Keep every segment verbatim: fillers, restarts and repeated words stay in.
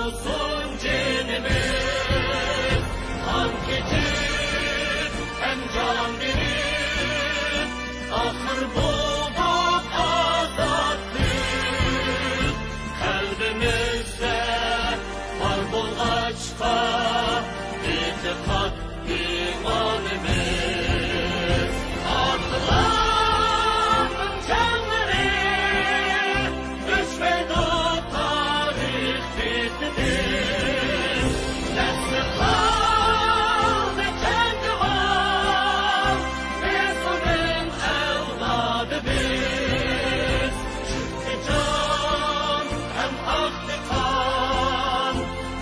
ئولتۇرسۇن جېنىمىز، قان كېچىپ ھەم جان بېرىپ، ئاخىر بولدۇق ئازادلىق. قەلبىمىزدە بار بولغاچقا، ئېتىقاد ئىمانىمىز. ئاتىلارنىڭ جانلىرى ئۆچمەيدۇ تارىخ بېتىدىن. نەسلى قالدى كەڭ دىۋان، بىز ئۇنىڭ ئەۋلادىمىز. چۈشتى جان ھەم ئاقتى قان،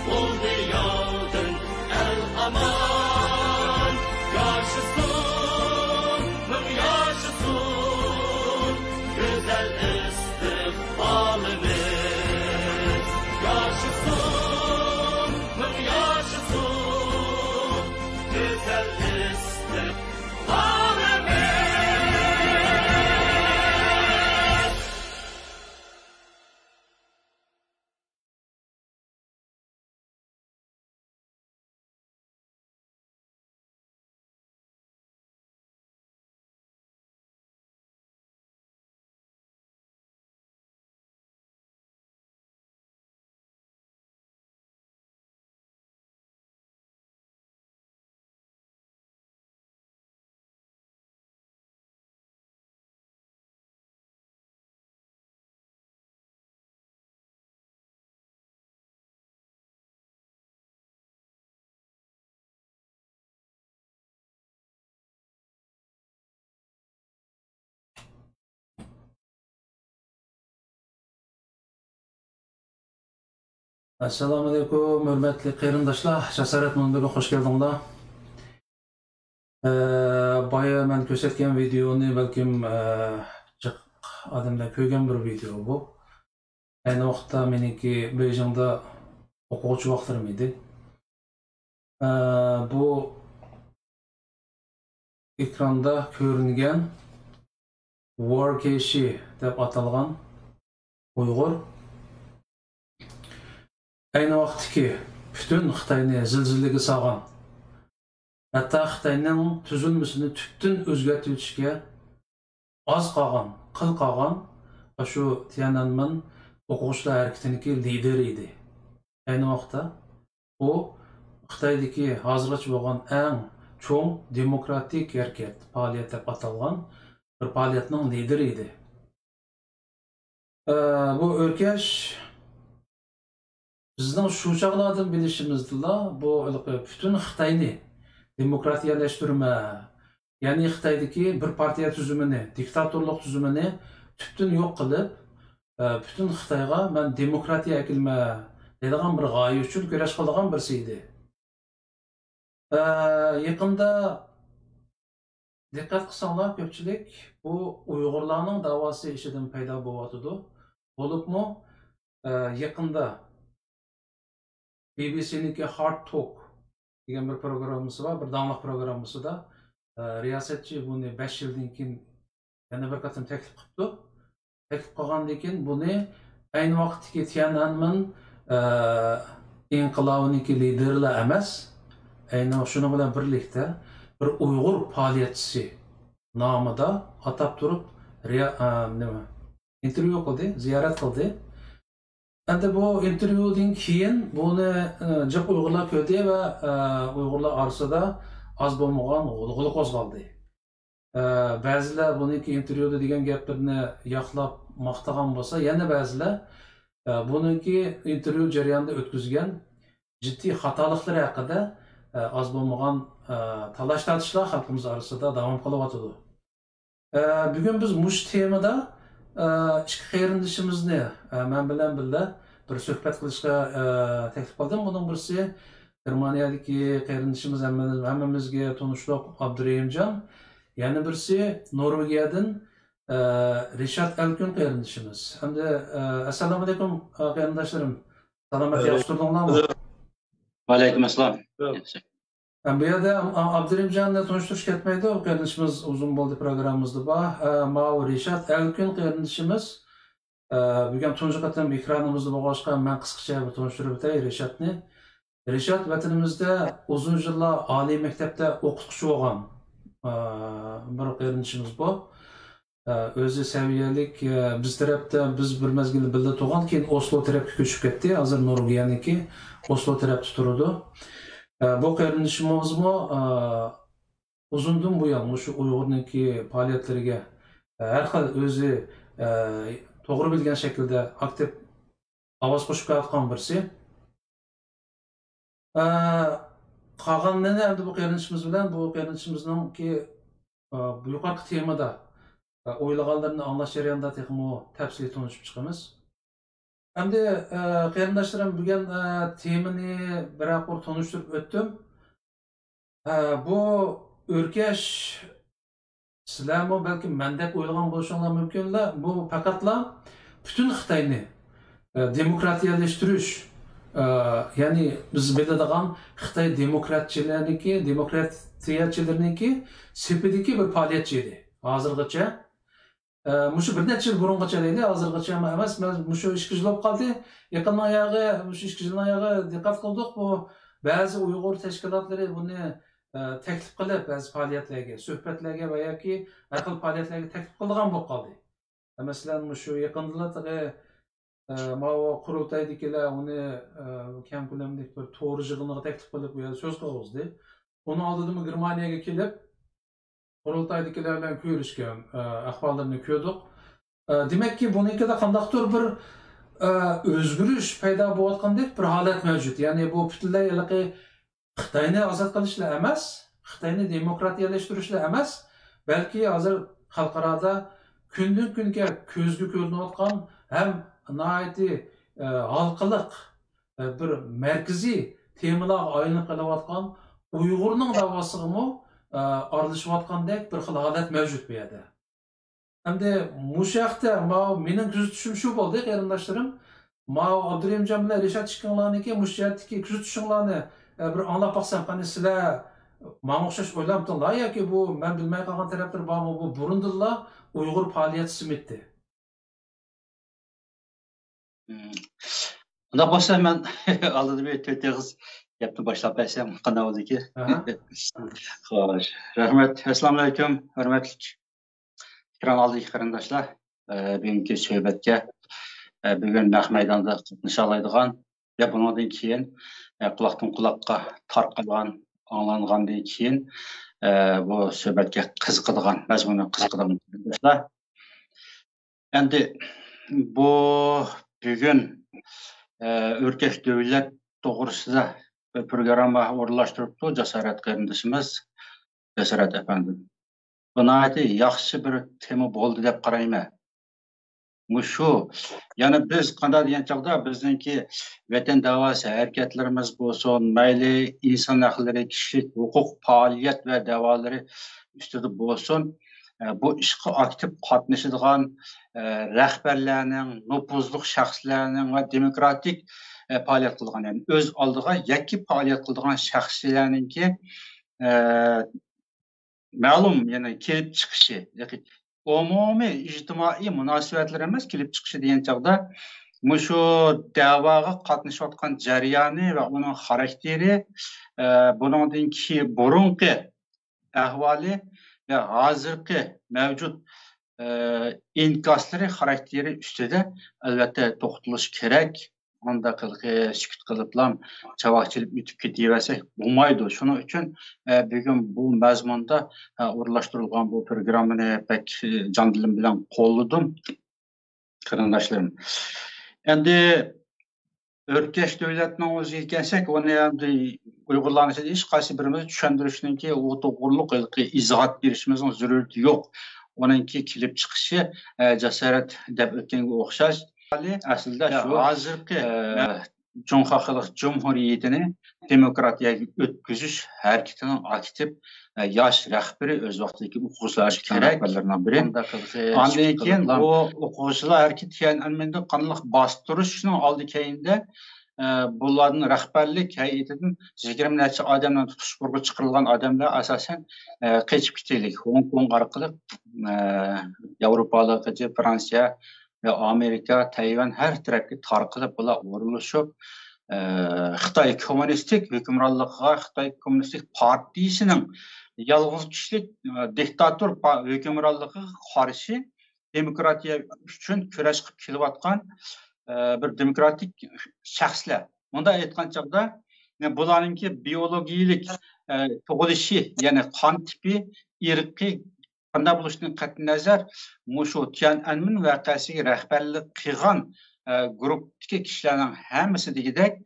بولدى ياۋدىن ئەل ئامان. ياشىسۇن، مىڭ ياشىسۇن گۈزەل ئىستىقبالىمىز. ياشىسۇن، مىڭ ياشىسۇن گۈزەل ئىستىقبالىمىز. ئەسسالامۇئەلەيكۇم، ھۆرمەتلىك قېرىنداشلار، جاسارەت مۇنبىرىگە خوش كەلدىڭلار. ئە، بايا مەن كۆرسەتكەن ۋىدېئونى بەلكىم، ئە، جىق ئادەملەر كۆرگەن بىر ۋىدېئو بۇ. ئەينى ۋاقىتتا مېنىڭكى بېيجىڭدا ئوقۇغۇچى ۋاقىتلىرىم ئىدى. ئە، بۇ ئېكراندا كۆرۈنگەن ۋار كېشى دەپ ئاتالغان ئۇيغۇر ئەينى ۋاقىتتىكى پۈتۈن خىتاينى زىلزىلىگە سالغان، ھەتتا خىتاينىڭ تۈزۈلمىسىنى تۈپتىن ئۆزگەرتىۋېتىشكە ئاز قالغان، قىل قالغان ئاشۇ تيەنئەنمېن ئوقۇغۇچىلار ھەرىكىتىنىڭكى لىدېرى ئىدى. ئەينى ۋاقىتتا ئۇ خىتايدىكى ھازىرغىچە بولغان ئەڭ چوڭ دېموكراتىك ھەرىكەت، پائالىيەت دەپ ئاتالغان بىر پائالىيەتنىڭ لىدېرى ئىدى. ئە، بۇ ئۆركەش بىزنىڭ شۇ چاغلاردىن بىلىشىمىزدىلا، بۇ ھېلىقى پۈتۈن خىتاينى دېموكراتىيەلەشتۈرمە، يەنى خىتايدىكى بىر پارتىيە تۈزۈمىنى، دىكتاتورلۇق تۈزۈمىنى تۈپتىن يوق قىلىپ، ئە، پۈتۈن خىتايغا مەن دېموكراتىيە ئەكېلىمە دەيدىغان بىر غايە ئۈچۈن كۈرەش قىلىدىغان بىرسى ئىدى. ئە، يېقىندا دىققەت قىلساڭلار، كۆپچىلىك بۇ ئۇيغۇرلارنىڭ داۋاسى ئىچىدىن پەيدا بولۇۋاتىدۇ. بولۇپمۇ، ئە، يېقىندا بى بى سىنىڭكى ھارد توك دېگەن بىر پروگراممىسى بار، بىر داڭلىق پروگراممىسىدا، ئە، رىياسەتچى بۇنى بەش يىلدىن كېيىن يەنە بىر قېتىم تەكلىپ قىپتۇ. تەكلىپ قىلغاندىن كېيىن بۇنى ئەينى ۋاقىتتىكى تيەنئەنمېن، ئە، ئىنقىلابىنىڭكى لىدېرلا ئەمەس، ئەينى شۇنىڭ بىلەن بىرلىكتە بىر ئۇيغۇر پائالىيەتچىسى نامىدا ئاتاپ تۇرۇپ رىيا-، ئە، نېمە، ئىنتېرۋيۇ قىلدى، زىيارەت قىلدى. ئەمدى بۇ ئىنتېرۋيۇدىن كېيىن بۇنى، ئە، جىق ئۇيغۇرلار كۆردى ۋە، ئە، ئۇيغۇرلار ئارىسىدا ئاز بولمىغان غۇلغۇلا قوزغالدى. ئە، بەزىلەر بۇنىڭكى ئىنتېرۋيۇدا دېگەن گەپلىرىنى ياقلاپ ماختىغان بولسا، يەنە بەزىلەر، ئە، بۇنىڭكى ئىنتېرۋيۇ جەريانىدا ئۆتكۈزگەن جىددىي خاتالىقلىرى ھەققىدە، ئە، ئاز بولمىغان، ئە، تالاش-تارتىشلار خەلقىمىز ئارىسىدا داۋام قىلىۋاتىدۇ. ئە، بۈگۈن بىز مۇشۇ تېمىدا، ئە، ئىككى قېرىندىشىمىزنى، ئە، مەن بىلەن بىللە بىر سۆھبەت قىلىشقا، ئە، تەكلىپ قىلدىم. بۇنىڭ بىرسى گېرمانىيەدىكى قېرىندىشىمىز، ھەممىمىز، ھەممىمىزگە تونۇشلۇق ئابدۇرېھىمجان. يەنە بىرسى نورۋېگىيەدىن، ئە، رىشات ئەلكۈن قېرىندىشىمىز. ئەمدى، ئە، ئەسسالامۇئەلەيكۇم، ئە، قېرىنداشلىرىم. سالامەت، ياخشى تۇردۇڭلارمۇ؟ ۋەئەلەيكۇم ئەسسالام. ياخشى. ھە، بۇ يەردە ئا-، ئابدۇرېھىمجاننى تونۇشتۇرۇش كەتمەيدۇ. قېرىندىشىمىز ئۇزۇن بولدى پروگراممىمىزدا بار. ھە، ماۋۇ رىشات ئەلكۈن قېرىندىشىمىز. ئە، بۈگۈن تۇنجى قېتىم ئېكرانىمىزدا بولغاچقا، مەن قىسقىچە بىر تونۇشتۇرۇپ ئۆتەي رىشاتنى. رىشات ۋەتىنىمىزدە ئۇزۇن يىللار ئالىي مەكتەپتە ئوقۇتقۇچى بولغان، ئە، بىر قېرىندىشىمىز بۇ. ئە، ئۆزى سەۋىيەلىك، ئە، بىز تەرەپتە، بىز بىر مەزگىل بىللە تۇرغان، كېيىن ئوسلو تەرەپكە كۆچۈپ كەتتى. ھازىر نورۋېگىيەنىڭكى ئوسلو تەرەپتە تۇرىدۇ. ئە، بۇ قېرىندىشىمىزمۇ، ئە، ئۇزۇندىن بۇيان مۇشۇ ئۇيغۇرنىڭكى پائالىيەتلىرىگە، ئە، ھەر خىل ئۆزى، ئە، توغرا بىلگەن شەكىلدە ئاكتىپ ئاۋاز قوشۇپ كېلىۋاتقان بىرسى. ئە، قالغىنىنى ئەمدى بۇ قېرىندىشىمىز بىلەن، بۇ قېرىندىشىمىزنىڭكى، ئە، بۇ يۇقىرىقى تېمىدا، ئە، ئويلىغانلىرىنى ئاڭلاش جەريانىدا تېخىمۇ تەپسىلىي تونۇشۇپ چىقىمىز. ئەمدى، ئە، قېرىنداشلىرىم، بۈگۈن، ئە، تېمىنى بىرەر قۇر تونۇشتۇرۇپ ئۆتتۈم. ئە، بۇ ئۆركەش، سىلەرمۇ بەلكىم مەندەك ئويلىغان بولۇشۇڭلار مۇمكىنلا، بۇ پەقەتلا پۈتۈن خىتاينى، ئە، دېموكراتىيەلەشتۈرۈش، ئە، يەنى بىز بىلىدىغان خىتاي دېموكراتچىلىرىنىڭكى، دېموكراتىيەچىلىرىنىڭكى سېپىدىكى بىر پائالىيەتچى ئىدى ھازىرغىچە. ئە، مۇشۇ بىر نەچچە يىل بۇرۇنغىچە دەيلى، ھازىرغىچە ئەمەس، مەن مۇشۇ ئىككى يىل بولۇپ قالدى. يېقىننىڭ ياغى، مۇشۇ ئىككى يىلنىڭ ياغى دىققەت قىلدۇق، بۇ بەزى ئۇيغۇر تەشكىلاتلىرى بۇنى، ئە، تەكلىپ قىلىپ، بەزى پائالىيەتلەرگە، سۆھبەتلەرگە ۋە ياكى ھەر خىل پائالىيەتلەرگە تەكلىپ قىلىدىغان بولۇپ قالدى. مەسىلەن، مۇشۇ يېقىندىلا تېخى، ئە، ماۋۇ قۇرۇلتايدىكىلەر ئۇنى، ئە، كەڭ كۆلەملىك بىر تور يىغىنىغا تەكلىپ قىلىپ، ئۇ يەردە سۆز قىلغۇزدى. ئۇنىڭ ئالدىدىمۇ گېرمانىيەگە كېلىپ، قۇرۇلتايدىكىلەر بىلەن كۆرۈشكەن، ئە، ئەھۋاللىرىنى كۆردۇق. ئە، دېمەككى، بۇنىڭكىدە قانداقتۇر بىر، ئە، ئۆزگىرىش پەيدا بولۇۋاتقاندەك بىر ھالەت مەۋجۇت. يەنى بۇ پۈتۈنلەي ھېلىقى خىتاينى ئازاد قىلىشلا ئەمەس، خىتاينى دېموكراتىيەلەشتۈرۈشلا ئەمەس، بەلكى ھازىر خەلقئارادا كۈندىن كۈنگە كۆزگە كۆرۈنۈۋاتقان ھەم ناھايىتى، ئە، ھالقىلىق، ئە، بىر مەركىزىي تېمىلارغا ئايلىنىپ قېلىۋاتقان ئۇيغۇرنىڭ داۋاسىغىمۇ، ئە، ئارىلىشىۋاتقاندەك بىر خىل ھالەت مەۋجۇت بۇ يەردە. ئەمدى مۇشۇ ھەقتە ماۋۇ مېنىڭ كۆزىتىشىم شۇ بولدى، قېرىنداشلىرىم. ماۋۇ ئابدۇرېھىمجان بىلەن رىشات ئىككىڭلارنىڭكى مۇشۇ جەھەتتىكى كۆزىتىشىڭلارنى، ئە، بىر ئاڭلاپ باقسام، قېنى سىلەر ماڭا ئوخشاش ئويلامتىڭلار ياكى بۇ مەن بىلمەي قالغان تەرەپلىرى بارمۇ؟ بۇ بۇرۇندىنلا ئۇيغۇر پائالىيەتچىسىمىتى؟ مم. ئۇنداق بولسا مەن ئالدىدا بىر تۆت ئېغىز گەپنى باشلاپ بەرسەم قانداق بولىدىكى؟ ئاھا. خوش. رەھمەت. ئەسسالامۇئەلەيكۇم، ھۆرمەتلىك ئېكران ئالدىدىكى قېرىنداشلار. ئە، بۈگۈنكى سۆھبەتكە، ئە، بۈگۈن نەق مەيداندا قاتنىشالايدىغان ۋە بۇنىڭدىن كېيىن، ئە، قۇلاقتىن قۇلاققا تارقالغان، ئاڭلانغاندىن كېيىن، ئە، بۇ سۆھبەتكە قىزىقىدىغان، مەزمۇنىغا قىزىقىدىغان قېرىنداشلار. ئەمدى بۇ بۈگۈن، ئە، ئۆركەش دۆلەت توغرىسىدا بىر پروگرامما ئورۇنلاشتۇرۇپتۇ جاسارەت قېرىندىشىمىز، جاسارەت ئەپەندىم. بۇ ناھايىتى ياخشى بىر تېما بولدى دەپ قارايمەن. مۇشۇ، يەنى بىز قانداق دېگەن چاغدا بىزنىڭكى ۋەتەن داۋاسى ھەرىكەتلىرىمىز بولسۇن، مەيلى ئىنسان ھەقلىرى، كىشىلىك ھوقۇق پائالىيەت ۋە دەۋالىرى ئۈستىدە بولسۇن، ئە، بۇ ئىشقا ئاكتىپ قاتنىشىدىغان، ئە، رەھبەرلەرنىڭ، نوپۇزلۇق شەخسلەرنىڭ ۋە دېموكراتىك، ئە، پائالىيەت قىلىدىغان، يەنى ئۆز ئالدىغا يەككە پائالىيەت قىلىدىغان شەخسلەرنىڭكى، ئە، مەلۇم، يەنى كېلىپ چىقىشى، ياكى ئومۇمىي ئىجتىمائىي مۇناسىۋەتلىرىمىز كېلىپ چىقىشى دېگەن چاغدا، مۇشۇ دەۋاغا قاتنىشىۋاتقان جەريانى ۋە ئۇنىڭ خاراكتېرى، ئە، بۇنىڭدىن كېيىن بۇرۇنقى ئەھۋالى ۋە ھازىرقى مەۋجۇت، ئە، ئىنكاسلىرى، خاراكتېرى ئۈستىدە ئەلۋەتتە توختىلىش كېرەك. ئۇنداق قىلىقى سۈكۈت قىلىپلا چاۋاك چېلىپ ئۆتۈپ كېتىۋەرسەك بولمايدۇ. شۇنىڭ ئۈچۈن، ئە، بۈگۈن بۇ مەزمۇندا، ئە، ئورۇنلاشتۇرۇلغان بۇ پروگراممىنى بەك، ئە، جان دىلىم بىلەن قوللىدىم، قېرىنداشلىرىم. ئەمدى ئۆركەش دۆلەتنىڭ ئۆزىگە كەلسەك، ئۇنى ئەمدى ئۇيغۇرلارنىڭ ئىچىدە ھېچقايسى بىرىمىز چۈشەندۈرۈشنىڭكى ئۇ توغرۇلۇق ھېلىقى ئىزاھات بېرىشىمىزنىڭ زۆرۈرىيىتى يوق. ئۇنىڭكى كېلىپ چىقىشى، ئە، جاسارەت دەپ ئۆتكەنگە ئوخشاش. ئەسلىدە شۇ ھازىرقى، ئە، جۇڭخۇا خەلق جۇمھۇرىيىتىنى دېموكراتىيەگە ئۆتكۈزۈش ھەرىكىتىنىڭ ئاكتىپ، ئە، ياش رەھبىرى ئۆز ۋاقتىدىكى ئوقۇغۇچىلار ھەرىكىتىنىڭ رەھبەرلىرىنىڭ بىرى. ئاندىن كېيىن ئۇ ئوقۇغۇچىلار ھەرىكىتى تيەنئەنمېندە قانداق باستۇرۇشنىڭ ئالدى كەينىدە، ئە، بۇلارنىڭ رەھبەرلىك ھەيئىتىدىن يىگىرمە نەچچە ئادەمنىڭ تۇتۇش بۇرغا چىقىرىلغان ئادەملەر ئاساسەن، ئە، قېچىپ كېتەيلىك، ھوڭكوڭ ئارقىلىق، ئە، ياۋروپالارغىچە، فرانسىيە، ۋە ئامېرىكا، تەيۋەن ھەر تەرەپكە تارقىلىپ، بۇلار ئورۇنلىشىپ، ئە، خىتاي كوممۇنىستىك ھۆكۈمرانلىقىغا، خىتاي كوممۇنىستىك پارتىيىسىنىڭ يالغۇز كىشىلىك، ئە، دىكتاتور پا-، ھۆكۈمرانلىقىغا قارشى دېموكراتىيە ئۈچۈن كۈرەش قىلىپ كېلىۋاتقان، ئە، بىر دېموكراتىك شەخسلەر. مۇنداق ئېيتقان چاغدا، بۇلارنىڭكى بىيولوگىيىلىك، ئە، تۇغۇلۇشى، يەنى قان تىپى، ئىرقى قانداق بولۇشىدىن قەتئىينەزەر، مۇشۇ تيەنئەنمېن ۋەقەسىگە رەھبەرلىك قىلغان، ئە، گۇرۇپپىدىكى كىشىلەرنىڭ ھەممىسى دېگۈدەك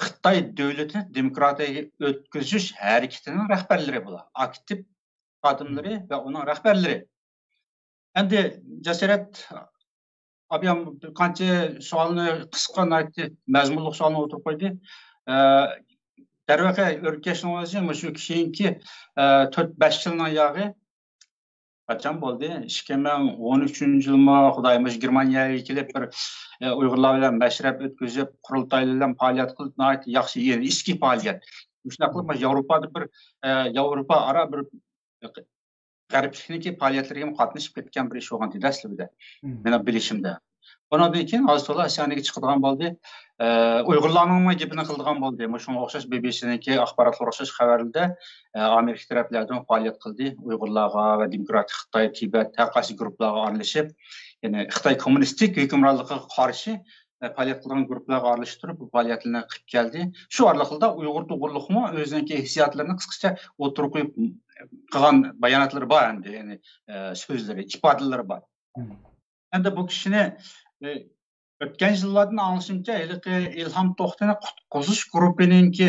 خىتاي دۆلىتىنى دېموكراتىيەگە ئۆتكۈزۈش ھەرىكىتىنىڭ رەھبەرلىرى بۇلار، ئاكتىپ خادىملىرى ۋە ئۇنىڭ رەھبەرلىرى. ئەمدى جاسارەت ئابىيام بىر قانچە سوئالنى، قىسقا، ناھايىتى مەزمۇنلۇق سوئالنى ئوتتۇرىغا قويدى. ئە، دەرۋەقە، ئۆركەشنىڭ ئۆزى مۇشۇ كېيىنكى، ئە، تۆت، بەش يىلنىڭ ياغى قاچان بولدى؟ ئىككى مىڭ ئون ئۈچىنچى يىلمۇ، خۇدايىم، مۇشۇ گېرمانىيەگە كېلىپ بىر، ئە، ئۇيغۇرلار بىلەن مەشرەپ ئۆتكۈزۈپ، قۇرۇلتايلار بىلەن پائالىيەت قىلىپ، ناھايىتى ياخشى، يەنى ئىچكى پائالىيەت. مۇشۇنداق قىلىپ، مۇشۇ ياۋروپادا بىر، ئە، ياۋروپا ئارا بىر غەربلىكنىڭكى پائالىيەتلىرىگە قاتنىشىپ كەتكەن بىر ئىش بولغان ئىدى دەسلىپىدە، مېنىڭ بىلىشىمدە. ئۇنىڭدىن كېيىن ئاز تولا سەھنىگە چىقىدىغان بولدى. ئە، ئۇيغۇرلارنىڭمۇ گېپىنى قىلىدىغان بولدى. مۇشۇنىڭغا ئوخشاش بى بى سىنىڭكى ئاخباراتلىرىغا ئوخشاش خەۋەردە، ئە، ئامېرىكا تەرەپلەردىن پائالىيەت قىلدى. ئۇيغۇرلارغا ۋە دېموكراتىك خىتاي، تىبەت، ھەر قايسى گۇرۇپپىلارغا ئارىلىشىپ، يەنى خىتاي كوممۇنىستىك ھۆكۈمرانلىقىغا قارشى، ئە، پائالىيەت قىلىدىغان گۇرۇپپىلارغا ئارىلىشىپ تۇرۇپ، بۇ پائالىيەتلەرنى قىلىپ كەلدى. شۇ ئارىلىقتا ئۇيغۇر توغرۇلۇقمۇ ئۆزىنىڭكى ھېسسىياتلىرىنى قىسقىچە ئوتتۇرىغا قويۇپ قىلغان باياناتلىرى بار ئەمدى، يەنى، ئە، سۆزلىرى، ئىپادىلىرى بار. ئەمدى بۇ كىشىنى، ئە، ئۆتكەن يىللاردىن ئاڭلىشىمچە، ھېلىقى ئىلھام توختىنى قۇتقۇزۇش گۇرۇپپىنىڭكى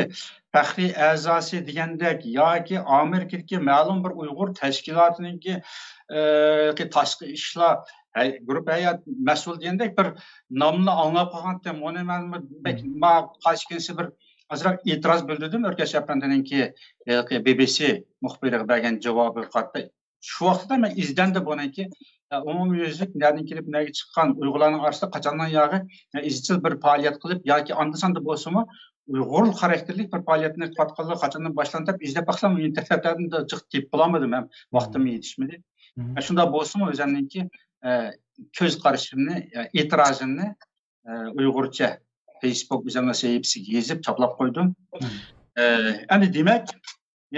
پەخرىي ئەزاسى دېگەندەك ياكى ئامېرىكىدىكى مەلۇم بىر ئۇيغۇر تەشكىلاتىنىڭكى، ئە، تاشقى ئىشلار ھەي-، گۇرۇپپا ھەيئەت مەسئۇلى دېگەندەك بىر نامنى ئاڭلاپ قالغانتىم. ئۇنى مەن بەك، ماڭا قارشى كېلىشى بىر ئازراق ئېتىراز بىلدۈردۈم ئۆركەش ئەپەندىنىڭكى ھېلىقى بى بى سى مۇخبىرىغا بەرگەن جاۋابىغا قارىتا. شۇ ۋاقىتتا مەن ئىزدەندىم بۇنىڭكى، ئە، ئومۇميۈزلۈك نەدىن كېلىپ نەگە چىققان، ئۇيغۇرلارنىڭ ئارىسىدا قاچاندىن ياغى، ئە، ئىزچىل بىر پائالىيەت قىلىپ ياكى ئاندا-ساندا بولسىمۇ ئۇيغۇر خاراكتېرلىك بىر پائالىيەتنى قىلىۋاتقانلىقى قاچاندىن باشلاندى دەپ ئىزدەپ باقسام، ئىنتېرنېتلەردىن جىق تېپىپ بولالمىدىم ھەم ۋاقتىممۇ يېتىشمىدى. ئە، شۇنداق بولسىمۇ ئۆزۈمنىڭكى، ئە، كۆز قارىشىمنى، ئە، ئېتىرازىمنى، ئە، ئۇيغۇرچە فېيسبۇك ئۆزۈمنىڭ سەھىپىسىگە يېزىپ چاپلاپ قويدۇم. ئە، ئەمدى دېمەك،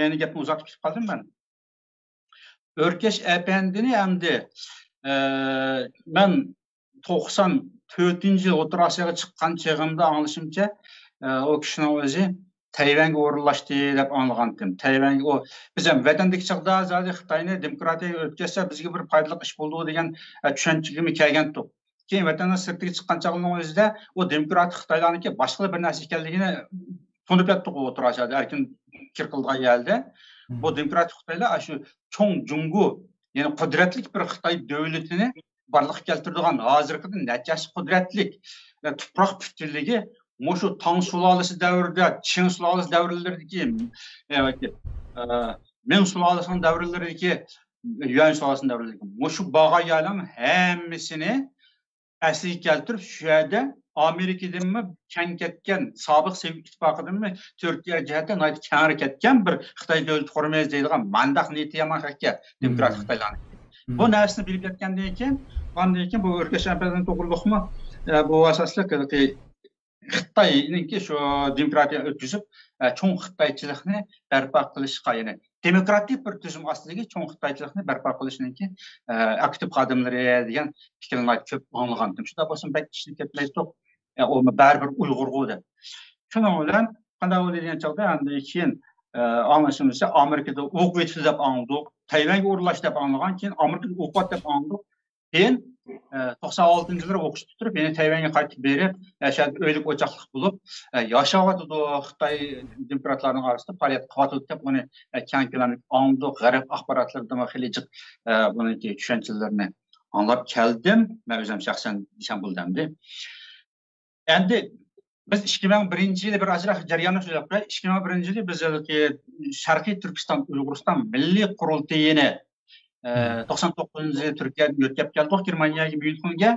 يەنە گەپنى ئۇزارتىپ كېتىپ قالدىم مەن. ئۆركەش ئەپەندىنى ئەمدى، ئە، مەن توقسان تۆتىنچى يىل ئوتتۇرا ئاسىياغا چىققان چېغىمدا ئاڭلىشىمچە، ئە، ئۇ كىشىنىڭ ئۆزى تەيۋەنگە ئورۇنلاشتى دەپ ئاڭلىغانتىم. تەيۋەنگە ئۇ، بىز ھەم ۋەتەندىكى چاغدا زادى خىتاينى دېموكراتىيەگە ئۆتكۈزسە بىزگە بىر پايدىلىق ئىش بولىدۇ دېگەن، ئە، چۈشەنچىگىمۇ كەلگەنتۇق. كېيىن ۋەتەننىڭ سىرتىغا چىققان چاغنىڭ ئۆزىدە ئۇ دېموكراتىك خىتايلارنىڭكى باشقىلا بىر نەرسە ئىكەنلىكىنى تونۇپ يەتتۇق ئوتتۇرا ئاسىيادا ئەركىن پىكىر قىلىدىغان يەردە. بۇ دېموكراتىك خىتايلار ئاشۇ چوڭ جۇڭگو، يەنى قۇدرەتلىك بىر خىتاي دۆلىتىنى بارلىققا كەلتۈرىدىغان، ھازىرقىدىن نەچچە ھەسسە قۇدرەتلىك، ئە، تۇپراق پۈتۈنلۈكى مۇشۇ تاڭ سۇلالىسى دەۋرىدە، چىڭ سۇلالىسى دەۋرلىرىدىكى، ئە، ئە، مىڭ سۇلالىسىنىڭ دەۋرلىرىدىكى، يۈەن سۇلالىسىنىڭ دەۋرلىرىدىكى مۇشۇ باغايلارنىڭ ھەممىسىنى ئەسلىگە كەلتۈرۈپ، شۇ يەردە ئامېرىكىدىنمۇ كەڭ كەتكەن، سابىق سوۋېت ئىتتىپاقىدىنمۇ تۈركىيە جەھەتتە ناھايىتى كەڭرى كەتكەن بىر خىتاي دۆلىتى قۇرىمىز دەيدىغان مانداق نىيىتى يامان ئىكەن دېموكراتىك خىتايلارنىڭ. بۇ نەرسىنى بىلىپ يەتكەندىن كېيىن، ئاندىن كېيىن بۇ ئۆركەش ئەپەندى توغرۇلۇقمۇ، ئە، بۇ ئاساسلىق ھېلىقى خىتاينىڭكى شۇ دېموكراتىيە ئۆتكۈزۈپ، ئە، چوڭ خىتايچىلىقنى بەرپا قىلىشقا، يەنى دېموكراتىك بىر تۈزۈم ئاستىدىكى چوڭ خىتايچىلىقنى بەرپا قىلىشنىڭكى، ئە، ئاكتىپ خادىملىرى دېگەن پىكىرنى ناھايىتى كۆپ ئاڭلىغانتىم. شۇنداق بولسىمۇ بەك ئىشىنىپ كەتمەيتتۇق. ئە، ئۇ بەرىبىر ئۇيغۇرغۇ دەپ. شۇنىڭ بىلەن قانداق بولدى دېگەن چاغدا ئاندىن كېيىن، ئە، ئاڭلىشىمىزچە ئامېرىكىدا ئوقۇۋېتىپتۇ دەپ ئاڭلىدۇق. تەيۋەنگە ئورۇنلاشتى دەپ ئاڭلىغان، كېيىن ئامېرىكىدا ئوقۇۋاتتى دەپ ئاڭلىدۇق. كېيىن، ئە، توقسان ئالتىنچى يىللىرى ئوقۇش پۈتتۈرۈپ، يەنە تەيۋەنگە قايتىپ بېرىپ، ئە، شۇ يەردە ئۆيلۈك ئوچاقلىق بولۇپ، ئە، ياشاۋاتىدۇ، خىتاي دېموكراتلارنىڭ ئارىسىدا پائالىيەت قىلىۋاتىدۇ دەپ ئۇنى، ئە، كەڭ كۆلەملىك ئاڭلىدۇق. غەرب ئاخباراتلىرىدىمۇ خېلى جىق، ئە، بۇنىڭكى چۈشەنچىلىرىنى ئاڭلاپ كەلدىم، مەن ئۆزۈم شەخسەن دېسەم بولىدۇ ئەمدى. ئەمدى بىز ئىككى مىڭ بىرىنچى يىلى بىر ئازراق جەرياننى سۆزلەپ قوياي. ئىككى مىڭ بىرىنچى يىلى بىز ھېلىقى شەرقىي تۈركىستان ئۇيغۇرىستان مىللىي قۇرۇلتىيىنى، ئە، توقسان توققۇزىنچى يىلى تۈركىيەدىن يۆتكەپ كەلدۇق گېرمانىيەگە، ميۇنخېنگە.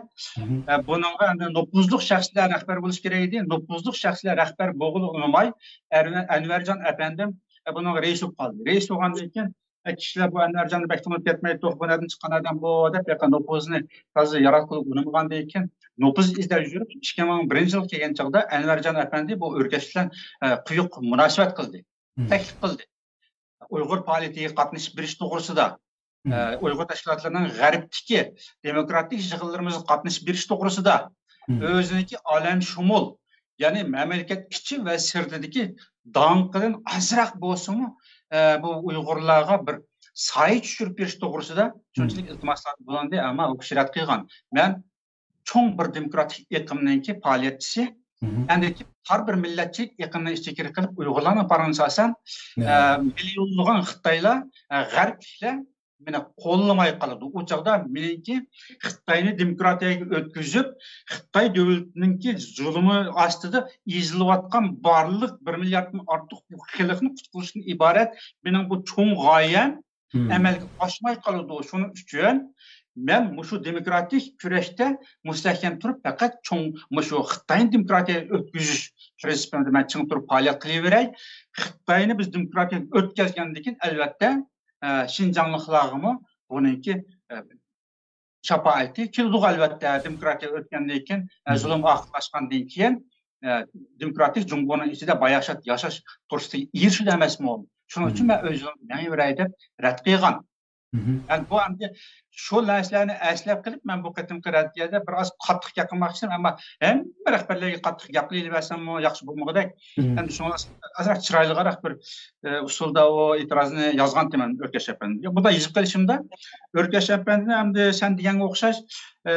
ئە، بۇنىڭغا ئەمدى نوپۇزلۇق شەخسلەر رەھبەر بولۇشى كېرەك ئىدى. نوپۇزلۇق شەخسلەر رەھبەر بولغىلى ئۇنىماي، ئەنۋەرجان ئەپەندىم، ئە، بۇنىڭغا رەئىس بولۇپ قالدى. رەئىس بولغاندىن كېيىن ئە، كىشىلەر بۇ ئەنۋەرجاننى بەك تونۇپ كەتمەيدۇ، بۇ نەدىن چىققان ئادەم بۇ دەپ، بەك نوپۇزنى تازا ياراتقىلى ئۇنىمىغاندىن كېيىن، نوپۇز ئىزدەپ يۈرۈپ، ئىككى مىڭ بىرىنچى يىلغا كەلگەن چاغدا ئەنۋەرجان ئەپەندى بۇ ئۆركەش بىلەن، ئە، قويۇق مۇناسىۋەت قىلدى، تەكلىپ قىلدى. ئۇيغۇر پائالىيىتىگە قاتنىشىپ بېرىش توغرىسىدا، ئە، ئۇيغۇر تەشكىلاتلىرىنىڭ غەربتىكى دېموكراتىك يىغىنلىرىمىزغا قاتنىشىپ بېرىش توغرىسىدا، ئۆزىنىڭكى ئالەمشۇمۇل، يەنى مەملىكەت ئىچى ۋە سىرتىدىكى داڭقىدىن ئازراق بولسىمۇ، ئە، بۇ ئۇيغۇرلارغا بىر سايە چۈشۈرۈپ بېرىش توغرىسىدا شۇنچىلىك ئىلتىماسلاردا بولۇندى، ئەمما ئۇ كىشى رەت قىلغان. مەن چوڭ بىر دېموكراتىك ئېقىمنىڭكى پائالىيەتچىسى، ئەندىكى ھەر بىر مىللەتچىلىك ئېقىمنى ئىچىگە كىرىپ قېلىپ، ئۇيغۇرلارنىڭ پارىڭىنى سالسام، ئە، مىليونلىغان خىتايلار، ئە، غەربلىكلەر مېنى قوللىماي قالىدۇ. ئۇ چاغدا مېنىڭكى خىتاينى دېموكراتىيەگە ئۆتكۈزۈپ، خىتاي دۆلىتىنىڭكى زۇلۇمى ئاستىدا ئېزىلىۋاتقان بارلىق بىر مىلياردتىن ئارتۇق بۇ خەلقنى قۇتقۇزۇشتىن ئىبارەت مېنىڭ بۇ چوڭ غايەم ئەمەلگە ئاشماي قالىدۇ. شۇنىڭ ئۈچۈن مەن مۇشۇ دېموكراتىك كۈرەشتە مۇستەھكەم تۇرۇپ، پەقەت چوڭ مۇشۇ خىتاينى دېموكراتىيەگە ئۆتكۈزۈش پىرىنسىپىمدا مەن چىڭ تۇرۇپ پائالىيەت قىلىۋېرەي. خىتاينى بىز دېموكراتىيەگە ئۆتكەزگەندىن كېيىن، ئەلۋەتتە، ئە، شىنجاڭلىقلارغىمۇ بۇنىڭكى، ئە، شاپائىتى كېلىدۇ، ئەلۋەتتە. دېموكراتىيەگە ئۆتكەندىن كېيىن، ئە، زۇلۇم ئاخىرلاشقاندىن كېيىن، ئە، دېموكراتىك جۇڭگونىڭ ئىچىدە باياشات ياشاش پۇرسىتىگە ئېرىشىدۇ ئەمەسمۇ؟ شۇنىڭ ئۈچۈن مەن ئۆز يولۇمدا مېڭىۋېرەي دەپ رەت قىلغان. يەنى بۇ ئەمدى شۇ نەرسىلەرنى ئەسلەپ قېلىپ، مەن بۇ قېتىمقى رەددىيەدە بىر ئاز قاتتىق گەپ قىلماقچىدىم، ئەمما ھەممە رەھبەرلەرگە قاتتىق گەپ قىلىۋەرسەممۇ ياخشى بولمىغۇدەك. ئەمدى شۇڭا ئازراق چىرايلىقراق بىر، ئە، ئۇسۇلدا ئۇ ئېتىرازنى يازغانتىمەن ئۆركەش ئەپەندىگە. بۇنداق يېزىپ قېلىشىمدا، ئۆركەش ئەپەندىنى ئەمدى سەن دېگەنگە ئوخشاش، ئە،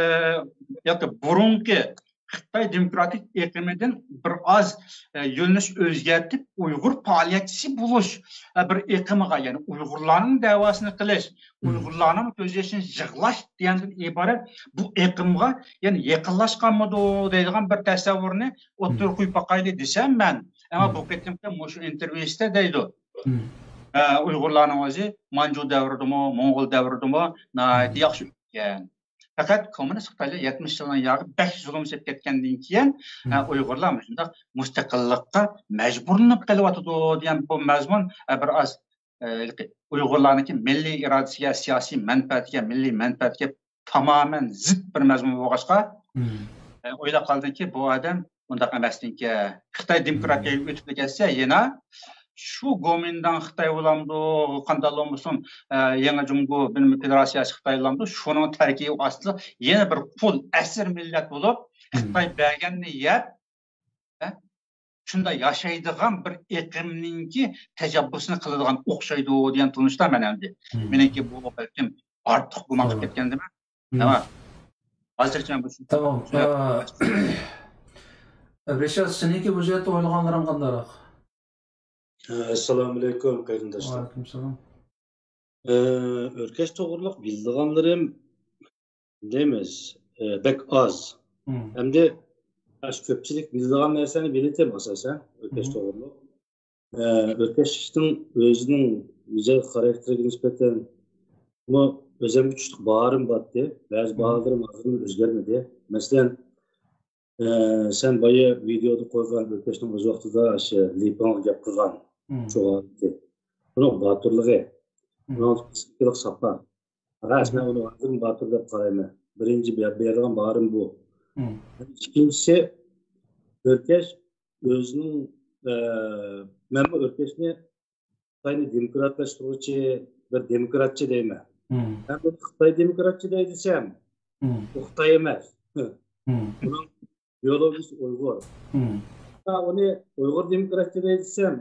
ياكى بۇرۇنقى خىتاي دېموكراتىك ئېقىمىدىن بىر ئاز، ئە، يۆنىلىش ئۆزگەرتىپ، ئۇيغۇر پائالىيەتچىسى بولۇش، ئە، بىر ئېقىمىغا، يەنى ئۇيغۇرلارنىڭ دەۋاسىنى قىلىش، ئۇيغۇرلارنىڭ كۆز يېشىنى يىغلاش دېگەندىن ئىبارەت بۇ ئېقىمغا يەنە يېقىنلاشقانمىدۇ دەيدىغان بىر تەسەۋۋۇرنى ئوتتۇرىغا قويۇپ باقايلى دېسەم مەن، ئەمما بۇ قېتىمقى مۇشۇ ئىنتېرۋيۇسىدا دەيدۇ، ئە، ئۇيغۇرلارنىڭ ئۆزى مانجۇ دەۋرىدىمۇ، موڭغۇل دەۋرىدىمۇ ناھايىتى ياخشى ئۆتكەن. پەقەت كوممۇنىست خىتايلار يەتمىش يىلنىڭ ياغى بەك زۇلۇم چېكىپ كەتكەندىن كېيىن، ئە، ئۇيغۇرلار مۇشۇنداق مۇستەقىللىققا مەجبۇرلىنىپ قېلىۋاتىدۇ دېگەن بۇ مەزمۇن، ئە، بىر ئاز، ئە، ئۇيغۇرلارنىڭكى مىللىي ئىرادىسىگە، سىياسىي مەنپەئەتىگە، مىللىي مەنپەئەتكە تامامەن زىت بىر مەزمۇن بولغاچقا، ئە، ئويلاپ قالدىمكى، بۇ ئادەم ئۇنداق ئەمەسمىكەن. خىتاي دېموكراتىيەگە ئۆتۈپ كەتسە، يەنە شۇ گومىنداڭ خىتاي بولامدۇ، قانداق بولمىسۇن، ئە، يېڭى جۇڭگو بىلمە فېدېراتسىيەسى خىتاي بولامدۇ، شۇنىڭ تەركىبى ئاستىدا يەنە بىر قۇل ئەسىر مىللەت بولۇپ، خىتاي بەرگەننى يەپ، ئە، شۇنداق ياشايدىغان بىر ئېقىمنىڭكى تەشەببۇسىنى قىلىدىغان ئوخشايدۇ دېگەن تونۇشتا مەن ئەمدى. مېنىڭكى بۇ بەلكىم ئارتۇق گۇمان قىلىپ كەتكەندىمەن. تامام. ھازىرچە مەن بۇ شۇ-، تامام. شۇ-، ئە، رىشات، سېنىڭكى بۇ جەھەتتە ئويلىغانلىرىڭ قانداقراق؟ ئەسسالامۇئەلەيكۇم، قېرىنداشلار. ۋەئەلەيكۇمسالام. ئە، ئۆركەش توغرۇلۇق بىلىدىغانلىرىم دەيمىز، ئە، بەك ئاز. ھەمدە ئاشۇ كۆپچىلىك بىلىدىغان نەرسىنى بىلىتتىم ئاساسەن، ئۆركەش توغرۇلۇق. ئە، ئۆركەشنىڭ ئۆزىنىڭ مىجەز خاراكتېرىگە نىسبەتەن مۇ ئۆزۈمگە چۈشلۈك باھارىم بارتتى. بەزى باھالىرىم ھازىرمۇ ئۆزگەرمىدى. مەسىلەن، ئە، سەن بايا ۋىدېئودا قويغان ئۆركەشنىڭ ئۆز ۋاقتىدا ئاشۇ لىپىڭغا گەپ قىلغان شۇ ھالىتى. ئۇنىڭ باتۇرلۇقى، ئۇنىڭ پسىخىكىلىق ساپا. راست، مەن ئۇنى ھازىرمۇ باتۇر دەپ قارايمەن. بىرىنچى بە-، بېرىدىغان باھارىم بۇ. ئىككىنچىسى، ئۆركەش ئۆزىنىڭ، ئە، مەنمۇ ئۆركەشنى خىتاينى دېموكراتلاشتۇرغۇچى بىر دېموكراتچى دەيمەن. مەن بۇنى خىتاي دېموكراتچى دەي دېسەم، ئۇ خىتاي ئەمەس. ئۇنىڭ بىيولوگىيىسى ئۇيغۇر. ئۇنى ئۇيغۇر دېموكراتچى دەي دېسەم،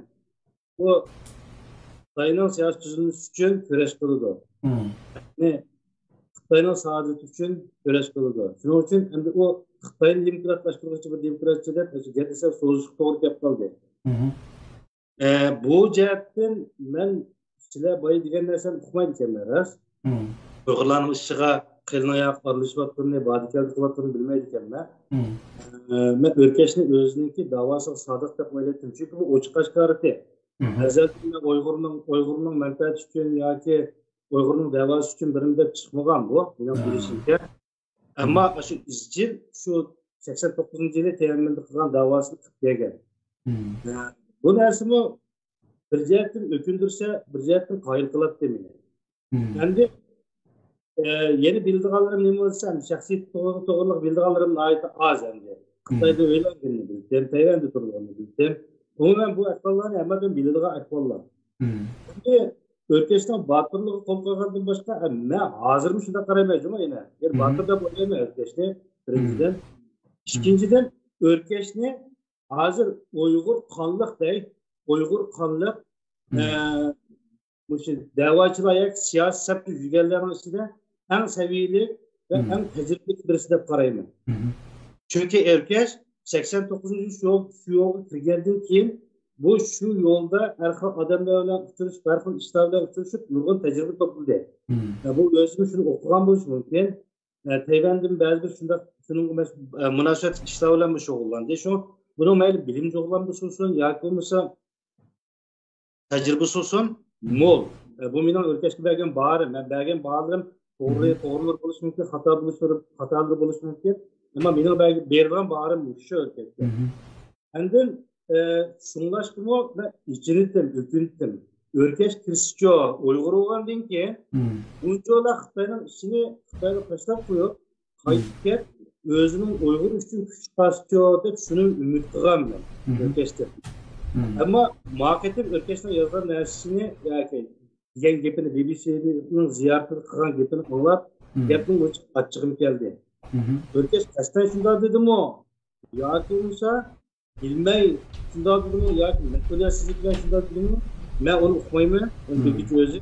ئۇ خىتاينىڭ سىياسىي تۈزۈلمىسى ئۈچۈن كۈرەش قىلىدۇ. يەنى خىتاينىڭ سائادىتى ئۈچۈن كۈرەش قىلىدۇ. شۇنىڭ ئۈچۈن ئەمدى ئۇ خىتاينى دېموكراتلاشتۇرغۇچى بىر دېموكراتچى دەپ ئەشۇ گەپنى سەل سوزۇشقا توغرا كەپ قالدى. ئە، بۇ جەھەتتىن مەن سىلەر بايا دېگەن نەرسەمنى ئۇقمايدىكەنمەن، راست. ئۇيغۇرلارنىڭ ئىشىغا قېلىن ئاياغ ئارىلىشىۋاتقىنىنى، بادىكەلدە قىلىۋاتقىنىنى بىلمەيدىكەنمەن. ئە، مەن ئۆركەشنى ئۆزىنىڭكى داۋاسىغا سادىق دەپ ئويلايتتىم. چۈنكى بۇ ئوچۇق ئاشكارىتى. ئەزەلدىن مەن ئۇيغۇرنىڭ، ئۇيغۇرنىڭ مەنپەئەتى ئۈچۈن ياكى ئۇيغۇرنىڭ دەۋاسى ئۈچۈن بىرىنى دەپ چىقمىغان بۇ، مېنىڭ بىلىشىمچە. ئەمما شۇ ئىزچىل شۇ سەكسەن توققۇزىنچى يىلى تيەنئەنمېندا قىلغان داۋاسىنى قىلىپ كەلگەن. ھە، بۇ نەرسىمۇ بىر جەھەتتىن ئۆكۈندۈرسە، بىر جەھەتتىن قايىل قىلاتتى مېنى. ئەمدى، ئە، يەنە بىلىدىغانلىرىم نېمە بولسا، ئەمدى شەخسىيىتى توغرا-، توغرىلىق بىلىدىغانلىرىم ناھايىتى ئاز ئەمدى. خىتايدا ئۆيلەنگىنىنى بىلدىم، تەيۋەندە تۇرىدىغىنىنى بىلدىم. ئومۇمەن بۇ ئەھۋاللارنى ھەممىدىن بىلىدىغان ئەھۋاللار. ئەمدى ئۆركەشنىڭ باتۇرلۇقى قول قويغاندىن باشقا، ئە، مەن ھازىرمۇ شۇنداق قارايمەن جۇمۇ يەنە. يەنە باتۇر دەپ ئويلايمەن ئۆركەشنى، بىرىنچىدىن. ئىككىنچىدىن، ئۆركەشنى ھازىر ئۇيغۇر قانلىق دەي، ئۇيغۇر قانلىق، ئە، مۇشۇ دەۋاچىلار ياكى سىياسىي سەپتە يۈرگەنلەرنىڭ ئىچىدە ئەڭ سەۋىيەلىك ۋە ئەڭ تەجرىبىلىك بىرسى دەپ قارايمەن. چۈنكى ئەركەش سەكسەن توققۇزىنچى يىل شۇ يول-، شۇ يولغا كىرگەندىن كېيىن، بۇ شۇ يولدا ھەر خىل ئادەملەر بىلەن ئۇچرىشىپ، ھەر خىل ئىشلار بىلەن ئۇچرىشىپ، نۇرغۇن تەجرىبە توپلىدى. ۋە بۇ ئۆزىمۇ شۇنى ئوقۇغان بولۇشى مۇمكىن. ئە، تەيۋەندىن بەزى بىر شۇنداق، شۇنىڭغا مەس-، ئە، مۇناسىۋەتلىك ئىشلار بىلەن شۇغۇللاندى. شۇ، بۇنىڭ مەيلى بىلىم جۇغلانمىسى بولسۇن ياكى بولمىسا تەجرىبىسى بولسۇن، مول. ئە، بۇ مېنىڭ ئۆركەشكە بەرگەن باھارىم. مەن بەرگەن باھالىرىم توغرا، توغرىلىرى بولۇشى مۇمكىن، خاتا بولۇشلىرى، خاتالىرى بولۇشى مۇمكىن. ئەمما مېنىڭ بەرگەن، بېرىدىغان باھارىم مۇشۇ ئۆركەشكە. ئاندىن، ئە، شۇڭلاشقىمۇ مەن ئېچىنىتتىم، ئۆكۈنتتىم. ئۆركەش كىرسىچۇ ئۇيغۇر بولغاندىن كېيىن، بۇنچىۋالا خىتاينىڭ ئىچىنى خىتايغا تاشلاپ قويۇپ، قايتىپ كەپ، ئۆزىنىڭ ئۇيغۇر ئۈچۈن كۈچ چىقارسىچۇ دەپ شۇنى ئۈمىد قىلغانمەن ئۆركەشتىن. ئەمما ما قېتىم ئۆركەشنىڭ يازغان نەرسىسىنى ياكى دېگەن گېپىنى، بىبىسىنىڭ زىيارىتىدە قىلغان گېپىنى ئاڭلاپ، گەپنىڭ ئۇچىغا ئاچچىقىم كەلدى. ئۆركەش قەستەن شۇنداق دېدىمۇ ياكى بولمىسا بىلمەي شۇنداق دېدىمۇ ياكى مەسئۇلىيەتسىزلىك بىلەن شۇنداق دېدىمۇ، مەن ئۇنى ئۇقمايمەن، ئۇنى بىلگۈچى ئۆزى.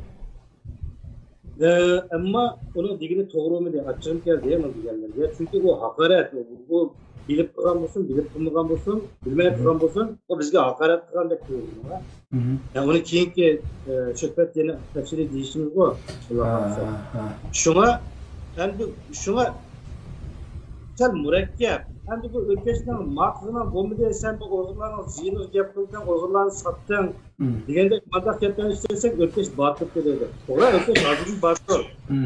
ئە، ئەمما ئۇنىڭ دېگىنى توغرا بولمىدى، ئاچچىقىم كەلدى ئۇنىڭ دېگەنلىرىگە. چۈنكى ئۇ ھاقارەت، ئۇ، ئۇ بىلىپ قىلغان بولسۇن، بىلىپ قىلمىغان بولسۇن، بىلمەي قىلغان بولسۇن، ئۇ بىزگە ھاقارەت قىلغاندەك تۇيۇلدى ماڭا. يا، ئۇنى كېيىنكى، ئە، سۆھبەتتە يەنە تەپسىلىي دېيىشىمىزغۇ، خۇدا خالىسا. شۇڭا، ئەمدى شۇڭا سەل مۇرەككەپ. ئەمدى بۇ ئۆركەشنىڭ ماقىلىنىڭ بولمىدى، سەن بۇ ئۇيغۇرلارنىڭ زىيىنىغا گەپ قىلدىڭ، ئۇيغۇرلارنى ساتتىڭ دېگەندەك مۇنداق گەپلەرنى ئىشلەتسەك، ئۆركەش باتۇر دەيدۇ. توغرا، ئۆركەش ھازىرمۇ باتۇر.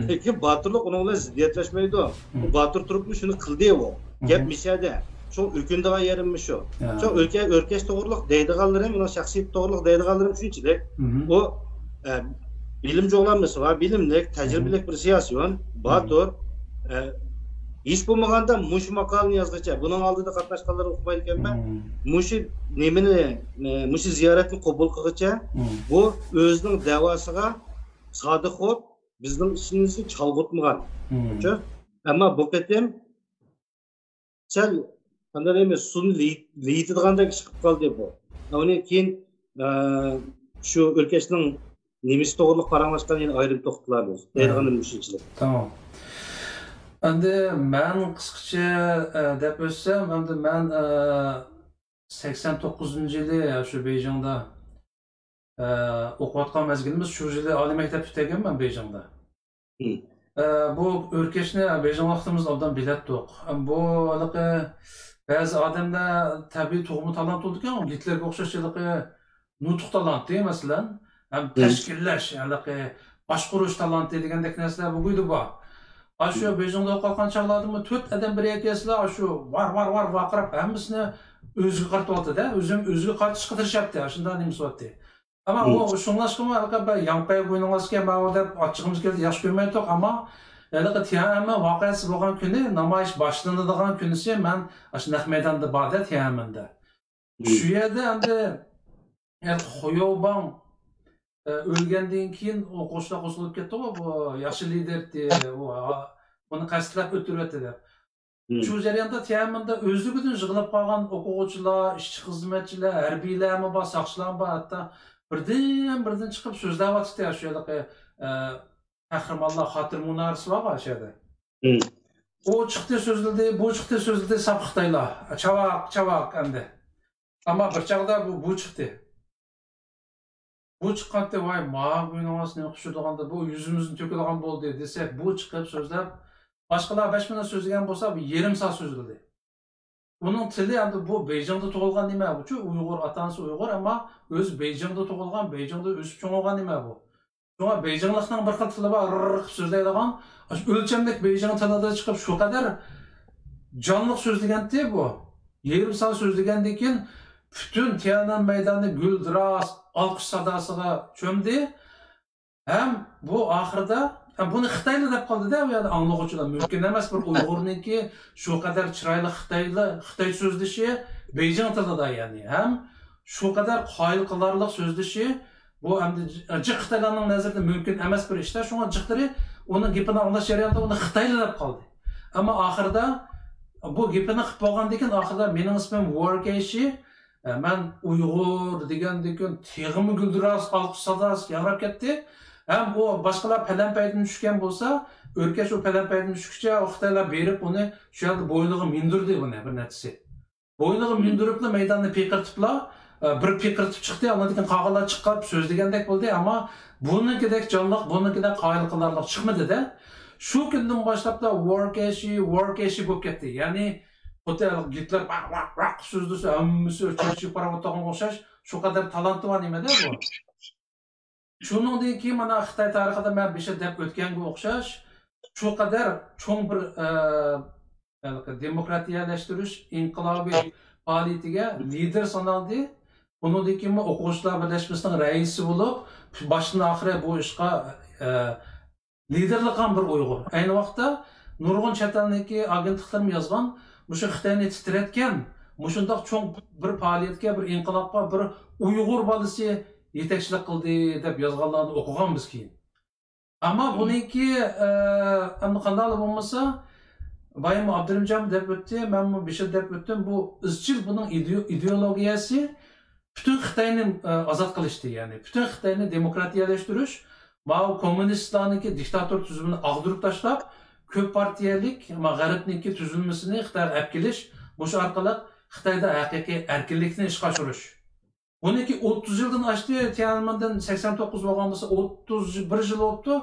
لېكىن باتۇرلۇق ئۇنىڭ بىلەن زىددىيەتلەشمەيدۇ. ئۇ باتۇر تۇرۇپمۇ شۇنى قىلدى ئۇ. گەپ مىشەدە. شۇ ئۆكۈنىدىغان يېرىم شۇ. شۇ ئۆركە-، ئۆركەش توغرىلىق دەيدىغانلىرىم، ئۇنىڭ شەخسىيىتى توغرىلىق دەيدىغانلىرىم شۇنچىلىك. ئۇ، ئە، بىلىم جۇغلانمىسى بار، بىلىملىك، تەجرىبىلىك بىر سىياسىيون، باتۇر. ئە، ھېچ بولمىغاندا مۇشۇ ماقالىنى يازغىچە، بۇنىڭ ئالدىدا قاتناشقانلىرىنى ئۇقمايدىكەنمەن. مۇشۇ نېمىنى، ئە، مۇشۇ زىيارەتنى قوبۇل قىلغىچە، بۇ ئۆزىنىڭ دەۋاسىغا سادىق بولۇپ، بىزنىڭ ئىشىمىزنى چالغۇتمىغان. ئەمما بۇ قېتىم سەل، قانداق دەيمىز، سۇنى لېي-، لېيىتىدىغاندەك ئىش قىلىپ قالدى بۇ. ئۇنى كېيىن، ئە، شۇ ئۆركەشنىڭ نېمىسى توغرىلىق پاراڭلاشقاندا يەنە ئايرىم توختىلارمىز. دەيدىغىنىم مۇشۇنچىلىك. تامام. ئەمدى مەن قىسقىچە، ئە، دەپ ئۆتسەم، ئەمدى مەن، ئە، سەكسەن توققۇزىنچى يىلى شۇ بېيجىڭدا، ئە، ئوقۇۋاتقان مەزگىلىمىز، شۇ يىلى ئالىي مەكتەپ پۈتتۈرگەنمەن بېيجىڭدا. ئە، بۇ ئۆركەشنى بېيجىڭ ۋاقتىمىزدا ئوبدان بىلەتتۇق. بۇ ھېلىقى بەزى ئادەملەر تەبىئىي تۇغما تالانت بولىدىكەن، گىتلېرگە ئوخشاش ھېلىقى نۇتۇق تالانتى، مەسىلەن، ھەم تەشكىللەش، ھېلىقى باشقۇرۇش تالانتى دېگەندەك نەرسىلەر بۇ گۇيدا بار. ئاشۇ بېيجىڭدا ئوقۇۋاتقان چاغلاردىمۇ تۆت ئادەم بىر يەرگە كەلسىلا، ئاشۇ ۋار، ۋار، ۋار ۋارقىراپ ھەممىسىنى ئۆزىگە قارىتىۋاتىدۇ، ئۆزۈم ئۆزىگە قارىتىشقا تىرىشاتتى، ئاشۇنداق نېمىسى بارتتى. ئەمما ئۇ شۇڭلاشقىمۇ ھېلىقى بىر ياڭقايغا ئوينىغانسىكەن، ماۋۇ دەپ ئاچچىقىمىز كەلدى، ياخشى كۆرمەيتتۇق. ئەمما ھېلىقى تيەنئەنمېن ۋەقەسى بولغان كۈنى، نامايىش باشلىنىدىغان كۈنىسى مەن ئاشۇ نەق مەيداندا بار-دە، تيەنئەنمېندە. شۇ يەردە ئەمدى، ئە، خۇياۋباڭ، ئە، ئۆلگەندىن كېيىن ئوقۇغۇچىلار قوزغىلىپ كەتتىغۇ، بۇ ياخشى لىدېر ئىدى، ئۇ، ئۇنى قەستلەپ ئۆلتۈرۈۋەتتى دەپ. شۇ جەرياندا تيەنئەنمېندا ئۆزلۈكىدىن يىغىلىپ قالغان ئوقۇغۇچىلار، ئىشچى-خىزمەتچىلەر، ھەربىيلەرمۇ بار، ساقچىلارمۇ بار، ھەتتا بىردىن-بىردىن چىقىپ سۆزلەۋاتاتتى، شۇ ھېلىقى، ئە، قەھرىمانلار خاتىرە مۇنارىسى بارغۇ، شۇ يەردە. ئۇ چىقتى سۆزلىدى، بۇ چىقتى سۆزلىدى، ساپ خىتايلار. چاۋاك، چاۋاك ئەمدى. ئەمما بىر چاغدا بۇ، بۇ چىقتى. بۇ چىققانتى، ۋاي، ماڭا بۇنىڭغا نېمە قىلىپ چۈشۈرىدىغاندا، بۇ يۈزىمىزنى تۆكىدىغان بولدى دېسەك، بۇ چىقىپ سۆزلەپ، باشقىلار بەش مىنۇت سۆزلىگەن بولسا، بۇ يېرىم سائەت سۆزلىدى. ئۇنىڭ تىلى ئەمدى بۇ بېيجىڭدا تۇغۇلغان نېمە بۇچۇ، ئۇيغۇر، ئاتا-ئانىسى ئۇيغۇر، ئەمما ئۆزى بېيجىڭدا تۇغۇلغان، بېيجىڭدا ئۆسۈپ چوڭ بولغان نېمە بۇ. شۇڭا بېيجىڭلىقنىڭ بىر خىل تىلى بار، رىر قىلىپ سۆزلەيدىغان. ئاشۇ ئۆلچەملىك بېيجىڭ تىلىدا چىقىپ، شۇ قەدەر جانلىق سۆزلىگەنتى بۇ. يېرىم سائەت سۆزلىگەندىن كېيىن، پۈتۈن تيەنئەنمېن مەيدانى گۈلدۈراس ئالقىش ساداسىغا چۆمدى. ھەم بۇ ئاخىرىدا، ھەم بۇنى خىتايلار دەپ قالدى-دە، ئۇ يەردە ئاڭلىغۇچىلار. مۇمكىن ئەمەس بىر ئۇيغۇرنىڭكى شۇ قەدەر چىرايلىق خىتايلار، خىتاي سۆزلىشى، بېيجىڭ تىلىدا يەنى. ھەم شۇ قەدەر قايىل قىلارلىق سۆزلىشى، بۇ ئەمدى جىق خىتايلارنىڭ نەزىرىدە مۇمكىن ئەمەس بىر ئىشلار. شۇڭا جىقلىرى ئۇنىڭ گېپىنى ئاڭلاش جەريانىدا ئۇنى خىتايلار دەپ قالدى. ئەمما ئاخىرىدا بۇ گېپىنى قىلىپ بولغاندىن كېيىن، ئاخىرىدا مېنىڭ ئىسمىم ۋوركېشى، ئە، مەن ئۇيغۇر دېگەندىن كېيىن تېخىمۇ گۈلدۈراس ئالقىش ساداسى ياڭراپ كەتتى. ھەم ئۇ باشقىلار پەلەمپەيدىن چۈشكەن بولسا، ئۆركەش ئۇ پەلەمپەيدىن چۈشكىچە ئۇ خىتايلار بېرىپ ئۇنى شۇ يەردە بوينىغا مىندۈردى ئۇنى بىر نەچچىسى. بوينىغا مىندۈرۈپلا مەيداننى پىقىرتىپلا، ئە، بىر پىقىرتىپ چىقتى، ئاندىن كېيىن قالغانلار چىقىپ سۆزلىگەندەك بولدى. ئەمما بۇنىڭكىدەك جانلىق، بۇنىڭكىدەك قايىل قىلارلىق چىقمىدى-دە. شۇ كۈندىن باشلاپلا ۋوركېشى، ۋوركېشى بولۇپ كەتتى. يەنى خۇددى گىتلېر ۋاق، ۋاق، ۋاق سۆزلىسە، ھەممىسى چۆچۈپ بارىۋاتقانغا ئوخشاش، شۇ قەدەر تالانتى بار نېمە-دە بۇ. شۇنىڭدىن كېيىن مانا خىتاي تارىخىدا مەن بېشىدا دەپ ئۆتكەنگە ئوخشاش، شۇ قەدەر چوڭ بىر، ئە، ھېلىقى دېموكراتىيەلەشتۈرۈش ئىنقىلابى پائالىيىتىگە لىدېر سانالدى. ئۇنىڭدىن كېيىنمۇ ئوقۇغۇچىلار بىرلەشمىسىنىڭ رەئىسى بولۇپ، باشتىن ئاخىرى بۇ ئىشقا، ئە، لىدېرلىق قىلغان بىر ئۇيغۇر. ئەينى ۋاقىتتا نۇرغۇن چەت ئەلنىڭكى ئاگېنتلىقلىرىمۇ يازغان، مۇشۇ خىتاينى تىترەتكەن، مۇشۇنداق چوڭ بىر پائالىيەتكە، بىر ئىنقىلابقا بىر ئۇيغۇر بالىسى يېتەكچىلىك قىلدى دەپ يازغانلارنى ئوقۇغانمىز كېيىن. ئەمما بۇنىڭكى، ئە، ئەمدى قانداقلا بولمىسا، بايام ئابدۇرېھىمجان دەپ ئۆتتى، مەنمۇ بېشىدا دەپ ئۆتتۈم، بۇ ئىزچىل بۇنىڭ ئىدېئو-، ئىدېئولوگىيەسى پۈتۈن خىتاينى، ئە، ئازاد قىلىشتى، يەنى پۈتۈن خىتاينى دېموكراتىيەلەشتۈرۈش، ماۋۇ كوممۇنىستلارنىڭكى دىكتاتور تۈزۈمىنى ئاغدۇرۇپ تاشلاپ، كۆپ پارتىيەلىك، ما، غەربنىڭكى تۈزۈلمىسىنى خىتايغا ئەپ كېلىش، مۇشۇ ئارقىلىق خىتايدا ھەقىقىي ئەركىنلىكنى ئىشقا ئاشۇرۇش. بۇنىڭكى ئوتتۇز يىلدىن ئاشتى، تيەنئەنمېندىن سەكسەن توققۇز بولغان بولسا، ئوتتۇز بىر يىل بوپتۇ.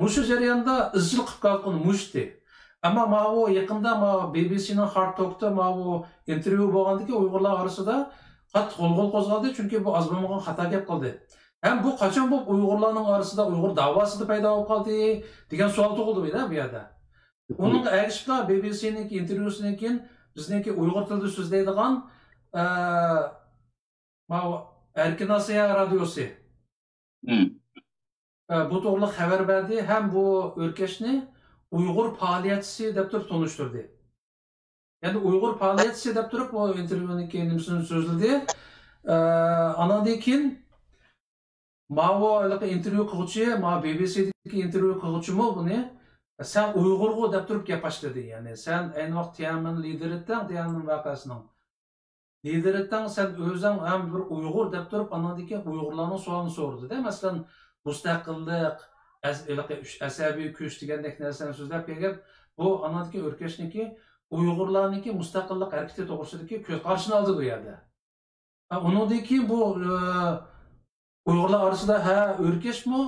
مۇشۇ جەرياندا ئىزچىل قىلىپ كېلىۋاتقىنى مۇشۇ ئىدى. ئەمما ماۋۇ يېقىندا ماۋۇ بى بى سىنىڭ ھارد توكتا ماۋۇ ئىنتېرۋيۇ بولغاندىكى ئۇيغۇرلار ئارىسىدا قاتتىق غۇلغۇلا قوزغالدى، چۈنكى بۇ ئاز بولمىغان خاتا گەپ قىلدى. ھەم بۇ قاچان بولۇپ ئۇيغۇرلارنىڭ ئارىسىدا ئۇيغۇر داۋاسىدا پەيدا بولۇپ قالدى دېگەن سوئال تۇغۇلدى بۇ يەردە. ئۇنىڭغا ئەگىشىپلا بى بى سىنىڭكى ئىنتېرۋيۇسىدىن كېيىن بىزنىڭكى ئۇيغۇر تىلىدا سۆزلەيدىغان، ئە، ماۋۇ ئەركىن ئاسىيا رادىيوسى، ئە، بۇ توغرىلىق خەۋەر بەردى ھەم بۇ ئۆركەشنى ئۇيغۇر پائالىيەتچىسى دەپ تۇرۇپ تونۇشتۇردى. يەنى ئۇيغۇر پائالىيەتچىسى دەپ تۇرۇپ بۇ ئىنتېرۋيۇنىڭكى نېمىسىنى سۆزلىدى. ئە، ئاناندىن كېيىن ماۋۇ ھېلىقى ئىنتېرۋيۇ قىلغۇچى، ماۋۇ بى بى سىدىكى ئىنتېرۋيۇ قىلغۇچىمۇ بۇنى، سەن ئۇيغۇرغۇ دەپ تۇرۇپ گەپ باشلىدى. يەنى سەن ئەينى ۋاقىت تيەنئەنمېن لىدېرىتەڭ، تيەنئەنمېن ۋەقەسىنىڭ لىدېرىتەڭ، سەن ئۆزۈڭ ھەم بىر ئۇيغۇر دەپ تۇرۇپ، ئانىڭدىن كېيىن ئۇيغۇرلارنىڭ سوئالىنى سورىدى-دە. مەسىلەن، مۇستەقىللىق، ئەس-، ھېلىقى ئۈچ ئەسەبىي كۈچ دېگەندەك نەرسىلەرنى سۆزلەپ كەلگەن. بۇ ئانىڭدىكى ئۆركەشنىڭكى ئۇيغۇرلارنىڭكى مۇستەقىللىق ھەرىكىتى توغرىسىدىكى كۆز قارىشىنى ئالدى بۇ يەردە. ھە، ئۇنىڭدىن كېيىن بۇ، ئە، ئۇيغۇرلار ئارىسىدا، ھە، ئۆركەشمۇ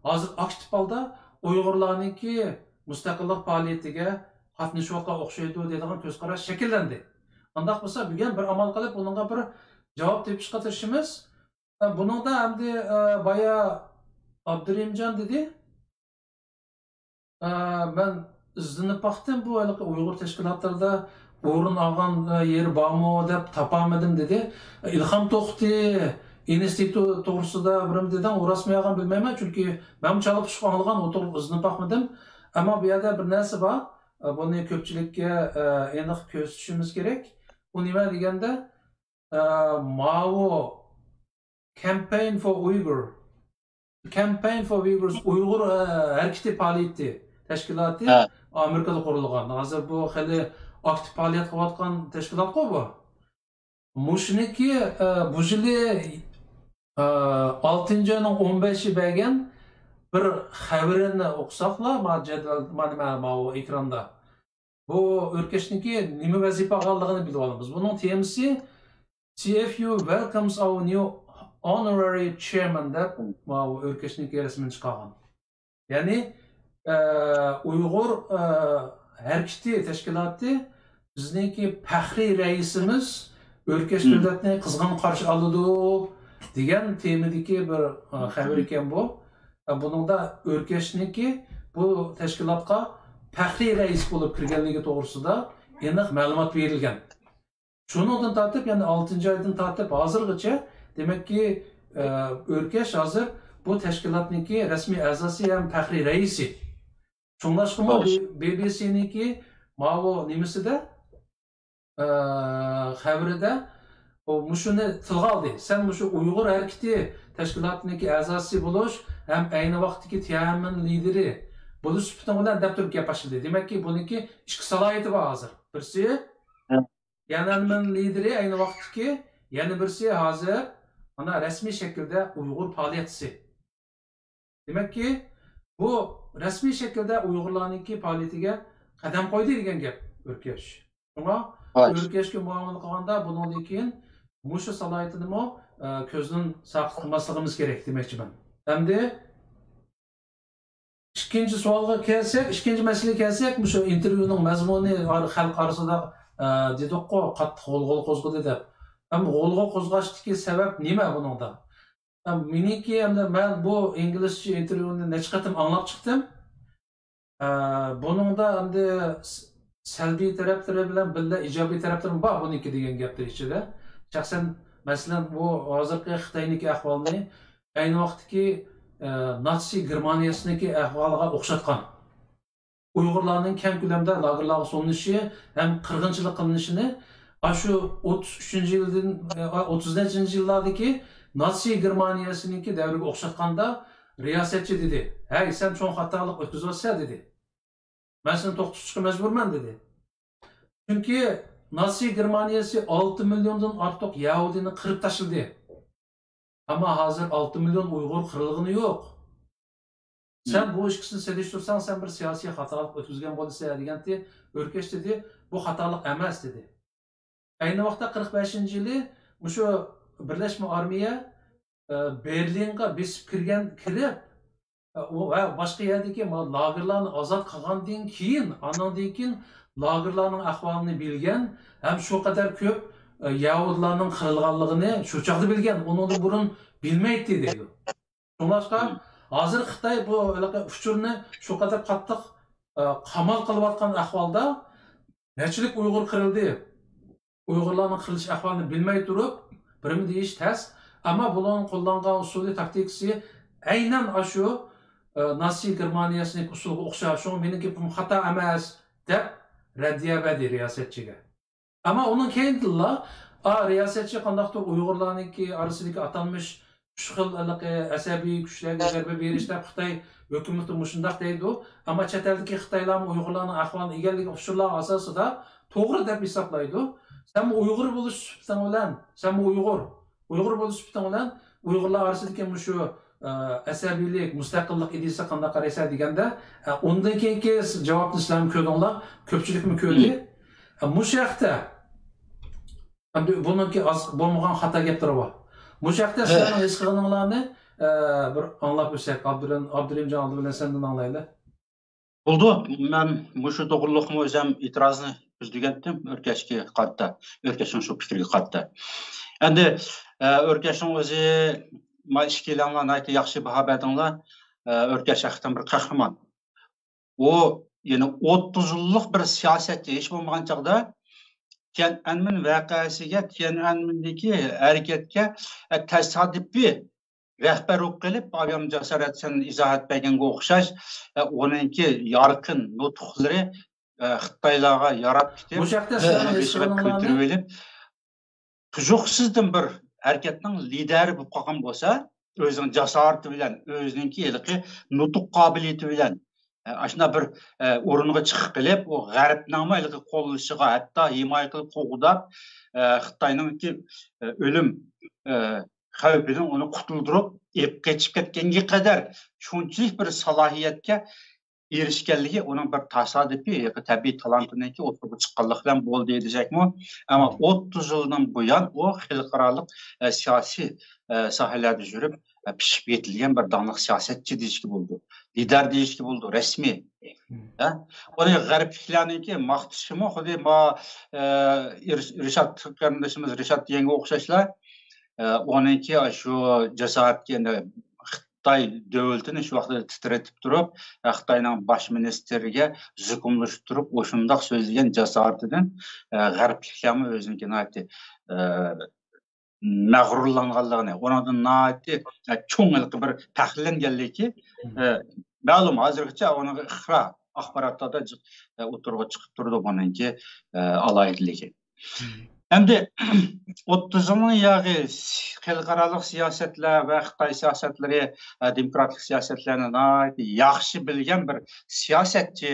ھازىر ئاكتىپ ھالدا ئۇيغۇرلارنىڭكى مۇستەقىللىق پائالىيىتىگە قاتنىشىۋاتقان ئوخشايدۇ دەيدىغان كۆز قاراش شەكىللەندى. ئانداق بولسا، بۈگۈن بىر ئامال قىلىپ ئۇنىڭغا بىر جاۋاب تېپىشقا تىرىشىمىز. ھە، بۇنىڭدا ئەمدى، ئە، بايا ئابدۇرېھىمجان دېدى. ئە، مەن ئىزدىنىپ باقتىم، بۇ ھېلىقى ئۇيغۇر تەشكىلاتلىرىدا ئورۇن ئالغان، ئە، يېرى بارمۇ دەپ تاپالمىدىم، دېدى. ئىلھام توختى ئىنستىتۇتى توغرىسىدا بىرىم دېدىڭ، ئۇ راستمۇ يالغان بىلمەيمەن، چۈنكى مەنمۇ چالا پۇشۇپ ئاڭلىغان، ئۇ توغرىلىق ئىزدىنىپ باقمىدىم. ئەمما بۇ يەردە بىر نەرسە بار، ئە، بۇنى كۆپچىلىككە، ئە، ئېنىق كۆرسىتىشىمىز كېرەك. ئۇ نېمە دېگەندە، ئە، ماۋۇ Campaign for Uyghur. Campaign for Uyghurs، ئۇيغۇر، ئە، ھەرىكىتى پائالىيىتى تەشكىلاتى ھە. ئامېرىكىدا قۇرۇلغان. ھازىر بۇ خېلى ئاكتىپ پائالىيەت قىلىۋاتقان تەشكىلاتقۇ بۇ. مۇشۇنىڭكى، ئە، بۇ يىلى، ئە، ئالتىنچى ئاينىڭ ئون بەشى بەرگەن بىر خەۋىرىنى ئوقۇساقلا، ما جەدۋەل، ما نېمە، ماۋۇ ئېكراندا. بۇ ئۆركەشنىڭكى نېمە ۋەزىپە ئالغانلىقىنى بىلىۋالىمىز. بۇنىڭ تېمىسى تى ئېف يۇ welcomes our new honorary chairman دەپ ماۋۇ ئۆركەشنىڭكى رەسىمىنى چىقارغان. يەنى، ئە، ئۇيغۇر، ئە، ھەرىكىتى تەشكىلاتى بىزنىڭكى پەخرىي رەئىسىمىز ئۆركەش مم. دۆلەتنى قىزغىن قارشى ئالىدۇ دېگەن تېمىدىكى بىر، ئە، خەۋەر ئىكەن بۇ. ئە، بۇنىڭدا ئۆركەشنىڭكى بۇ تەشكىلاتقا پەخرىي رەئىس بولۇپ كىرگەنلىكى توغرىسىدا ئېنىق مەلۇمات بېرىلگەن. شۇنىڭدىن تارتىپ، يەنى ئالتىنچى ئايدىن تارتىپ ھازىرغىچە، دېمەككى، ئە، ئۆركەش ھازىر بۇ تەشكىلاتنىڭكى رەسمىي ئەزاسى ھەم پەخرىي رەئىسى. شۇڭلاشقىمۇ، بى-، بى بى سىنىڭكى ماۋۇ نېمىسىدە، ئە، خەۋىرىدە ئۇ مۇشۇنى تىلغا ئالدى. سەن مۇشۇ ئۇيغۇر ھەرىكىتى تەشكىلاتىنىڭكى ئەزاسى بولۇش ھەم ئەينى ۋاقىتتىكى تيەنئەنمېن لىدىرى بولۇش سۈپىتىڭ بىلەن دەپ تۇرۇپ گەپ باشلىدى. دېمەككى، بۇنىڭكى ئىككى سالاھىيىتى بار ھازىر. بىرسى، تيەنئەنمېن لىدىرى ئەينى ۋاقىتتىكى، يەنە بىرسى ھازىر مانا رەسمىي شەكىلدە ئۇيغۇر پائالىيەتچىسى. دېمەككى، بۇ رەسمىي شەكىلدە ئۇيغۇرلارنىڭكى پائالىيىتىگە قەدەم قويدى دېگەن گەپ ئۆركەش. شۇڭا ئۆركەشكە مۇئامىلە قىلغاندا بۇنىڭدىن كېيىن مۇشۇ سالاھىيىتىنىمۇ، ئە، كۆزدىن ساقىت قىلماسلىقىمىز كېرەك دېمەكچىمەن. ئەمدى ئىككىنچى سوئالغا كەلسەك، ئىككىنچى مەسىلىگە كەلسەك، مۇشۇ ئىنتېرۋيۇنىڭ مەزمۇنى ئار-، خەلق ئارىسىدا، ئە، دېدۇققۇ، قاتتىق غۇلغۇلا قوزغىدى دەپ. ئەمما غۇلغۇلا قوزغاشتىكى سەۋەب نېمە بۇنىڭدا؟ ئە، مېنىڭكى ئەمدى مەن بۇ ئىنگلىزچە ئىنتېرۋيۇنى نەچچە قېتىم ئاڭلاپ چىقتىم. ئە، بۇنىڭدا ئەمدى س-، سەلبىي تەرەپلىرى بىلەن بىللە ئىجابىي تەرەپلىرىمۇ بار بۇنىڭكى دېگەن گەپلەر ئىچىدە. شەخسەن، مەسىلەن، بۇ ھازىرقى خىتاينىڭكى ئەھۋالىنى ئەينى ۋاقىتتىكى، ئە، ناتسى گېرمانىيەسىنىڭكى ئەھۋالىغا ئوخشاتقان. ئۇيغۇرلارنىڭ كەڭ كۆلەمدە لاگېرلارغا سولىنىشى ھەم قىرغىنچىلىق قىلىنىشىنى ئاشۇ ئوتتۇز ئۈچىنچى يىلدىن، ئە، ئوتتۇز نەچچىنچى يىللاردىكى ناتسى گېرمانىيەسىنىڭكى دەۋرىگە ئوخشاتقاندا رىياسەتچى دېدى، «ھەي، سەن چوڭ خاتالىق ئۆتكۈزۈۋاتىسەن» دېدى. «مەن سېنى توختىتىشقا مەجبۇرمەن» دېدى. چۈنكى ناتسى گېرمانىيەسى ئالتە مىليوندىن ئارتۇق يەھۇدىينى قىرىپ تاشلىدى. ئەمما ھازىر ئالتە مىليون ئۇيغۇر قىرىلغىنى يوق. سەن بۇ ئىككىسىنى سېلىشتۇرساڭ، سەن بىر سىياسىي خاتالىق ئۆتكۈزگەن بولىسەن دېگەنتى ئۆركەش دېدى، بۇ خاتالىق ئەمەس دېدى. ئەينى ۋاقىتتا قىرىق بەشىنچى يىلى مۇشۇ بىرلەشمە ئارمىيە، ئە، بېرلىنغا بېسىپ كىرگەن، كىرىپ، ئە، ئۇ ۋە باشقا يەردىكى ما-، لاگېرلارنى ئازاد قىلغاندىن كېيىن، ئاندىن كېيىن لاگېرلارنىڭ ئەھۋالىنى بىلگەن ھەم شۇ قەدەر كۆپ، ئە، يەھۇدىيلارنىڭ قىرىلغانلىقىنى شۇ چاغدا بىلگەن، ئۇنىڭدىن بۇرۇن بىلمەيتتى دەيدۇ. شۇڭلاشقا ھازىر خىتاي بۇ ھېلىقى ئۇچۇرنى شۇ قەدەر قاتتىق، ئە، قامال قىلىۋاتقان ئەھۋالدا نەچچىلىك ئۇيغۇر قىرىلدى، ئۇيغۇرلارنىڭ قىرىلىش ئەھۋالىنى بىلمەي تۇرۇپ، بىرىمۇ دېيىش تەس. ئەمما بۇلارنىڭ قوللانغان ئۇسۇلى، تاكتىكىسى ئەينەن ئاشۇ، ئە، ناتسى گېرمانىيەسىنىڭ ئۇسۇلىغا ئوخشاش. شۇڭا مېنىڭكى گېپىم خاتا ئەمەس، دەپ رەددىيە بەردى رىياسەتچىگە. ئەمما ئۇنىڭ كەينىدىنلا، ئا، رىياسەتچى قانداقتۇر ئۇيغۇرلارنىڭكى ئارىسىدىكى ئاتالمىش ئۈچ خىل ھېلىقى ئەسەبىي كۈچلەرگە زەربە بېرىش دەپ خىتاي ھۆكۈمىتى مۇشۇنداق دەيدۇ. ئەمما چەت ئەلدىكى خىتايلارمۇ ئۇيغۇرلارنىڭ ئەھۋالىنى ئىگىلىگەن ئۇچۇرلار ئاساسىدا توغرا دەپ ھېسابلايدۇ. سەنمۇ ئۇيغۇر بولۇش سۈپىتىڭ بىلەن، سەنمۇ ئۇيغۇر، ئۇيغۇر بولۇش سۈپىتىڭ بىلەن ئۇيغۇرلار ئارىسىدىكى مۇشۇ، ئە، ئەسەبىيلىك، مۇستەقىللىق ئىدىيىسىگە قانداق قارايسەن دېگەندە، ئە، ئۇندىن كېيىنكى جاۋابنى سىلەرمۇ كۆردۈڭلار، كۆپچىلىكمۇ كۆردى. ئە، مۇشۇ ھەقتە ئەمدى بۇنىڭكى ئاز بولمىغان خاتا گەپلىرى بار. مۇشۇ ھەقتە سىلەرنىڭ ھېس قىلغىنىڭلارنى، ئە، بىر ئاڭلاپ ئۆتسەك، ئابدۇرېھىم، ئابدۇرېھىمجان، ئالدى بىلەن سەندىن ئاڭلايلى. بولىدۇ. مەن مۇشۇ توغرۇلۇقمۇ ئۆزۈم ئېتىرازنى بىلدۈرگەنتىم ئۆركەشكە قارىتا، ئۆركەشنىڭ شۇ پىكرىگە قارىتا. ئەمدى، ئە، ئۆركەشنىڭ ئۆزى، ما ئىككىلەڭلار ناھايىتى ياخشى باھا بەردىڭلار. ئە، ئۆركەش ھەقىقەتەن بىر قەھرىمان. ئۇ، يەنى ئوتتۇز يىللىق بىر سىياسەتچى، ھېچ بولمىغان چاغدا تيەنئەنمېن ۋەقەسىگە، تيەنئەنمېندىكى ھەرىكەتكە، ئە، تاسادىپىي رەھبەر بولۇپ قېلىپ، ئابىيام جاسارەت سەن ئىزاھات بەرگەنگە ئوخشاش، ئە، ئۇنىڭكى يارقىن نۇتۇقلىرى، ئە، خىتايلارغا ياراپ كېتىپ، مۇشۇ ھەقتە سىلەرنىڭ ھېس قىلغىنىڭلارنى كۆتۈرۈۋېلىپ، تۇيۇقسىزدىن بىر ھەرىكەتنىڭ لىدەرى بولۇپ قالغان بولسا، ئۆزىنىڭ جاسارىتى بىلەن، ئۆزىنىڭكى ھېلىقى نۇتۇق قابىلىيىتى بىلەن، ئە، ئاشۇنداق بىر، ئە، ئورۇنغا چىقىپ قېلىپ، ئۇ غەربنىڭمۇ ھېلىقى قوللىشىغا، ھەتتا ھىمايە قىلىپ قوغداپ، ئە، خىتاينىڭكى، ئە، ئۆلۈم، ئە، خەۋپىدىن ئۇنى قۇتۇلدۇرۇپ ئېلىپ قېچىپ كەتكەنگە قەدەر شۇنچىلىك بىر سالاھىيەتكە ئېرىشكەنلىكى ئۇنىڭ بىر تاسادىپىي تەبىئىي تالانتىنىڭكى ئوتتۇرىغا چىققانلىقى بىلەن بولدى دېسەكمۇ، ئەمما ئوتتۇز يىلدىن بۇيان ئۇ خەلقئارالىق، ئە، سىياسىي، ئە، ساھەلەردە يۈرۈپ، ئە، پىشىپ يېتىلگەن بىر داڭلىق سىياسەتچى دېيىشكە بولىدۇ. لىدەر دېيىشكە بولىدۇ، رەسمىي. ھە؟ ئۇنى غەربلىكلەرنىڭكى ماختىشىمۇ خۇددى ما، ئە، رىش-، رىشات قېرىندىشىمىز رىشات دېگەنگە ئوخشاشلا، ئە، ئۇنىڭكى شۇ جاسارەتكە، خىتاي دۆلىتىنى شۇ ۋاقىتتا تىترىتىپ تۇرۇپ، خىتاينىڭ باش مىنىستىرىگە زوكۇملىشىپ تۇرۇپ، ئاشۇنداق سۆزلىگەن جاسارىتىدىن، غەربلىكلەرمۇ ئۆزىنىڭكى ناھايىتى، مەغرۇرلانغانلىقىنى، ئۇنىڭدىن ناھايىتى، چوڭ ھېلىقى بىر پەخىرلەنگەنلىكى، مەلۇم. ھازىرغىچە ئۇنىڭغا ئىقرار، ئاخباراتلاردا جىق، ئوتتۇرىغا چىقىپ تۇرىدۇ بۇنىڭكى، ئالاھىدىلىكى. ئەمدى ئوتتۇز يىلنىڭ ياغى خەلقئارالىق سىياسەتلەر ۋە خىتاي سىياسەتلىرى، دېموكراتلىق سىياسەتلەرنى ناھايىتى ياخشى بىلگەن بىر سىياسەتچى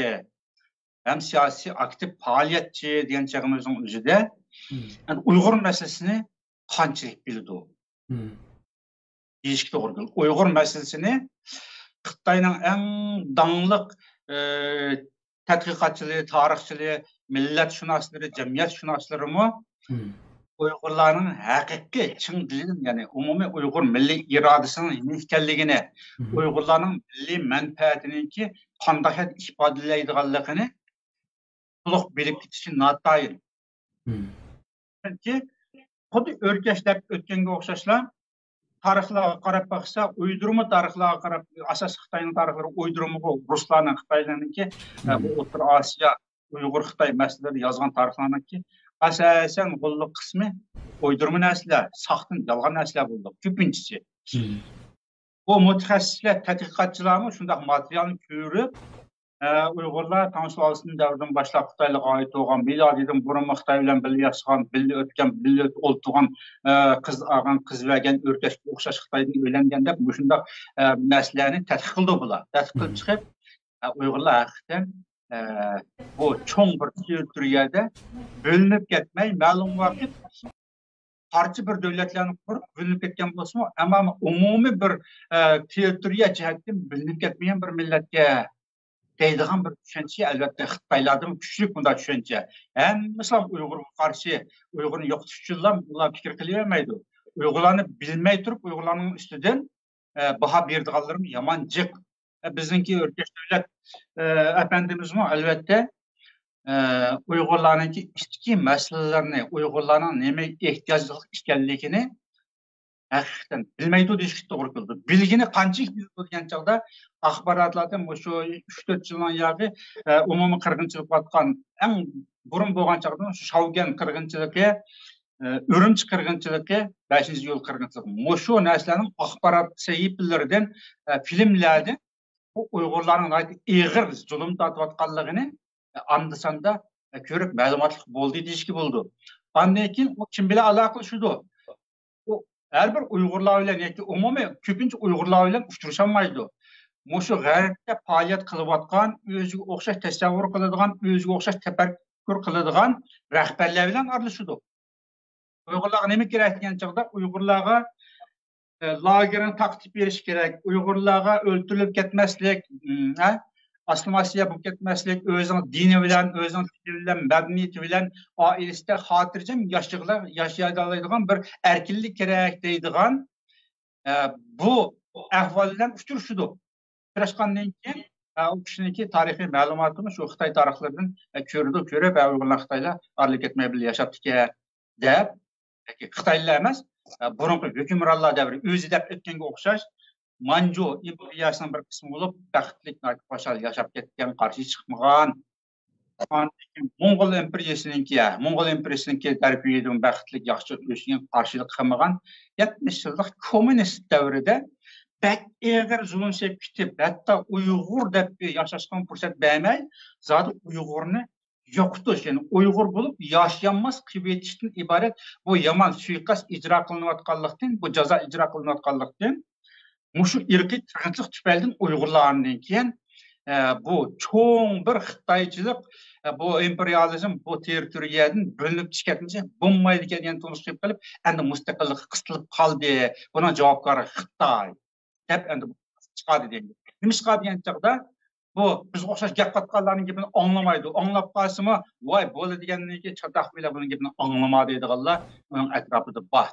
ھەم سىياسىي ئاكتىپ پائالىيەتچى دېگەن چېغىمىزنىڭ ئۆزىدە، يەنى ئۇيغۇر مەسىلىسىنى قانچىلىك بىلىدۇ؟ دېيىشكە توغرا كېلىدۇ. ئۇيغۇر مەسىلىسىنى خىتاينىڭ ئەڭ داڭلىق، ئى، تەتقىقاتچىلىرى، تارىخچىلىرى، مىللەتشۇناسلىرى، جەمئىيەتشۇناسلىرىمۇ ئۇيغۇرلارنىڭ ھەقىقىي چىڭ دىلىدىن، يەنى ئومۇمىي ئۇيغۇر مىللىي ئىرادىسىنىڭ نېمە ئىكەنلىكىنى، ئۇيغۇرلارنىڭ مىللىي مەنپەئەتىنىڭكى قانداق ئىپادىلەيدىغانلىقىنى تولۇق بىلىپ كېتىشى ناتايىن. چۈنكى خۇددى ئۆركەش دەپ ئۆتكەنگە ئوخشاشلا، تارىخلارغا قاراپ باقسا، ئۇيدۇرما تارىخلارغا قاراپ، ئاساسلىق خىتاينىڭ تارىخلىرى ئۇيدۇرمىغۇ، رۇسلارنىڭ، خىتايلارنىڭكى، ئە، بۇ ئوتتۇرا ئاسىيا، ئۇيغۇر، خىتاي مەسىلىلىرىدە يازغان تارىخلارنىڭكى ئاساسەن غۇللۇق قىسمى ئۇيدۇرما نەرسىلەر، ساختىن يالغان نەرسىلەر بولدى، كۆپىنچىسى. بۇ مۇتەخەسسىسلەر، تەتقىقاتچىلارمۇ شۇنداق ماتېرىيالنى كۆرۈپ، ئە، ئۇيغۇرلار تاڭ سۇلالىسىدىن دەۋرىدىن باشلاپ خىتايلارغا ئائىت بولغان، مىلادىدىن بۇرۇنمۇ خىتاي بىلەن بىللە ياشىغان، بىللە ئۆتكەن، بىللە ئولتۇرغان، ئە، قىز ئالغان، قىز بەرگەن، ئۆركەشكە ئوخشاش خىتايدىن ئۆيلەنگەن دەپ مۇشۇنداق، ئە، مەسىلىلەرنى تەتقىق قىلدى بۇلار. تەتقىق قىلىپ چىقىپ، ئە، ئۇيغۇرلار ھەقىقەتەن، ئە، بۇ چوڭ بىر تېررىتورىيەدە بۆلۈنۈپ كەتمەي، مەلۇم ۋاقىت پارچە بىر دۆلەتلەرنى قۇرۇپ بۆلۈنۈپ كەتكەن بولسىمۇ، ئەمما ئومۇمىي بىر، ئە، تېررىتورىيە جەھەتتىن بۆلۈنۈپ كەتمىگەن بىر مىللەتكە دەيدىغان بىر چۈشەنچە، ئەلۋەتتە، خىتايلاردىمۇ كۈچلۈك بۇنداق چۈشەنچە. ھەممىسىلا ئۇيغۇرغا قارشى، ئۇيغۇرنى يوقىتىش ئۈچۈنلا ئۇلار پىكىر قىلىۋەرمەيدۇ. ئۇيغۇرلارنى بىلمەي تۇرۇپ، ئۇيغۇرلارنىڭ ئۈستىدىن، ئە، باھا بېرىدىغانلىرىمۇ يامان جىق. ئە، بىزنىڭكى ئۆركەش دۆلەت، ئە، ئەپەندىمىزمۇ، ئەلۋەتتە، ئە، ئۇيغۇرلارنىڭكى ئىچكى مەسىلىلىرىنى، ئۇيغۇرلارنىڭ نېمىگە ئېھتىياجلىق ئىكەنلىكىنى ھەقىقەتەن بىلمەيدۇ دېيىشكە توغرا كېلىدۇ. بىلگىنى قانچىلىك بىلىدۇ دېگەن چاغدا، ئاخباراتلاردا مۇشۇ ئۈچ تۆت يىلنىڭ ياغى، ئە، ئومۇمىي قىرغىنچىلىق بولۇۋاتقان، ئەڭ بۇرۇن بولغان چاغدا شاۋگۈەن قىرغىنچىلىقى، ئە، ئۈرۈمچى قىرغىنچىلىقى، بەشىنچى ئىيۇل قىرغىنچىلىقى، مۇشۇ نەرسىلەرنىڭ ئاخبارات سەھىپىلىرىدىن، ئە، فىلىملەردىن بۇ ئۇيغۇرلارنىڭ ناھايىتى ئېغىر زۇلۇم تارتىۋاتقانلىقىنى ئاندا-ساندا كۆرۈپ مەلۇماتلىق بولدى دېيىشكە بولىدۇ. ئاندىن كېيىن ئۇ كىم بىلەن ئالاقىلىشىدۇ؟ ئۇ ھەر بىر ئۇيغۇرلار بىلەن ياكى ئومۇمىي كۆپىنچە ئۇيغۇرلار بىلەن ئۇچرىشالمايدۇ. مۇشۇ غەربتە پائالىيەت قىلىۋاتقان، ئۆزىگە ئوخشاش تەسەۋۋۇر قىلىدىغان، ئۆزىگە ئوخشاش تەپەككۇر قىلىدىغان رەھبەرلەر بىلەن ئارىلىشىدۇ. ئۇيغۇرلارغا نېمە كېرەك دېگەن چاغدا، ئۇيغۇرلارغا، ئە، لاگېرنى تارقىتىپ بېرىش كېرەك، ئۇيغۇرلارغا ئۆلتۈرۈلۈپ كەتمەسلىك، م، ھە؟ ئاسسىمىلياتسىيە بولۇپ كەتمەسلىك، ئۆزىنىڭ دىنى بىلەن، ئۆزىنىڭ تىلى بىلەن، مەدەنىيىتى بىلەن ئائىلىسىدە خاتىرجەم ياشىغىلى-، ياشىيالايدىغان بىر ئەركىنلىك كېرەك دەيدىغان، ئە، بۇ ئەھۋال بىلەن ئۇچرىشىدۇ. ئۇچراشقاندىن كېيىن، ئە، ئۇ كىشىنىڭكى تارىخىي مەلۇماتىنى شۇ خىتاي تارىخلىرىدىن، ئە، كۆرىدۇ، كۆرۈپ، ئە، ئۇيغۇرلار خىتايلار ئارىلىق كەتمەي بىللە ياشاپتىكەن دەپ، ياكى خىتايلار ئەمەس، ئە، بۇرۇنقى ھۆكۈمرانلار دەۋرى ئۆزى دەپ ئۆتكەنگە ئوخشاش، مانجۇ ئىمپېرىيەسىنىڭ بىر قىسمى بولۇپ، بەختلىك، ناھايىتى خۇشال ياشاپ كەتكەن، قارشى چىقمىغان. ئاندىن كېيىن موڭغۇل ئىمپېرىيەسىنىڭكى، ھە، موڭغۇل ئىمپېرىيەسىنىڭكى تەرىپىدىن بەختلىك، ياخشى ئۆسكەن، قارشىلىق قىلمىغان. يەتمىش يىللىق كوممۇنىست دەۋرىدە بەك ئېغىر زۇلۇم چېكىپ كېتىپ، ھەتتا ئۇيغۇر دەپ ياشاشقا پۇرسەت بەرمەي، زادى ئۇيغۇرنى يوقىتىش، يەنى ئۇيغۇر بولۇپ ياشىيالماس قىلىۋېتىشتىن ئىبارەت بۇ يامان سۇيىقەست ئىجرا قىلىنىۋاتقانلىقتىن، بۇ جازا ئىجرا قىلىنىۋاتقانلىقتىن، مۇشۇ ئىرقىي قىرغىنچىلىق تۈپەيلىدىن ئۇيغۇرلارنىڭ كېيىن، ئە، بۇ چوڭ بىر خىتايچىلىق، ئە، بۇ ئىمپېرىيالىزم، بۇ تېررىتورىيەدىن بۆلۈنۈپ چىقىپ كەتمىسە بولمايدىكەن دېگەن تونۇش قىلىپ قېلىپ، ئەمدى مۇستەقىللىققا قىستىلىپ قالدى. بۇنىڭ جاۋابكارى خىتاي دەپ ئەمدى چىقاردى دەيدۇ. نېمە چىقاردى دېگەن چاغدا، بۇ بىزگە ئوخشاش گەپ قاتقانلارنىڭ گېپىنى ئاڭلىمايدۇ. ئاڭلاپ قالسىمۇ، ۋاي، بولدى دېگەندىن كېيىن چاتاق بىلەن بۇنىڭ گېپىنى ئاڭلىما دەيدىغانلار ئۇنىڭ ئەتراپىدا بار.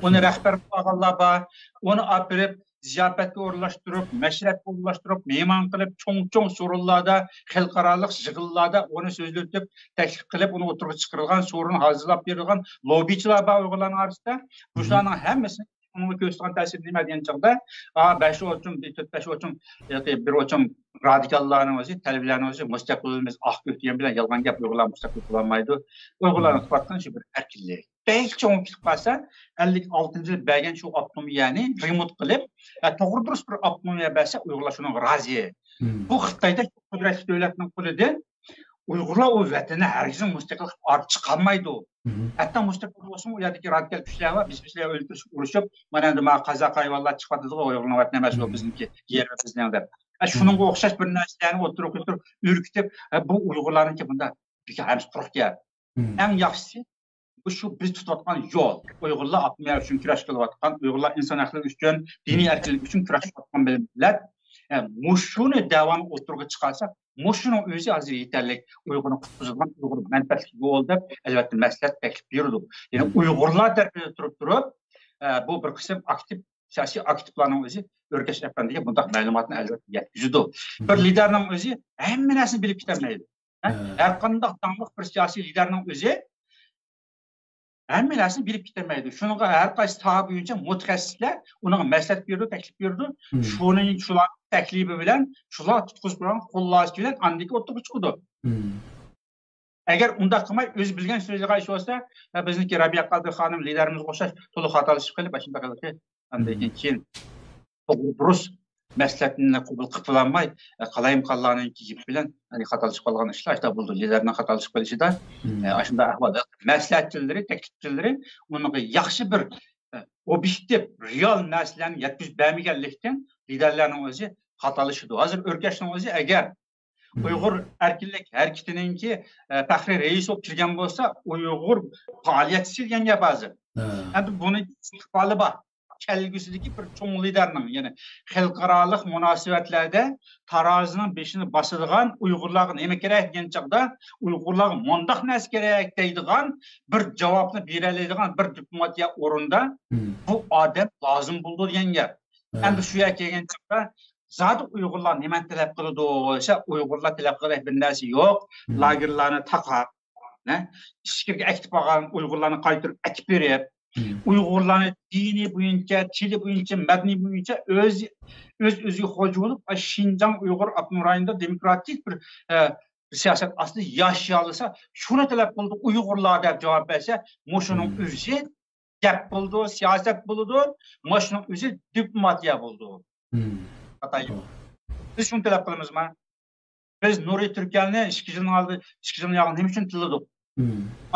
ئۇنى رەھبەر قىلىپ ئالغانلار بار. ئۇنى ئاپىرىپ، زىياپەتكە ئورۇنلاشتۇرۇپ، مەشرەپكە ئورۇنلاشتۇرۇپ، مېھمان قىلىپ، چوڭ-چوڭ سورۇنلاردا، خەلقئارالىق يىغىنلاردا ئۇنى سۆزلىتىپ، تەكلىپ قىلىپ، ئۇنى ئوتتۇرىغا چىقىرىدىغان، سورۇن ھازىرلاپ بېرىدىغان لوببىچىلار بار ئۇيغۇرلارنىڭ ئارىسىدا. مۇشۇلارنىڭ ھەممىسىنى ئۇنىڭغا كۆرسىتىدىغان تەسىرى نېمە دېگەن چاغدا، ئا، بەش ئوچۇم، تۆت، بەش ئوچۇم، ياكى بىر ئوچۇم رادىكاللارنىڭ ئۆزى، تەلىبىلەرنىڭ ئۆزى مۇستەقىل بولىمىز، ئاق كۆك دېگەن بىلەن يالغان گەپ، ئۇيغۇرلار مۇستەقىل بولالمايدۇ. ئۇيغۇرلارنىڭ تۇتۇۋاتقان شۇ بىر ئەركىنلىك. بەك چوڭ كېتىپ قالسا، ئەللىك ئالتىنچى يىلى بەرگەن شۇ ئاپتونومىيەنى رېمونت قىلىپ، ھە، توغرا دۇرۇس بىر ئاپتونومىيە بەرسە، ئۇيغۇرلار شۇنىڭغا رازى. بۇ خىتايدەك قۇدرەتلىك دۆلەتنىڭ قولىدىن ئۇيغۇرلار ئۇ ۋەتەندە ھەرگىزمۇ مۇستەقىل قىلىپ ئارا چىقالمايدۇ. ھەتتا مۇستەقىل بولسىمۇ، ئۇ يەردىكى رادىكال كۈچلەر بار، بىز بىزلەر ئۆلتۈرۈشۈپ، ئۇرۇشۇپ، مانا ئەمدى مانا قازاق ھايۋانلار چىقىۋاتىدىغۇ، ئۇيغۇرنىڭ ۋەتىنى ئەمەس، ئۇ بىزنىڭكى يېرى بىزنىڭ دەپ. ئە، شۇنىڭغا ئوخشاش بىر نەرسىلەرنى ئوتتۇرىغا كۆتۈرۈپ، ئۈركۈتۈپ، ئە، بۇ ئۇيغۇرلارنىڭكى بۇنداق بىكار، ھەممىسى قۇرۇق گەپ. ئەڭ ياخشىسى، بۇ شۇ بىز تۇتۇۋاتقان يول. ئۇيغۇرلار ئاپتونومىيە ئۈچۈن كۈرەش قىلىۋاتقان، ئۇيغۇرلار ئىنسان ھەقلىرى ئۈچۈن، دىنىي ئەركىنلىك ئۈچۈن كۈرەش قىلىۋاتقان مىللەت. ئە، مۇشۇنى دەۋانى ئوتتۇرىغا چىقارساق، مۇشۇنىڭ ئۆزى ھازىر يېتەرلىك. ئۇيغۇرنى قۇتقۇزىدىغان، ئۇيغۇر مەنپەئەتلىك يول دەپ، ئەلۋەتتە، مەسلىھەت تەكلىپ بېرىدۇ. يەنى ئۇيغۇرلار تەرىپىدە تۇرۇپ تۇرۇپ، ئە، بۇ بىر قىسىم ئاكتىپ، سىياسىي ئاكتىپلارنىڭ ئۆزى ئۆركەش ئەپەندىگە بۇنداق مەلۇماتنى ئەلۋەتتە يەتكۈزىدۇ. بىر لىدەرنىڭ ئۆزى ھەممە نەرسىنى بىلىپ كېتەلمەيدۇ. ھە؟ ھە. ھەر قانداق داڭلىق بىر سىياسىي لىدەرنىڭ ئۆزى ھەممە نەرسىنى بىلىپ كېتەلمەيدۇ. شۇنىڭغا ھەر قايسى ساھە بويىچە مۇتەخەسسىسلەر ئۇنىڭغا مەسلىھەت بېرىدۇ، تەكلىپ بېرىدۇ. شۇنى، شۇلارنىڭ تەكلىپى بىلەن شۇلار تۇتقۇزۇپ قويغان قوللاشى بىلەن ئاندىن كېيىن ئوتتۇرىغا چىقىدۇ. ئەگەر ئۇنداق قىلماي، ئۆزى بىلگەن سۆزلىگەن ئىش بولسا، ھە، بىزنىڭكى رابىيە قادىر خانىم لىدېرىمىزگە ئوخشاش تولا خاتالىشىپ قېلىپ، ئاشۇنداق قىلىپ، ئاندىن كېيىن، كېيىن توغرا دۇرۇس مەسلىھەتنى قوبۇل قىلىپ بولالماي، قالايمىقانلارنىڭكى گېپى بىلەن، يەنى خاتالىشىپ قالغان ئىشلار شۇنداق بولىدۇ. لىدېرنىڭ خاتالىشىپ قېلىشىدا، ئە، ئاشۇنداق ئەھۋال. مەسلىھەتچىلىرى، تەكلىپچىلىرى ئۇنىڭغا ياخشى بىر، ئە، ئوبيېكتىپ، رېئال نەرسىلەرنى يەتكۈزۈپ بەرمىگەنلىكتىن، لىدېرلەرنىڭ ئۆزى خاتالىشىدۇ. ھازىر ئۆركەشنىڭ ئۆزى ئەگەر ئۇيغۇر ئەركىنلىك ھەرىكىتىنىڭكى، ئە، پەخرىي رەئىسى بولۇپ كىرگەن بولسا، ئۇيغۇر پائالىيەتچىسى دېگەن گەپ ھازىر. ئەمدى بۇنىڭ ئىستىقبالى بار. كەلگۈسىدىكى بىر چوڭ لىدېرنىڭ، يەنى خەلقئارالىق مۇناسىۋەتلەردە تارازىنىڭ بېشىنى باسىدىغان، ئۇيغۇرلارغا نېمە كېرەك دېگەن چاغدا، ئۇيغۇرلارغا مۇنداق نەرسە كېرەك دەيدىغان بىر جاۋابنى بېرەلەيدىغان بىر دىپلوماتىيە ئورنىدا بۇ ئادەم لازىم بولىدۇ دېگەن گەپ. ئەمدى شۇ يەرگە كەلگەن چاغدا زادى ئۇيغۇرلار نېمىنى تەلەپ قىلىدۇ دېسە، ئۇيغۇرلار تەلەپ قىلىدىغان بىر نەرسە يوق. لاگېرلارنى تاقاپ، ئىچكىرىگە ئەكېتىپ بارغان ئۇيغۇرلارنى قايتۇرۇپ ئەكېتىپ بېرىپ، ئۇيغۇرلارنى دىنى بويىچە، تىلى بويىچە، مەدەنىيىتى بويىچە ئۆز، ئۆز-ئۆزىگە خوجا بولۇپ، شىنجاڭ ئۇيغۇر ئاپتونوم رايونىدا دېموكراتىك بىر، ئە، سىياسەت ئاستىدا ياشىيالىسا، شۇنى تەلەپ قىلىدۇ ئۇيغۇرلار دەپ جاۋاب بەرسە، مۇشۇنىڭ ئۆزى گەپ بولىدۇ، سىياسەت بولىدۇ، مۇشۇنىڭ ئۆزى دىپلوماتىيە بولىدۇ. خاتا يوق. بىز شۇنى تەلەپ قىلىمىزما؟ بىز نۇرى تۈركەلنى ئىككى يىلنىڭ ئالدى، ئىككى يىلنىڭ ياغىنى نېمە ئۈچۈن تىللىدۇق؟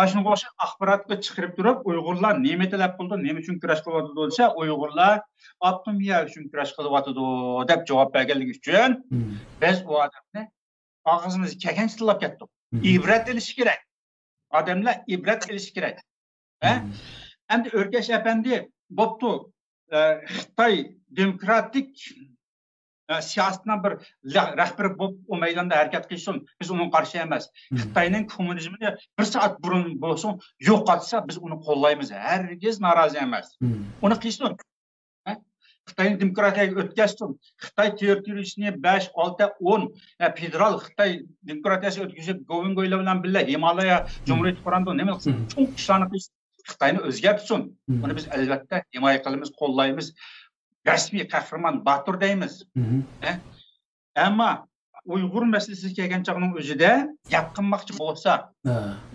ئاشۇنىڭغا ئوخشاش ئاخباراتقا چىقىرىپ تۇرۇپ، ئۇيغۇرلار نېمە تەلەپ قىلىدۇ، نېمە ئۈچۈن كۈرەش قىلىۋاتىدۇ دېسە، ئۇيغۇرلار ئاپتونومىيە ئۈچۈن كۈرەش قىلىۋاتىدۇ دەپ جاۋاب بەرگەنلىكى ئۈچۈن، بىز ئۇ ئادەمنى ئاغزىمىزغا كەلگەنچە تىللاپ كەتتۇق. ئىبرەت ئېلىش كېرەك. ئادەملەر ئىبرەت ئېلىشى كېرەك. ھە؟ ئەمدى ئۆركەش ئەپەندى، بوپتۇ، ئە، خىتاي دېموكراتىك، ئە، سىياسىتىنىڭ بىر لە-، رەھبىرى بولۇپ، ئۇ مەيداندا ھەرىكەت قىلسۇن، بىز ئۇنىڭغا قارشى ئەمەس. خىتاينىڭ كوممۇنىزمىنى بىر سائەت بۇرۇن بولسۇن يوقاتسا، بىز ئۇنى قوللايمىز، ھەرگىز نارازى ئەمەس. ئۇنى قىلسۇن. ھە؟ خىتاينى دېموكراتىيەگە ئۆتكەزسۇن. خىتاي تېررىتورىيىسىنى بەش، ئالتە، ئون، ھە، فېدېرال خىتاي دېموكراتىيەسىگە ئۆتكۈزۈپ، گوۋۇنگويلار بىلەن بىللە ھىمالايا جۇمھۇرىيىتى قۇرامدۇ، نېمە قىلسۇن، چوڭ ئىشلارنى قىلسۇن، خىتاينى ئۆزگەرتسۇن. ئۇنى بىز ئەلۋەتتە ھىمايە قىلىمىز، قوللايمىز. رەسمىي قەھرىمان باتۇر دەيمىز. ھە؟ ئەمما ئۇيغۇر مەسىلىسىگە كەلگەن چاغنىڭ ئۆزىدە گەپ قىلماقچى بولسا،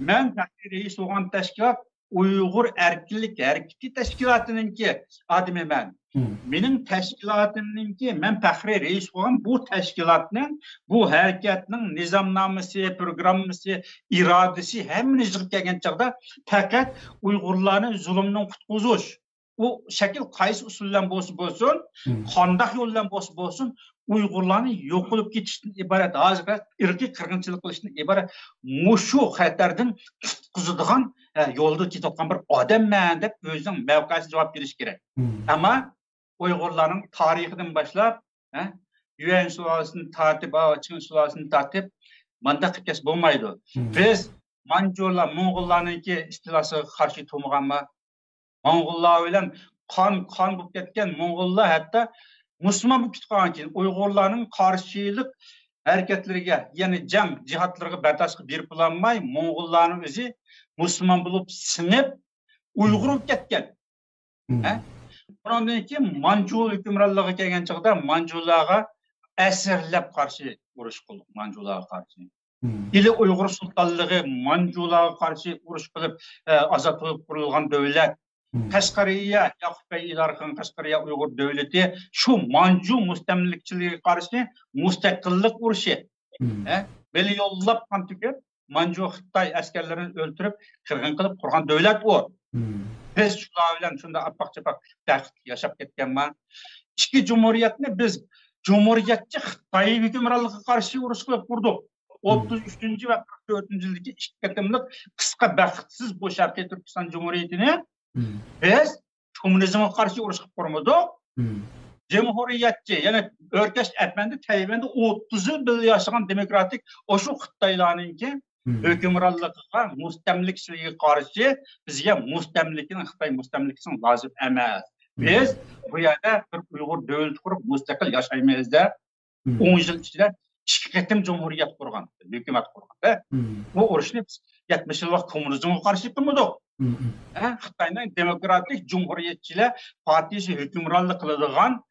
مەن پەخرىي رەئىس بولغان تەشكىلات ئۇيغۇر ئەركىنلىك ھەرىكىتى تەشكىلاتىنىڭكى ئادىمى مەن. مېنىڭ تەشكىلاتىمنىڭكى، مەن پەخرىي رەئىس بولغان بۇ تەشكىلاتنىڭ، بۇ ھەرىكەتنىڭ نىزامنامىسى، پروگراممىسى، ئىرادىسى، ھەممىنى يىغىپ كەلگەن چاغدا پەقەت ئۇيغۇرلارنى زۇلۇمدىن قۇتقۇزۇش، ئۇ شەكىل قايسى ئۇسۇل بىلەن بولسا بولسۇن، قانداق يول بىلەن بولسا بولسۇن، ئۇيغۇرلارنى يوقىلىپ كېتىشتىن ئىبارەت، ھازىر ئىرقىي قىرغىنچىلىق قىلىشتىن ئىبارەت مۇشۇ خەتەردىن قۇتقۇزىدىغان، ئە، يولدا كېتىۋاتقان بىر ئادەممەن دەپ ئۆزىنىڭ مەۋقەسىگە جاۋاب بېرىشى كېرەك. ئەمما ئۇيغۇرلارنىڭ تارىخىدىن باشلاپ، ھە، يۈەن سۇلالىسىدىن تارتىپ، ھاۋ، چىڭ سۇلالىسىدىن تارتىپ مانداق قىلىپ كەتسە بولمايدۇ. بىز مانجۇلار، موڭغۇللارنىڭكى ئىستىلاسىغا قارشى تۇرمىغانما؟ موڭغۇللار بىلەن قان، قان بولۇپ كەتكەن موڭغۇللار ھەتتا مۇسۇلمان بولۇپ كېتىپ قالغان كېيىن، ئۇيغۇرلارنىڭ قارشىلىق ھەرىكەتلىرىگە، يەنى جەڭ، جىھادلىرىغا بەرداشلىق بېرىپ بولالماي، موڭغۇللارنىڭ ئۆزى مۇسۇلمان بولۇپ سىڭىپ، ئۇيغۇر بولۇپ كەتكەن. ھە؟ شۇنىڭدىن كېيىن مانجۇ ھۆكۈمرانلىقىغا كەلگەن چاغدا مانجۇلارغا ئەسىرلەپ قارشى ئۇرۇش قىلدۇق، مانجۇلارغا قارشى. ئىلى ئۇيغۇر سۇلتانلىقى مانجۇلارغا قارشى ئۇرۇش قىلىپ، ئازاد بولۇپ قۇرۇلغان دۆلەت. قەشقەرىيە، ياقۇپ بەگ ئىدارە قىلغان قەشقەرىيە ئۇيغۇر دۆلىتى شۇ مانجۇ مۇستەملىكىچىلىكىگە قارشى مۇستەقىللىق ئۇرۇشى. مىليونلاپ قان تۆكۈپ، مانجۇ خىتاي ئەسكەرلىرىنى ئۆلتۈرۈپ، قىرغىن قىلىپ قۇرغان دۆلەت ئۇ. بىز شۇلار بىلەن شۇنداق ئاپئاق-چاپئاق بەختلىك ياشاپ كەتكەنما؟ ئىككى جۇمھۇرىيەتنى بىز جۇمھۇرىيەتچى خىتاي ھۆكۈمرانلىقىغا قارشى ئۇرۇش قىلىپ قۇردۇق. ئوتتۇز ئۈچىنچى ۋە قىرىق تۆتىنچى يىلدىكى ئىككى قېتىملىق قىسقا بەختسىز بۇ شەرقىي تۈركىستان جۇمھۇرىيىتىنى بىز كوممۇنىزمغا قارشى ئۇرۇش قىلىپ قۇرمىدۇق. جۇمھۇرىيەتچى، يەنى ئۆركەش ئەپەندى تەيۋەندە ئوتتۇز يىل بىللە ياشىغان دېموكراتىك ئاشۇ خىتايلارنىڭكى ھۆكۈمرانلىقىغا، مۇستەملىكىچىلىكىگە قارشى بىزگە مۇستەملىكىنىڭ، خىتاي مۇستەملىكىسىنىڭ لازىم ئەمەس. بىز بۇ يەردە بىر ئۇيغۇر دۆلىتى قۇرۇپ مۇستەقىل ياشايمىز دەپ ئون يىل ئىچىدە ئىككى قېتىم جۇمھۇرىيەت قۇرغان، ھۆكۈمەت قۇرغان. بۇ ئۇرۇشنى بىز يەتمىش يىللىق كوممۇنىزمغا قارشى قىلمىدۇق. ھە، خىتاينىڭ دېموكراتىك جۇمھۇرىيەتچىلەر پارتىيىسى ھۆكۈمرانلىق قىلىدىغان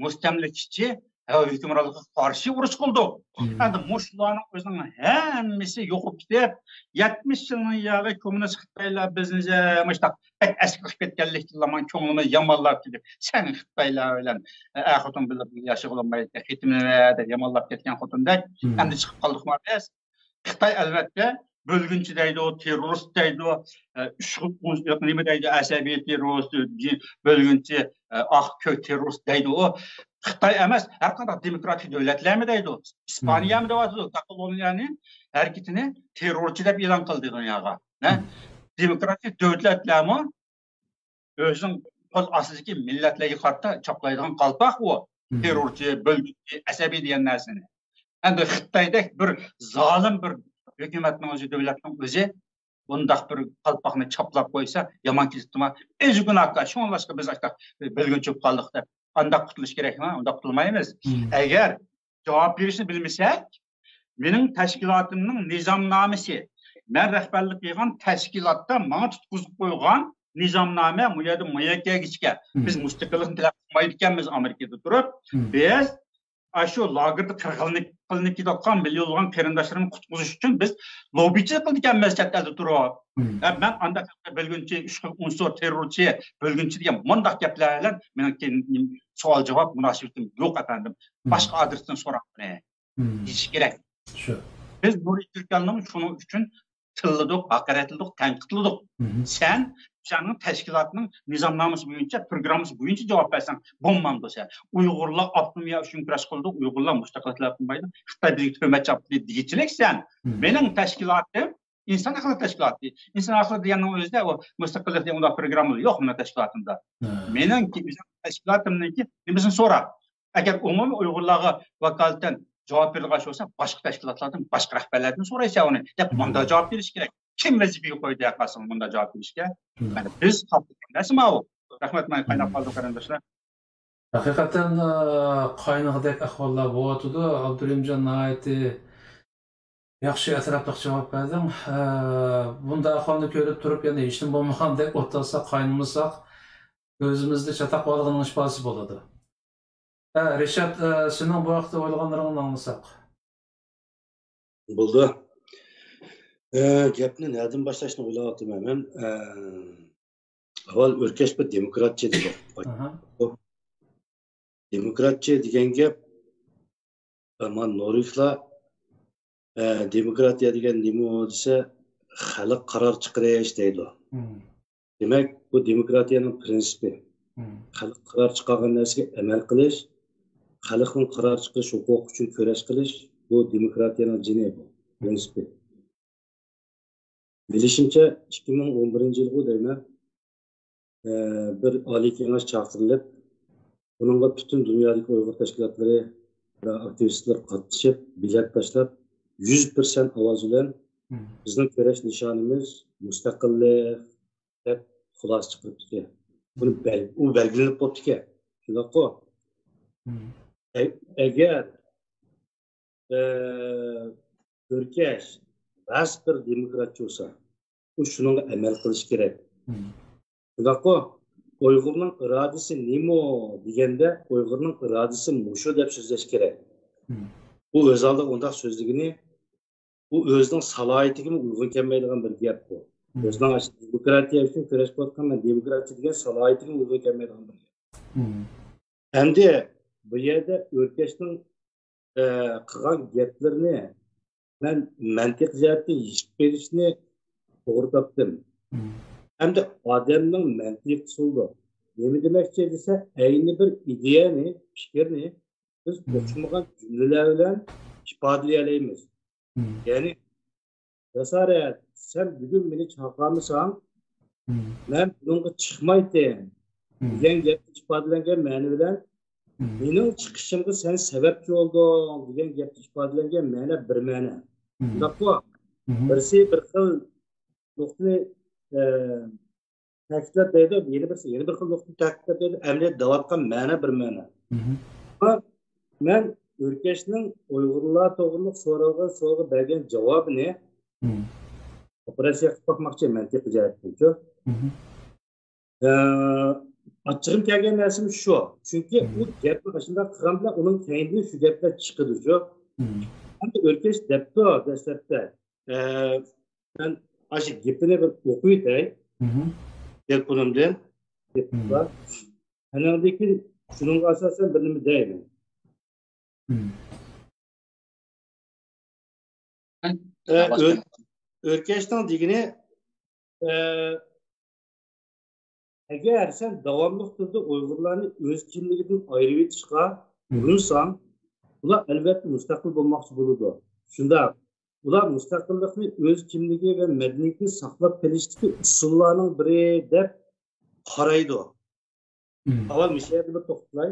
مۇستەملىكىچى ھۆكۈمرانلىقىغا قارشى ئۇرۇش قىلدۇق. ئەمدى مۇشۇلارنىڭ ئۆزىنىڭ ھەممىسى يوقىلىپ كېتىپ، يەتمىش يىلنىڭ ياغى كوممۇنىست خىتايلار بىزنى مۇشۇنداق بەك ئەسكى قىلىپ كەتكەنلىكتىن، كۆڭلىمىز يامانلاپ كېتىپ، سەن خىتايلار بىلەن ئەر خوتۇن بىللە ياشىغىلى بولمايدىكەن، خېتىملىمە دەپ يامانلاپ كەتكەن خوتۇندەك ئەمدى چىقىپ قالدۇقما بىز؟ خىتاي ئەلۋەتتە بۆلگۈنچى دەيدۇ، تېررورىست دەيدۇ، ئە، ئۈچ خىل ئۇنسۇر، نېمە دەيدۇ، ئەسەبىي تېررورىست، جى-، بۆلگۈنچى، ئە، ئاق، كۆك تېررورىست دەيدۇ. ئۇ خىتاي ئەمەس، ھەر قانداق دېموكراتىك دۆلەتلەرمۇ دەيدۇ. ئىسپانىيەمۇ دەۋاتىدۇ، كاتالونىيەنى ھەرىكىتىنى تېررورچى دەپ ئېلان قىلدى دۇنياغا. نە؟ دېموكراتىك دۆلەتلەرمۇ ئۆزىنىڭ قول ئاستىدىكى مىللەتلەرگە قارىتا چاپلايدىغان قالپاق ئۇ. تېررورچى، بۆلگۈنچى، ئەسەبىي دېگەن نەرسىنى. ئەمدى خىتايدەك بىر زالىم بىر ھۆكۈمەتنىڭ ئۆزى، دۆلەتنىڭ ئۆزى بۇنداق بىر قالپاقنى چاپلاپ قويسا يامان كېتىپتىما؟ ئۆزى گۇناھكار، شۇڭلاشقا بىز ئاشۇنداق بۆلگۈنچى بولۇپ قالدۇق دەپ ئانداق قۇتۇلۇش كېرەكما؟ ئۇنداق قۇتۇلمايمىز. ئەگەر جاۋاب بېرىشنى بىلمىسەك، مېنىڭ تەشكىلاتىمنىڭ نىزامنامىسى، مەن رەھبەرلىك قىلغان تەشكىلاتتا ماڭا تۇتقۇزۇپ قويغان نىزامنامە، بۇ يەردە مۇيەككەگىچە بىز مۇستەقىللىقنى تەلەپ قىلمايدىكەنمىز ئامېرىكىدا تۇرۇپ. بىز ئاشۇ لاگېردا قىرغىنلىق قىلىنىپ كېتىۋاتقان مىليونلىغان قېرىنداشلىرىمىزنى قۇتقۇزۇش ئۈچۈن بىز لوببىچىلىق قىلىدىكەنمىز چەت ئەلدە تۇرۇپ. ھە، مەن ئانداق بۆلگۈنچى، ئۈچ خىل ئۇنسۇر، تېررورچى، بۆلگۈنچى دېگەن مۇنداق گەپلەر بىلەن مېنىڭكى سوئال-جاۋاب مۇناسىۋىتىم يوق، ئەپەندىم. باشقا ئادرېستىن سوراڭ مېنى. دېيىش كېرەك. شۇ. بىز نۇرى تۈركەلنىمۇ شۇنىڭ ئۈچۈن تىللىدۇق، ھاقارەتلىدۇق، تەنقىدلىدۇق. سەن سەننىڭ تەشكىلاتنىڭ نىزامنامىسى بويىچە، پروگراممىسى بويىچە جاۋاب بەرسەڭ بولمامدۇ سەن؟ ئۇيغۇرلار ئاپتونومىيە ئۈچۈن كۈرەش قىلىدۇ، ئۇيغۇرلار مۇستەقىللىق تەلەپ قىلمايدۇ، خىتاي بىزگە تۆھمەت چاپتى دېگۈچىلىك سەن. مېنىڭ تەشكىلاتىم ئىنسان ھەقلىرى تەشكىلاتى. ئىنسان ھەقلىرى دېگەننىڭ ئۆزىدە ئۇ مۇستەقىللىق دېگەن ئۇنداق پروگرامما يوق مېنىڭ تەشكىلاتىمدا. مېنىڭكى ئۆزۈم تەشكىلاتىمنىڭكى نېمىسىنى سورا. ئەگەر ئومۇمىي ئۇيغۇرلارغا ۋاكالىتەن جاۋاب بېرىدىغان بولسا، باشقا تەشكىلاتلاردىن، باشقا رەھبەرلەردىن سورايسەن ئۇنى دەپ مۇنداق جاۋاب بېرىش كېرەك. كىم ۋەزىپىگە قويدى قاسىمنى مۇنداق جاۋاب بېرىشكە؟ مانا بىز قاپلىغان نەرسە ماۋۇ. رەھمەت، مانا قايناپ قالدۇق قېرىنداشلار. ھەقىقەتەن، ئە، قاينىغۇدەك ئەھۋاللار بولۇۋاتىدۇ. ئابدۇرېھىمجان، ناھايىتى ياخشى ئەتراپلىق جاۋاب بەردىڭ. ئە، بۇنداق ئەھۋالنى كۆرۈپ تۇرۇپ، يەنە ھېچنېمە بولمىغاندەك ئولتۇرساق، قاينىمىساق، ئۆزىمىزنى چاتاق قىلىۋالغىنىڭ ئىپادىسى بولىدۇ. ئە، رىشات، ئە، سېنىڭ بۇ ھەقتە ئويلىغانلىرىڭنى ئاڭلىساق. بولدى. ئە، گەپنى نەدىن باشلاشنى ئويلاۋاتىمەن مەن. ئە، ئاۋۋال ئۆركەش بىر دېموكراتچى دېدۇق. ئاھا. دېموكراتچى دېگەن گەپ، مانا نورۋېگلار، ئە، دېموكراتىيە دېگەن نېمە دېسە، خەلق قارار چىقىرىش دەيدۇ. دېمەك، بۇ دېموكراتىيەنىڭ پىرىنسىپى. خەلق قارار چىقارغان نەرسىگە ئەمەل قىلىش، خەلقنىڭ قارار چىقىرىش ھوقۇقى ئۈچۈن كۈرەش قىلىش، بۇ دېموكراتىيەنىڭ جېنى، بۇ پىرىنسىپى. بىلىشىمچە، ئىككى مىڭ ئون بىرىنچى يىلغۇ دەيمەن، ئە، بىر ئالىي كېڭەش چاقىرىلىپ، بۇنىڭغا پۈتۈن دۇنيادىكى ئۇيغۇر تەشكىلاتلىرى ۋە ئاكتىۋىستلار قاتنىشىپ، بېلەت تاشلاپ، يۈز پىرسەنت ئاۋاز بىلەن بىزنىڭ كۈرەش نىشانىمىز مۇستەقىللىق دەپ خۇلاسە چىقىرىپتىكەن. بۇنى بەل-، ئۇ بەلگىلىنىپ بوپتىكەن. شۇنداققۇ؟ ئە-، ئەگەر، ئە، ئۆركەش راست بىر دېموكراتچى بولسا، ئۇ شۇنىڭغا ئەمەل قىلىشى كېرەك. شۇنداققۇ؟ ئۇيغۇرنىڭ ئىرادىسى نېمە دېگەندە، ئۇيغۇرنىڭ ئىرادىسى مۇشۇ دەپ سۆزلەش كېرەك. بۇ ئۆز ئالدىغا ئۇنداق سۆزلىگىنى، بۇ ئۆزىنىڭ سالاھىيىتىگىمۇ ئۇيغۇن كەلمەيدىغان بىر گەپ بۇ. ئۆزىنىڭ ئاشۇ دېموكراتىيە ئۈچۈن كۈرەش قىلىۋاتقان، مەن دېموكراتچى دېگەن سالاھىيىتىگىمۇ ئۇيغۇن كەلمەيدىغان بىر گەپ. ئەمدى بۇ يەردە ئۆركەشنىڭ، ئە، قىلغان گەپلىرىنى مەن مەنتىق جەھەتتىن يېشىپ بېرىشنى توغرا تاپتىم. ئەمدى ئادەمنىڭ مەنتىقى سولىدۇ. نېمە دېمەكچى دېسە، ئەينى بىر ئىدىيەنى، پىكىرنى بىز ئوخشىمىغان جۈملىلەر بىلەن ئىپادىلىيەلەيمىز. يەنى، جاسارەت، سەن بۈگۈن مېنى چاقىرمىساڭ، مەن بۇنىڭغا چىقمايتتىم دېگەن گەپتە ئىپادىلەنگەن مەنە بىلەن، مېنىڭ چىقىشىمغا سەن سەۋەبچى بولدۇڭ دېگەن گەپتە ئىپادىلەنگەن مەنە بىر مەنە. شۇنداققۇ؟ بىرسى بىر خىل نۇقتىنى، ئە، تەكىتلەپ دەيدۇ، يەنە بىرسى يەنە بىر خىل نۇقتىنى تەكىتلەپ دەيدۇ، ئەمەلىيەتتە دەۋاتقان مەنە بىر مەنە. مەن ئۆركەشنىڭ ئۇيغۇرلار توغرىلىق سورالغان سوئالغا بەرگەن جاۋابىنى، ئوپېراتسىيە قىلىپ باقماقچى مەنتىقىي جەھەتتىنچۇ. ئە، ئاچچىقىم كەلگەن نەرسىمۇ شۇ. چۈنكى ئۇ گەپنى ئاشۇنداق قىلغان بىلەن ئۇنىڭ كەينىدىن شۇ گەپلەر چىقىدۇ شۇ. ئەمدى ئۆركەش دەپتۇ دەسلەپتە، ئە، مەن ئاشۇ گېپىنى بىر ئوقۇۋېتەي. تېلېفونۇمدىن. ئەنەڭدىن كېيىن شۇنىڭغا ئاساسەن بىر نېمە دەيمەن. ئە، ئۆر-، ئۆركەشنىڭ دېگىنى، ئە، ئەگەر سەن داۋاملىق تۈردە ئۇيغۇرلارنى ئۆز كىملىكىدىن ئايرىۋېتىشقا ئۇرۇنساڭ، ئۇلار ئەلۋەتتە مۇستەقىل بولماقچى بولىدۇ. شۇنداق، ئۇلار مۇستەقىللىقنى ئۆز كىملىكى ۋە مەدەنىيىتىنى ساقلاپ قېلىشتىكى ئۇسۇللارنىڭ بىرى دەپ قارايدۇ. ئاۋۋال مۇشۇ يەردە بىر توختىلاي.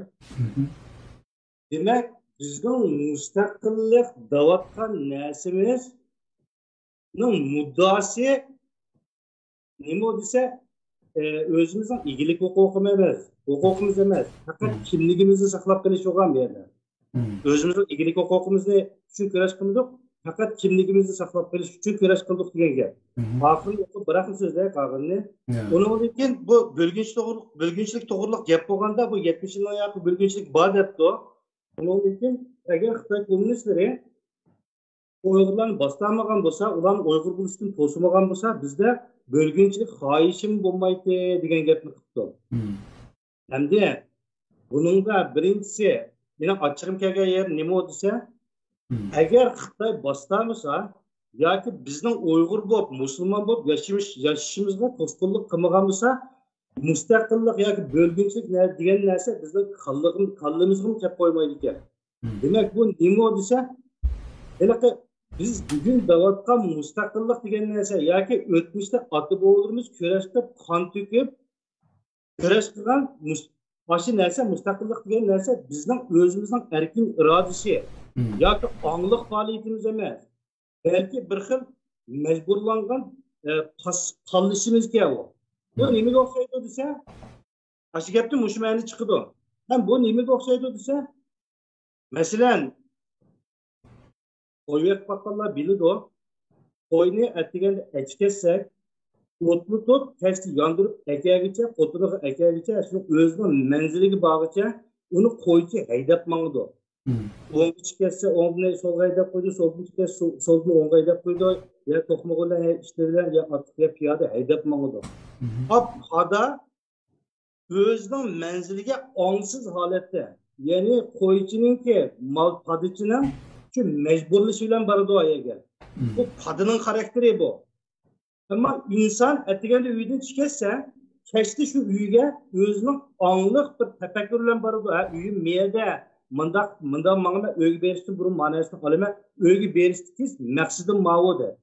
دېمەك، بىزنىڭ مۇستەقىللىق دەۋاتقان نەرسىمىزنىڭ مۇددىئاسى نېمە دېسە، ئە، ئۆزىمىزنىڭ ئىگىلىك ھوقۇقىمىز ئەمەس، ھوقۇقىمىز ئەمەس، پەقەت كىملىكىمىزنى ساقلاپ قېلىش بولغان بۇ يەردە. ئۆزىمىزنىڭ ئىگىلىك ھوقۇقىمىزنى ئۈچۈن كۈرەش قىلمىدۇق، پەقەت كىملىكىمىزنى ساقلاپ قېلىش ئۈچۈن كۈرەش قىلدۇق دېگەن گەپ. ئاخىرىنى ئوقۇپ بىراقلا سۆزلەي قالغىنىنى. ئۇنىڭدىن كېيىن بۇ بۆلگۈنچىلىك توغرۇلۇق، بۆلگۈنچىلىك توغرۇلۇق گەپ بولغاندا، بۇ يەتمىشىنچى يىللاردا بۆلگۈنچىلىك بار دەپتۇ. ئۇنىڭدىن كېيىن ئەگەر خىتاي كوممۇنىستلىرى ئۇيغۇرلارنى باستالمىغان بولسا، ئۇلارنى ئۇيغۇر بولۇشتىن توسىمىغان بولسا، بىزدە بۆلگۈنچىلىك خاھىشىمۇ بولمايتتى دېگەن گەپنى قىپتۇ. ئەمدى بۇنىڭدا بىرىنچىسى، مېنىڭ ئاچچىقىم كەلگەن يېرى نېمە دېسە، ئەگەر خىتاي باستالمىسا ياكى بىزنىڭ ئۇيغۇر بولۇپ، مۇسۇلمان بولۇپ ياشىمىش-، ياشىشىمىزغا توسقۇنلۇق قىلمىغان بولسا، مۇستەقىللىق ياكى بۆلگۈنچىلىك نە-، دېگەن نەرسە بىزنىڭ كاللىغىم-، كاللىمىزغىمۇ كەپ قويمايدىكەن. دېمەك، بۇ نېمە دېسە، ھېلىقى بىز بۈگۈن دەۋاتقان مۇستەقىللىق دېگەن نەرسە ياكى ئۆتمۈشتە ئاتا-بوۋىلىرىمىز كۈرەشتە قان تۆكۈپ، كۈرەش قىلغان مۇس-، ماشۇ نەرسە، مۇستەقىللىق دېگەن نەرسە بىزنىڭ ئۆزىمىزنىڭ ئەركىن ئىرادىسى ياكى ئاڭلىق پائالىيىتىمىز ئەمەس. بەلكى بىر خىل مەجبۇرلانغان، ئە، پاس-، تاللىشىمىزكەن ئۇ. بۇ نېمىگە ئوخشايدۇ دېسە، ئاشۇ گەپتىن مۇشۇ مەنە چىقىدۇ. ھەم بۇ نېمىگە ئوخشايدۇ دېسە، مەسىلەن، قوي بېقىپ باققانلار بىلىدۇ. قوينى ئەتىگەندە ئەچ كەتسەك، ئوتلىتىپ، كەچتە ياندۇرۇپ ئەكەلگىچە، خوتۇنىغا ئەكەلگىچە، شۇ ئۆزىنىڭ مەنزىلىگە بارغىچە ئۇنى قويچى ھەيدەپ ماڭىدۇ. ئوڭغا چىقىپ كەتسە، ئوڭدىن سولغا ھەيدەپ قويىدۇ، سولدىن چىقىپ كەتسە، سول-، سولدىن ئوڭغا ھەيدەپ قويىدۇ. يا توقمىغا بىلەن، يا ئىشتىرى بىلەن، يا ئاتلىق، يا پىيادە ھەيدەپ ماڭىدۇ. ئاپپادا ئۆزىنىڭ مەنزىلىگە ئاڭسىز ھالەتتە، يەنى قويچىنىڭكى، مال پادىچىنىڭ شۇ مەجبۇرلىشى بىلەن بارىدۇ ئايەگە. بۇ پادىنىڭ خاراكتېرى بۇ. ئەمما ئىنسان ئەتىگەندە ئۆيدىن چىقىپ كەتسە، كەچتە شۇ ئۆيگە ئۆزىنىڭ ئاڭلىق بىر تەپەككۇر بىلەن بارىدۇ. ھە، ئۆيۈم مەيەردە، مۇنداق، مۇنداق ماڭىمەن، ئۆيگە بېرىشتىن بۇرۇن ما نەرسىنى ئالىمەن، ئۆيگە بېرىشتىكى مەقسىتىم ماۋۇ دەپ.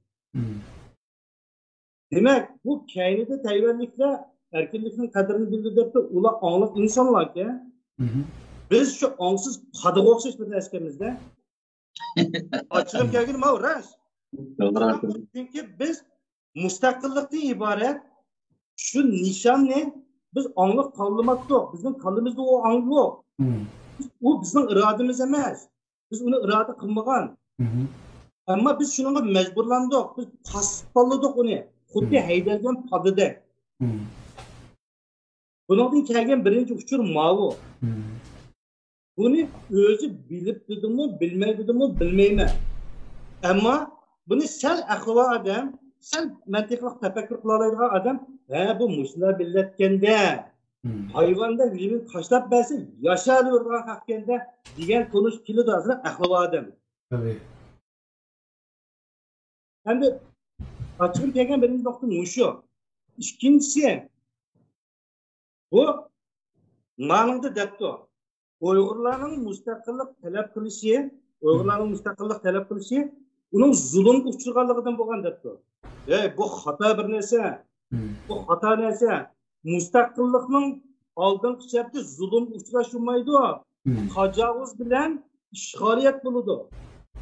دېمەك، بۇ كەينىدە تەيۋەنلىكلەر ئەركىنلىكنىڭ قەدرىنى بىلدى دەپتۇ، ئۇلار ئاڭلىق ئىنسانلاركەن. بىز شۇ ئاڭسىز پادىغا ئوخشاش بىر نەرسىكەنمىزدە. ئاچچىقىم كەلگىنى ماۋۇ راست. چۈنكى بىز مۇستەقىللىقتىن ئىبارەت شۇ نىشاننى بىز ئاڭلىق تاللىماتتۇق. بىزنىڭ كاللىمىزدا ئۇ ئاڭ يوق. ئۇ بىزنىڭ ئىرادىمىز ئەمەس. بىز ئۇنى ئىرادە قىلمىغان. ئەمما بىز شۇنىڭغا مەجبۇرلاندۇق. بىز پاس-، پاسىپ تاللىدۇق ئۇنى. خۇددى ھەيدەلگەن پادىدەك. بۇنىڭدىن كەلگەن بىرىنچى ئۇچۇر ماۋۇ. بۇنى ئۆزى بىلىپ دېدىمۇ، بىلمەي دېدىمۇ، بىلمەيمەن. ئەمما بۇنى سەل ئەقلى بار ئادەم، سەل مەنتىقلىق تەپەككۇر قىلالايدىغان ئادەم، ھە، بۇ مۇشۇلار بىلەتكەندە، ھايۋاندەك يېنىنى تاشلاپ بەرسە ياشاۋېرىدىغان خەقكەندە دېگەن تونۇش كېلىدۇ ئەقلى بار ئادەم. ئەمدى ئاچقۇم كەلگەن بىرىنچى نۇقتا مۇشۇ. ئىككىنچىسى، بۇ مانىڭدا دەپتۇ، ئۇيغۇرلارنىڭ مۇستەقىللىق تەلەپ قىلىشى، ئۇيغۇرلارنىڭ مۇستەقىللىق تەلەپ قىلىشى ئۇنىڭ زۇلۇمغا ئۇچرىغانلىقىدىن بولغان دەپتۇ. ئەي، بۇ خاتا بىر نەرسە. بۇ خاتا نەرسە. مۇستەقىللىقنىڭ ئالدىنقى شەرتى زۇلۇمغا ئۇچراش بولمايدۇ. تاجاۋۇز بىلەن ئىشغالىيەت بولىدۇ.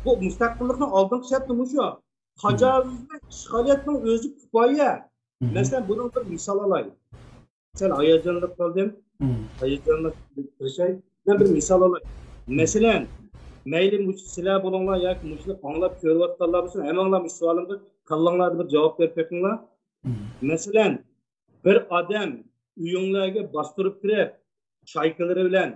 بۇ مۇستەقىللىقنىڭ ئالدىنقى شەرتى مۇشۇ. تاجاۋۇز بىلەن ئىشغالىيەتنىڭ ئۆزى كۇپايە. مەسىلەن، بۇنىڭ بىر مىسال ئالاي. سەل ھاياجانلىنىپ قالدىم. ھاياجانلىنىپ تىرىشاي. مەن بىر مىسال ئالاي. مەسىلەن، مەيلى مۇشۇ سىلەر بولۇڭلار ياكى مۇشۇنى ئاڭلاپ كۆرۈۋاتقانلار بولسۇن، ھەممىڭلار مۇشۇ سوئالىمغا كاللاڭلاردا بىر جاۋاب بېرىپ بېقىڭلار. مەسىلەن، بىر ئادەم ئۆيۈڭلارگە باستۇرۇپ كىرىپ، چايكىلىرى بىلەن،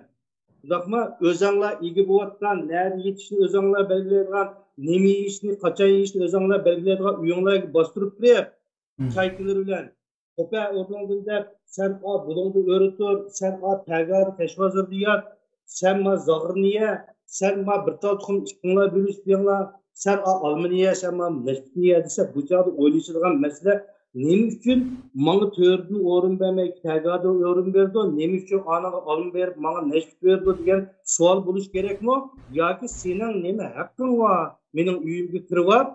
شۇنداقمۇ ئۆزەڭلار ئىگە بولۇۋاتقان، نەدە يېتىشنى ئۆزەڭلار بەلگىلەيدىغان، نېمە يېيىشنى، قاچان يېيىشنى ئۆزەڭلار بەلگىلەيدىغان ئۆيۈڭلارگە باستۇرۇپ كىرىپ، چايكىلىرى بىلەن، خوپە ئوتۇڭدىن دەپ، سەن ئا بۇلۇڭدا ئۆرە تۇر، سەن ئا پەگارى تەشۋازىردا يات، سەن ما زاغرىنى يە، سەن ما بىر تال تۇخۇم ئىككىڭلار بۆلۈشۈپ يەڭلار، سەن ئا ئالمىنى يە، سەن ما نەشپۈتنى يە دېسە، بۇ چاغدا ئويلىشىدىغان مەسىلە، نېمە ئۈچۈن ماڭا تۆرىدىن ئورۇن بەرمەي، پەگادىن ئورۇن بېرىدۇ، نېمە ئۈچۈن ئانىڭغا ئالما بېرىپ، ماڭا نەشپۈت بېرىدۇ دېگەن سوئال بولۇشى كېرەكمۇ؟ ياكى سېنىڭ نېمە ھەققىڭ بار مېنىڭ ئۆيۈمگە كىرىۋاپ،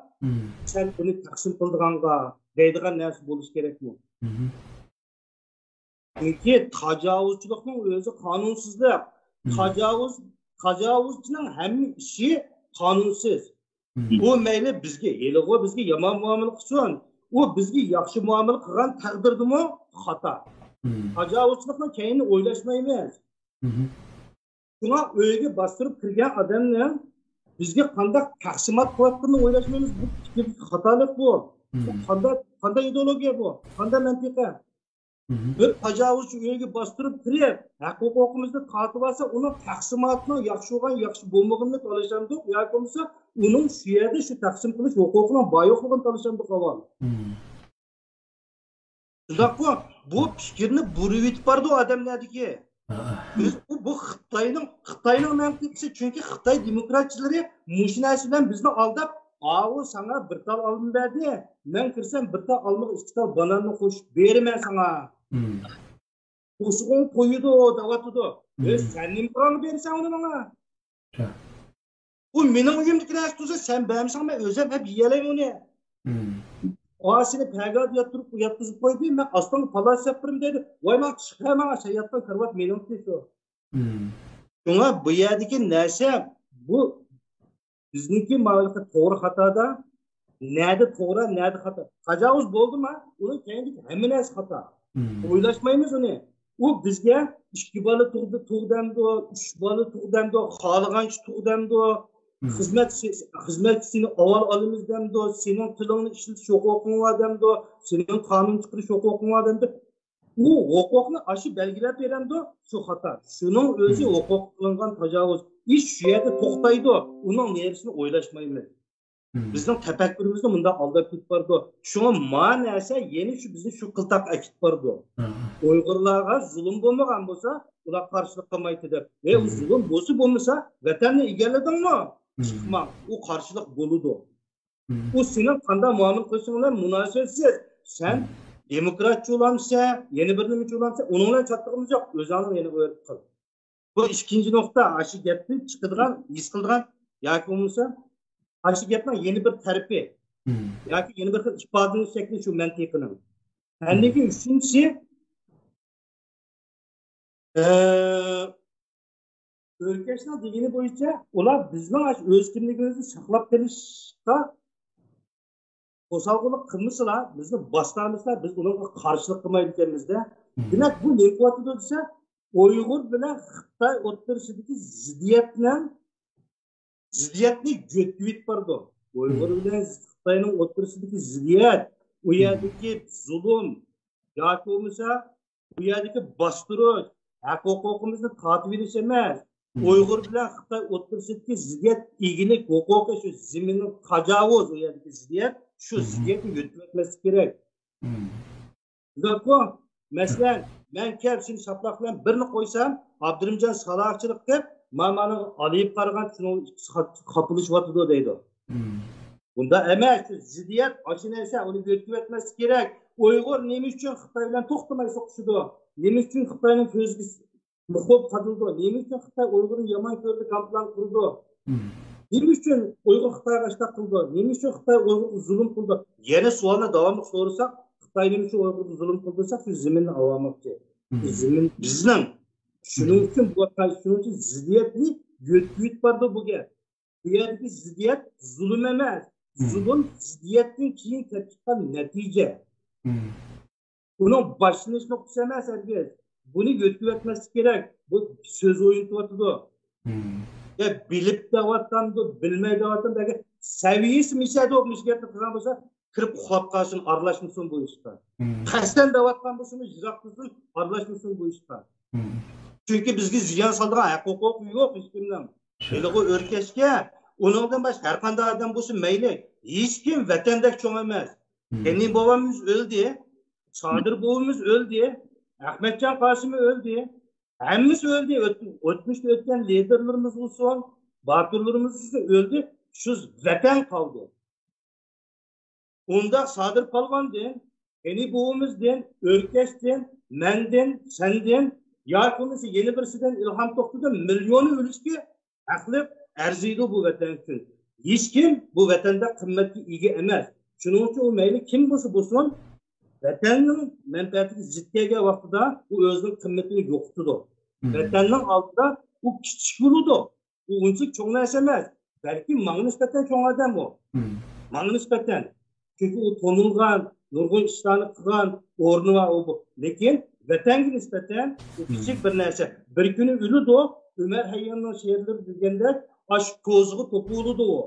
سەن ئۇنى تەقسىم قىلىدىغانغا دەيدىغان نەرسە بولۇشى كېرەكمۇ؟ چۈنكى تاجاۋۇزچىلىقنىڭ ئۆزى قانۇنسىزلىق. تاجاۋۇز، تاجاۋۇزچىنىڭ ھەممە ئىشى قانۇنسىز. ئۇ مەيلى بىزگە، ھېلىغۇ بىزگە يامان مۇئامىلە قىلسۇن، ئۇ بىزگە ياخشى مۇئامىلە قىلغان تەقدىردىمۇ خاتا. تاجاۋۇزچىلىقنىڭ كەينىنى ئويلاشمايمىز. شۇڭا ئۆيگە باستۇرۇپ كىرگەن ئادەمنىڭ بىزگە قانداق تەقسىمات قىلىۋاتقىنىنى ئويلاشمايمىز. بۇ پىكىر خاتالىق بۇ. بۇ قانداق، قانداق ئىدېئولوگىيە بۇ؟ قانداق مەنتىقە؟ بىر تاجاۋۇزچى ئۆيگە باستۇرۇپ كىرىپ، ھەق ھوقۇقىمىزنى تارتىۋالسا، ئۇنىڭ تەقسىماتىنىڭ ياخشى بولغان، ياخشى بولمىغىنىنى تالىشامدۇق ياكى بولمىسا ئۇنىڭ شۇ يەردە شۇ تەقسىم قىلىش ھوقۇقىنىڭ بار يوقلۇقىنى تالىشامدۇق ئاۋۋال. شۇنداققۇ؟ بۇ پىكىرنى بۇرۇۋېتىپ بارىدۇ ئادەملەردىكى. بىز بۇ، بۇ خىتاينىڭ، خىتاينىڭ مەنتىقىسى، چۈنكى خىتاي دېموكراتچىلىرى مۇشۇ نەرسە بىلەن بىزنى ئالداپ، ئاۋۇ ساڭا بىر تال ئالما بەردى، مەن كىرسەم بىر تال ئالمىغا ئىككى تال باناننى قوشۇپ بېرىمەن ساڭا. قورسىقىڭ تويىدۇ دەۋاتىدۇ. ئە، سەن نېمە قىلغانغا بېرىسەن ئۇنى ماڭا؟ ئۇ مېنىڭ ئۆيۈمدىكى نەرسە تۇرسا، سەن بەرمىسەڭ مەن ئۆزۈم ئەپ يېيەلەيمەن ئۇنى. ئا، سېنى پەگادە ياتتۇرۇپ، ياتقۇزۇپ قويدى، مەن ئاستىڭغا پالاس ياپتۇرىمەن دەيدۇ. ۋاي ماڭا چىق، ھە ماڭا، سەن ياتقان كارىۋات مېنىڭكى شۇ. شۇڭا بۇ يەردىكى نەرسە، بۇ بىزنىڭكى ماۋۇ توغرا خاتادا، نەدە توغرا، نەدە خاتا. تاجاۋۇز بولدىما، ئۇنىڭ كەينىدىكى ھەممە نەرسە خاتا. ئويلاشمايمىز ئۇنى. ئۇ بىزگە ئىككى بالا تۇغ-، تۇغ دەمدۇ، ئۈچ بالا تۇغ دەمدۇ، خالىغانچە تۇغ دەمدۇ، خىزمەت، خىزمەتچىسىنى ئاۋۋال ئالىمىز دەمدۇ، سېنىڭ تىلىڭنى ئىشلىتىش ھوقۇقۇڭ بار دەمدۇ، سېنىڭ قانۇن چىقىرىش ھوقۇقۇڭ بار دەمدۇ. ئۇ ھوقۇقنى ئاشۇ بەلگىلەپ بېرەمدۇ، شۇ خاتا. شۇنىڭ ئۆزى ھوقۇققا قىلىنغان تاجاۋۇز. ئىش شۇ يەردە توختايدۇ. ئۇنىڭ نېرىسىنى ئويلاشمايمىز. بىزنىڭ تەپەككۇرىمىزنى مۇنداق ئالداپ كېتىپ بارىدۇ. شۇڭا ما نەرسە يەنە شۇ بىزنى شۇ قىلتاققا ئەكېتىپ بارىدۇ. ئۇيغۇرلارغا زۇلۇم بولمىغان بولسا، ئۇلار قارشىلىق قىلمايتتى دەپ. ئەي، ئۇ زۇلۇم بولسا بولمىسا، ۋەتەننى ئىگىلىدىڭمۇ؟ چىقماڭ. ئۇ قارشىلىق بولىدۇ. ئۇ سېنىڭ قانداق مۇئامىلە قىلىشىڭ بىلەن مۇناسىۋەتسىز. سەن دېموكراتچى بولامسەن، يەنە بىر نېمىچى بولامسەن، ئۇنىڭ بىلەن چاتىقىمىز يوق. ئۆزۈڭنىڭ يەنە ئۆرۈپ قىل. بۇ ئىككىنچى نۇقتا، ئاشۇ گەپتىن چىقىدىغان، ھېس قىلىدىغان ياكى بولمىسا ئاشۇ گەپنىڭ يەنە بىر تەرىپى ياكى يەنە بىر خىل ئىپادىلىنىش شەكلى شۇ مەنتىقىنىڭ. ئاندىن كېيىن ئۈچىنچىسى، ئە، ئۆركەشنىڭ دېگىنى بويىچە ئۇلار بىزنىڭ ئاشۇ ئۆز كىملىكىمىزنى ساقلاپ قېلىشقا توسالغۇلۇق قىلمىسىلا، بىزنى باستالمىسىلا، بىز ئۇنىڭغا قارشىلىق قىلمايدىكەنمىز-دە. دېمەك، بۇ نېمە قىلىۋاتىدۇ دېسە، ئۇيغۇر بىلەن خىتاي ئوتتۇرىسىدىكى زىددىيەتنىڭ، زىددىيەتنى يۆتكىۋېتىپ بارىدۇ. ئۇيغۇر بىلەن خىتاينىڭ ئوتتۇرىسىدىكى زىددىيەت، ئۇ يەردىكى زۇلۇم ياكى بولمىسا بۇ يەردىكى باستۇرۇش، ھەق ھوقۇقىمىزنى تارتىۋېلىش ئەمەس. ئۇيغۇر بىلەن خىتاي ئوتتۇرىسىدىكى زىددىيەت، ئىگىلىك ھوقۇقى، شۇ زېمىننىڭ تاجاۋۇز، ئۇ يەردىكى زىددىيەت، شۇ زىددىيەتنى يۆتكىۋەتمەسلىك كېرەك. شۇنداققۇ؟ مەسىلەن، مەن كەپ سېنى شاپىلاق بىلەن بىرنى قويسام، ئابدۇرېھىمجان سالاھچىلىق قىلىپ، ما-، مانا ئالىيىپ قارىغان شۇنىڭ خاپىلىشىۋاتىدۇ دەيدۇ. بۇنداق ئەمەس، شۇ زىددىيەت، ئاشۇ نەرسە، ئۇنى يۆتكىۋەتمەسلىك كېرەك. ئۇيغۇر نېمە ئۈچۈن خىتاي بىلەن توختىماي سوقۇشىدۇ؟ نېمە ئۈچۈن خىتاينىڭ كۆزىگە مىخ بولۇپ قادىلىدۇ؟ نېمە ئۈچۈن خىتاي ئۇيغۇرنى يامان كۆرىدۇ، كامپلان قۇرىدۇ؟ نېمە ئۈچۈن ئۇيغۇر خىتايغا ئىشتاق قىلىدۇ؟ نېمە ئۈچۈن خىتاي ئۇيغۇرغا زۇلۇم قىلىدۇ؟ يەنە سوئالنى داۋاملىق سورىساق، خىتاي نېمە ئۈچۈن ئۇيغۇرغا زۇلۇم قىلدى دېسەك، شۇ زېمىننى ئالالماقچى. شۇ زېمىن بىزنىڭ. شۇنىڭ ئۈچۈن بۇ، شۇنىڭ ئۈچۈن زىددىيەتنى يۆتكىۋېتىپ بارىدۇ بۇ گەپ. بۇ يەردىكى زىددىيەت زۇلۇم ئەمەس. زۇلۇم زىددىيەتتىن كېيىن كېلىپ چىققان نەتىجە. ئۇنىڭ باشلىنىش نۇقتىسى ئەمەس ھەرگىز. بۇنى يۆتكىۋەتمەسلىك كېرەك. بۇ سۆز ئوينىتىۋاتىدۇ. يا بىلىپ دەۋاتامدۇ، بىلمەي دەۋاتامدۇ، ئەگەر سەۋىيەسى مىسەدە مۇشۇ گەپنى قىلغان بولسا، كىرىپ ئۇخلاپ قالسۇن، ئارىلاشمىسۇن بۇ ئىشقا. قەستەن دەۋاتقان بولسىمۇ، يىراق تۇرسۇن، ئارىلاشمىسۇن بۇ ئىشقا. چۈنكى بىزگە زىيان سالىدىغان ھەق ھوقۇقى يوق ھېچكىمنىڭ. ھېلىقى ئۆركەشكە، ئۇنىڭدىن باشقا ھەر قانداق ئادەم بولسۇن مەيلى، ھېچكىم ۋەتەندەك چوڭ ئەمەس. غېنى بوۋامىز ئۆلدى، سادىر بوۋىمىز ئۆلدى، ئەخمەتجان قاسىمى ئۆلدى، ھەممىسى ئۆلدى. ئۆت-، ئۆتمۈشتە ئۆتكەن لىدېرلىرىمىز بولسۇن، باتۇرلىرىمىز بولسۇن ئۆلدى. شۇ ۋەتەن قالدى. ئۇنداق سادىر پالۋاندىن، غېنى بوۋىمىزدىن، ئۆركەشتىن، مەندىن، سەندىن ياكى بولمىسا يەنە بىرسىدىن، ئىلھام توختىدىن مىليونى ئۆلۈشكە ھەقلىق ئەرزىيدۇ بۇ ۋەتەن ئۈچۈن. ھېچكىم بۇ ۋەتەندە قىممەتكە ئىگە ئەمەس. شۇنىڭ ئۈچۈن ئۇ مەيلى كىم بولسا بولسۇن، ۋەتەننىڭ مەنپەئەتىگە زىت كەلگەن ۋاقتىدا ئۇ ئۆزىنىڭ قىممىتىنى يوقىتىدۇ. ۋەتەننىڭ ئالدىدا ئۇ كىچىك بولىدۇ. ئۇ ئۇنچىلىك چوڭ نەرسە ئەمەس. بەلكى ماڭا نىسبەتەن چوڭ ئادەم ئۇ. ماڭا نىسبەتەن. چۈنكى ئۇ تونۇلغان، نۇرغۇن ئىشلارنى قىلغان ئورنى بار ئۇ بۇ. لېكىن ۋەتەنگە نىسبەتەن ئۇ كىچىك بىر نەرسە. بىر كۈنى ئۆلىدۇ. ئۆمەر خەييامنىڭ شېئىرلىرى دېگەندەك، ئاشۇ كوزىغا توپا بولىدۇ ئۇ.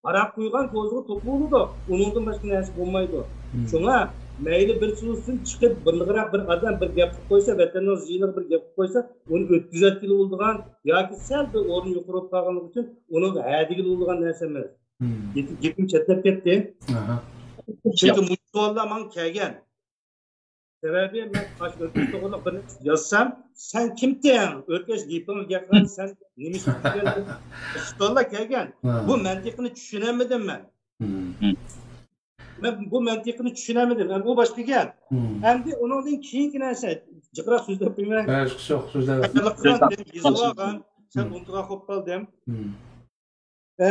ھاراق قۇيغان كوزىغا توپا بولىدۇ. ئۇنىڭدىن باشقا نەرسە بولمايدۇ. شۇڭا مەيلى بىرسى بولسۇن، چىقىپ بىرلىقراق بىر ئادەم بىر گەپ قىلىپ قويسا، ۋەتەننىڭ زىيىنىغا بىر گەپ قىلىپ قويسا، ئۇنى ئۆتكۈزەتكىلى بولىدىغان ياكى سەل بىر ئورۇن يۇقىرى بولۇپ قالغانلىقى ئۈچۈن ئۇنىڭغا ھە دېگىلى بولىدىغان نەرسە ئەمەس. گېپىم، گېپىم چەتلەپ كەتتى. چۈنكى مۇشۇ سوئاللار ماڭا كەلگەن. سەۋەبى، مەن ئاشۇ ئۆركەش توغرىلىق بىر نەرسە يازسام، سەن كىمتىڭ؟ ئۆركەش گېپىڭنى گەپ قىلغان، سەن نېمە ئىش بىلگەن؟ سوئاللار كەلگەن. بۇ مەنتىقنى چۈشىنەلمىدىم مەن. مەن بۇ مەنتىقنى چۈشىنەلمىدىم. ئەمدى ئۇ باشقا گەپ. ئەمدى ئۇنىڭدىن كېيىنكى نەرسە، جىقراق سۆزلەپ قويماي. ھېچ ئىش يوق، سۆزلەپ. يېزىۋالغان، سەن ئۇنتۇغان قوپقالدىم. ئە،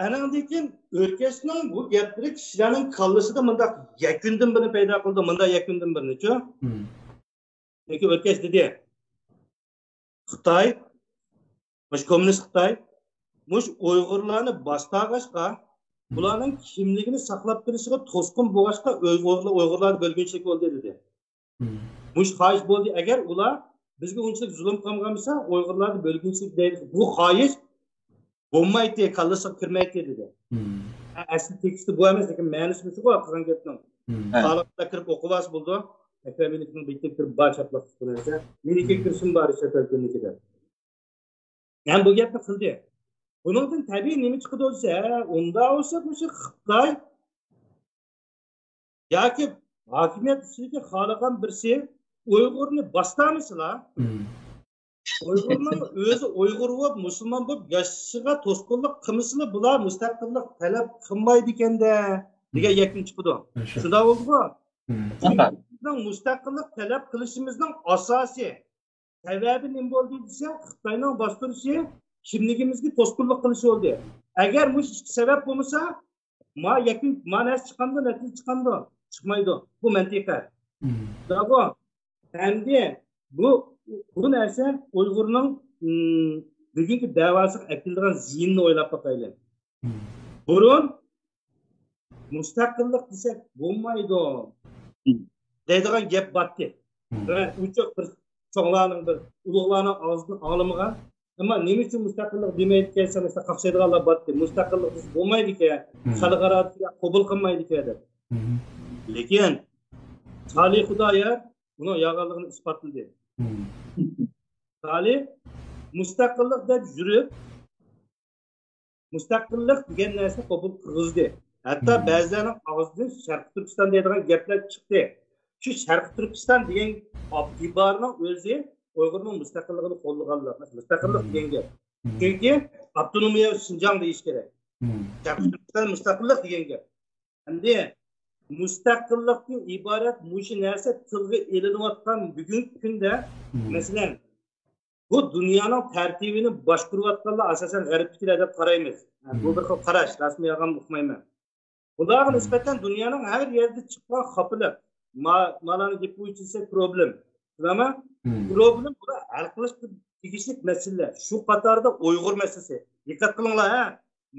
ئەنىڭدىن كېيىن ئۆركەشنىڭ بۇ گەپلىرى كىشىلەرنىڭ كاللىسىدا مۇنداق يەكۈندىن بىرنى پەيدا قىلدى، مۇنداق يەكۈندىن بىرنىچۇ. چۈنكى ئۆركەش دېدى، خىتاي، مۇشۇ كوممۇنىست خىتاي، مۇشۇ ئۇيغۇرلارنى باستاغاچقا، بۇلارنىڭ كىملىكىنى ساقلاپ قېلىشىغا توسقۇن بولغاچقا، ئۇيغۇرلار، ئۇيغۇرلارنى بۆلگۈنچىلىك بولدى دېدى. مۇشۇ خاھىش بولدى. ئەگەر ئۇلار بىزگە ئۇنچىلىك زۇلۇم قىلمىغان بولسا، ئۇيغۇرلارنى بۆلگۈنچىلىك دەيدۇ. بۇ خاھىش بولمايتتى، كاللىسىغا كىرمەيتتى دېدى. ئە، ئەسلى تېكىستى بۇ ئەمەس، لېكىن مەنىسى مۇشۇغۇ قىلغان گەپنىڭ. خالىغانلار كىرىپ ئوقۇۋالسا بولىدۇ. ئەكرەم مېنىكىنىڭ بېتىگە كىرىپ بار چاپلاق بۇ نەرسە. مېنىكىگە كىرسۇن بار، چەت ئەلگىنىكىدە. يەنى بۇ گەپنى قىلدى. بۇنىڭدىن تەبىئىي نېمە چىقىدۇ دېسە، ئۇنداق بولسا مۇشۇ خىتاي ياكى ھاكىمىيەت ئۈستىدىكى خالىغان بىرسى ئۇيغۇرنى باستامىسىلا، ئۇيغۇرنىڭ ئۆزى ئۇيغۇر بولۇپ، مۇسۇلمان بولۇپ ياشىشىغا توسقۇنلۇق قىلمىسىلا، بۇلار مۇستەقىللىق تەلەپ قىلمايدىكەندە دېگەن يەكۈن چىقىدۇ. شۇنداق بولدىغۇ. بىزنىڭ مۇستەقىللىق تەلەپ قىلىشىمىزنىڭ ئاساسىي سەۋەبى نېمە بولدى دېسە، خىتاينىڭ باستۇرۇشى، كىملىكىمىزگە توسقۇنلۇق قىلىشى بولدى. ئەگەر مۇشۇ ئىككى سەۋەب بولمىسا، ما يەكۈن، ما نەرسە چىقامدۇ، نەتىجە چىقامدۇ؟ چىقمايدۇ. بۇ مەنتىقە. دەغۇ. ئەمدى بۇ، بۇ نەرسە ئۇيغۇرنىڭ، ئىم، بۈگۈنكى دەۋاسىغا ئەكېلىدىغان زىيىنىنى ئويلاپ باقايلى. بۇرۇن مۇستەقىللىق دېسەك بولمايدۇ دەيدىغان گەپ بارتتى. ئۇنچە بىر چوڭلارنىڭ، بىر ئۇلۇغلارنىڭ ئاغزىدىن ئاڭلىمىغان. ئەمما نېمە ئۈچۈن مۇستەقىللىق دېمەيدىكەنسەن، مەسىلەن، قاقشايدىغانلار بارتتى. مۇستەقىللىق دېسە بولمايدىكەن، خەلقئارا قوبۇل قىلمايدىكەن دەپ. لېكىن سالىھ خۇدايار ئۇنىڭ يالغانلىقىنى ئىسپاتلىدى. خالى مۇستەقىللىق دەپ يۈرۈپ، مۇستەقىللىق دېگەن نەرسىنى قوبۇل قىلغۇزدى. ھەتتا بەزىلەرنىڭ ئاغزىدىن شەرقىي تۈركىستان دەيدىغان گەپلەر چىقتى. شۇ شەرقىي تۈركىستان دېگەن ئىبارىنىڭ ئۆزى ئۇيغۇرنىڭ مۇستەقىللىقىنى قوللىغانلىق، مۇستەقىللىق دېگەن گەپ. چۈنكى ئاپتونومىيە شىنجاڭ دېيىش كېرەك. شەرقىي تۈركىستان مۇستەقىللىق دېگەن گەپ. ئەمدى مۇستەقىللىقتىن ئىبارەت مۇشۇ نەرسە تىلغا ئېلىنىۋاتقان بۈگۈنكى كۈندە، مەسىلەن، بۇ دۇنيانىڭ تەرتىپىنى باشقۇرۇۋاتقانلار ئاساسەن غەربتىكىلەر دەپ قارايمىز. بۇ بىر خىل قاراش، راستمۇ يالغانمۇ ئۇقمايمەن. بۇلارغا نىسبەتەن دۇنيانىڭ ھەر يەردە چىققان خاپىلىق، ما-، مالارنى گېپى بويىچە دېسەك پروبلېم. بىلەمە؟ پروبلېم بۇلار ھەل قىلىشقا تېگىشلىك مەسىلىلەر. شۇ قاتاردا ئۇيغۇر مەسىلىسى. دىققەت قىلىڭلار، ھە؟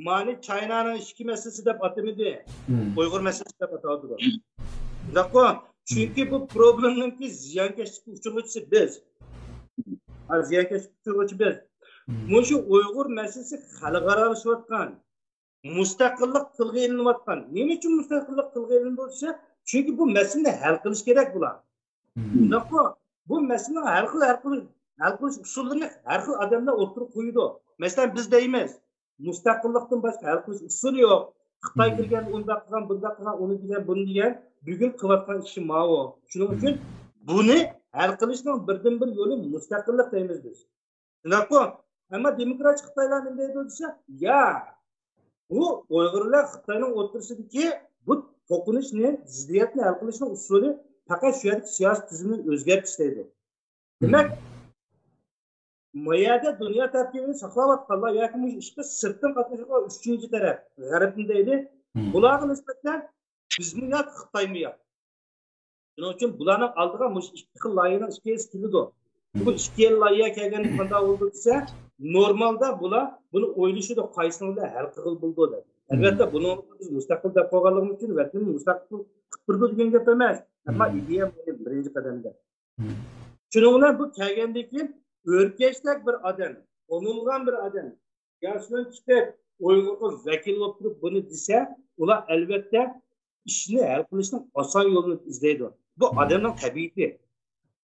مانى چاينانىڭ ئىچكى مەسىلىسى دەپ ئاتىمىدى. ئۇيغۇر مەسىلىسى دەپ ئاتاۋاتىدۇ. شۇنداققۇ؟ چۈنكى بۇ پروبلېمنىڭكى زىيانكەشلىك ئۇچۇرغۇچىسى بىز. ھە، زىيانكەشلىك ئۇچۇرغۇچى بىز. مۇشۇ ئۇيغۇر مەسىلىسى خەلقئارالىشىۋاتقان، مۇستەقىللىق تىلغا ئېلىنىۋاتقان. نېمە ئۈچۈن مۇستەقىللىق تىلغا ئېلىنىدۇ دېسە، چۈنكى بۇ مەسىلىنى ھەل قىلىش كېرەك بۇلار. شۇنداققۇ؟ بۇ مەسىلىنىڭ ھەل قىل-، ھەل قىل-، ھەل قىلىش ئۇسۇللىرىنى ھەر خىل ئادەملەر ئوتتۇرىغا قويىدۇ. مەسىلەن، بىز دەيمىز، مۇستەقىللىقتىن باشقا ھەل قىلىش ئۇسۇلى يوق. خىتاي كىرگەندە ئۇنداق قىلغان، بۇنداق قىلغان، ئۇنى دېگەن، بۇنى دېگەن. بۈگۈن قىلىۋاتقان ئىشى ماۋۇ. شۇنىڭ ئۈچۈن بۇنى ھەل قىلىشنىڭ بىردىنبىر يولى مۇستەقىللىق دەيمىز بىز. شۇنداققۇ؟ ئەمما دېموكراتىك خىتايلار نېمە دەيدۇ دېسە، يا، بۇ ئۇيغۇرلار خىتاينىڭ ئوتتۇرىسىدىكى بۇ توقۇنۇشنى، زىددىيەتنى ھەل قىلىشنىڭ ئۇسۇلى پەقەت شۇ يەردىكى سىياسىي تۈزۈمنى ئۆزگەرتىش دەيدۇ. دېمەك، ما يەردە دۇنيا تەرتىپىنى ساقلاۋاتقانلار ياكى مۇشۇ ئىشقا سىرتتىن قاتنىشىدىغان ئۈچىنچى تەرەپ، غەربنى دەيلى، بۇلارغا نىسبەتەن بىزمۇ يات، خىتايمۇ يات. شۇنىڭ ئۈچۈن بۇلارنىڭ ئالدىغا مۇشۇ ئىككى خىل لايىھەنىڭ ئىككىلىسى كېلىدۇ. بۇ ئىككى خىل لايىھە كەلگەندە قانداق بولىدۇ دېسە، نورمالدا بۇلار بۇنى ئويلىشىدۇ، قايسىنىڭ بىلەن ھەل قىلغىلى بولىدۇ دەپ. ئەلۋەتتە، بۇنىڭ بىز مۇستەقىل دەپ قويغانلىقىمىز ئۈچۈن ۋەتىنىمىز مۇستەقىل قىلىپ بېرىدۇ دېگەن گەپ ئەمەس. ئەمما ئىدىيە مۇھىم، بىرىنچى قەدەمدە. شۇنىڭ بىلەن بۇ كەلگەندىن كېيىن ئۆركەشلەك بىر ئادەم، تونۇلغان بىر ئادەم ياشىدىن چىقىپ، ئۇيغۇرغا ۋەكىل بولۇپ تۇرۇپ بۇنى دېسە، ئۇلار ئەلۋەتتە ئىشنى ھەل قىلىشنىڭ ئاسان يولىنى ئىزدەيدۇ. بۇ ئادەمنىڭ تەبىئىتى.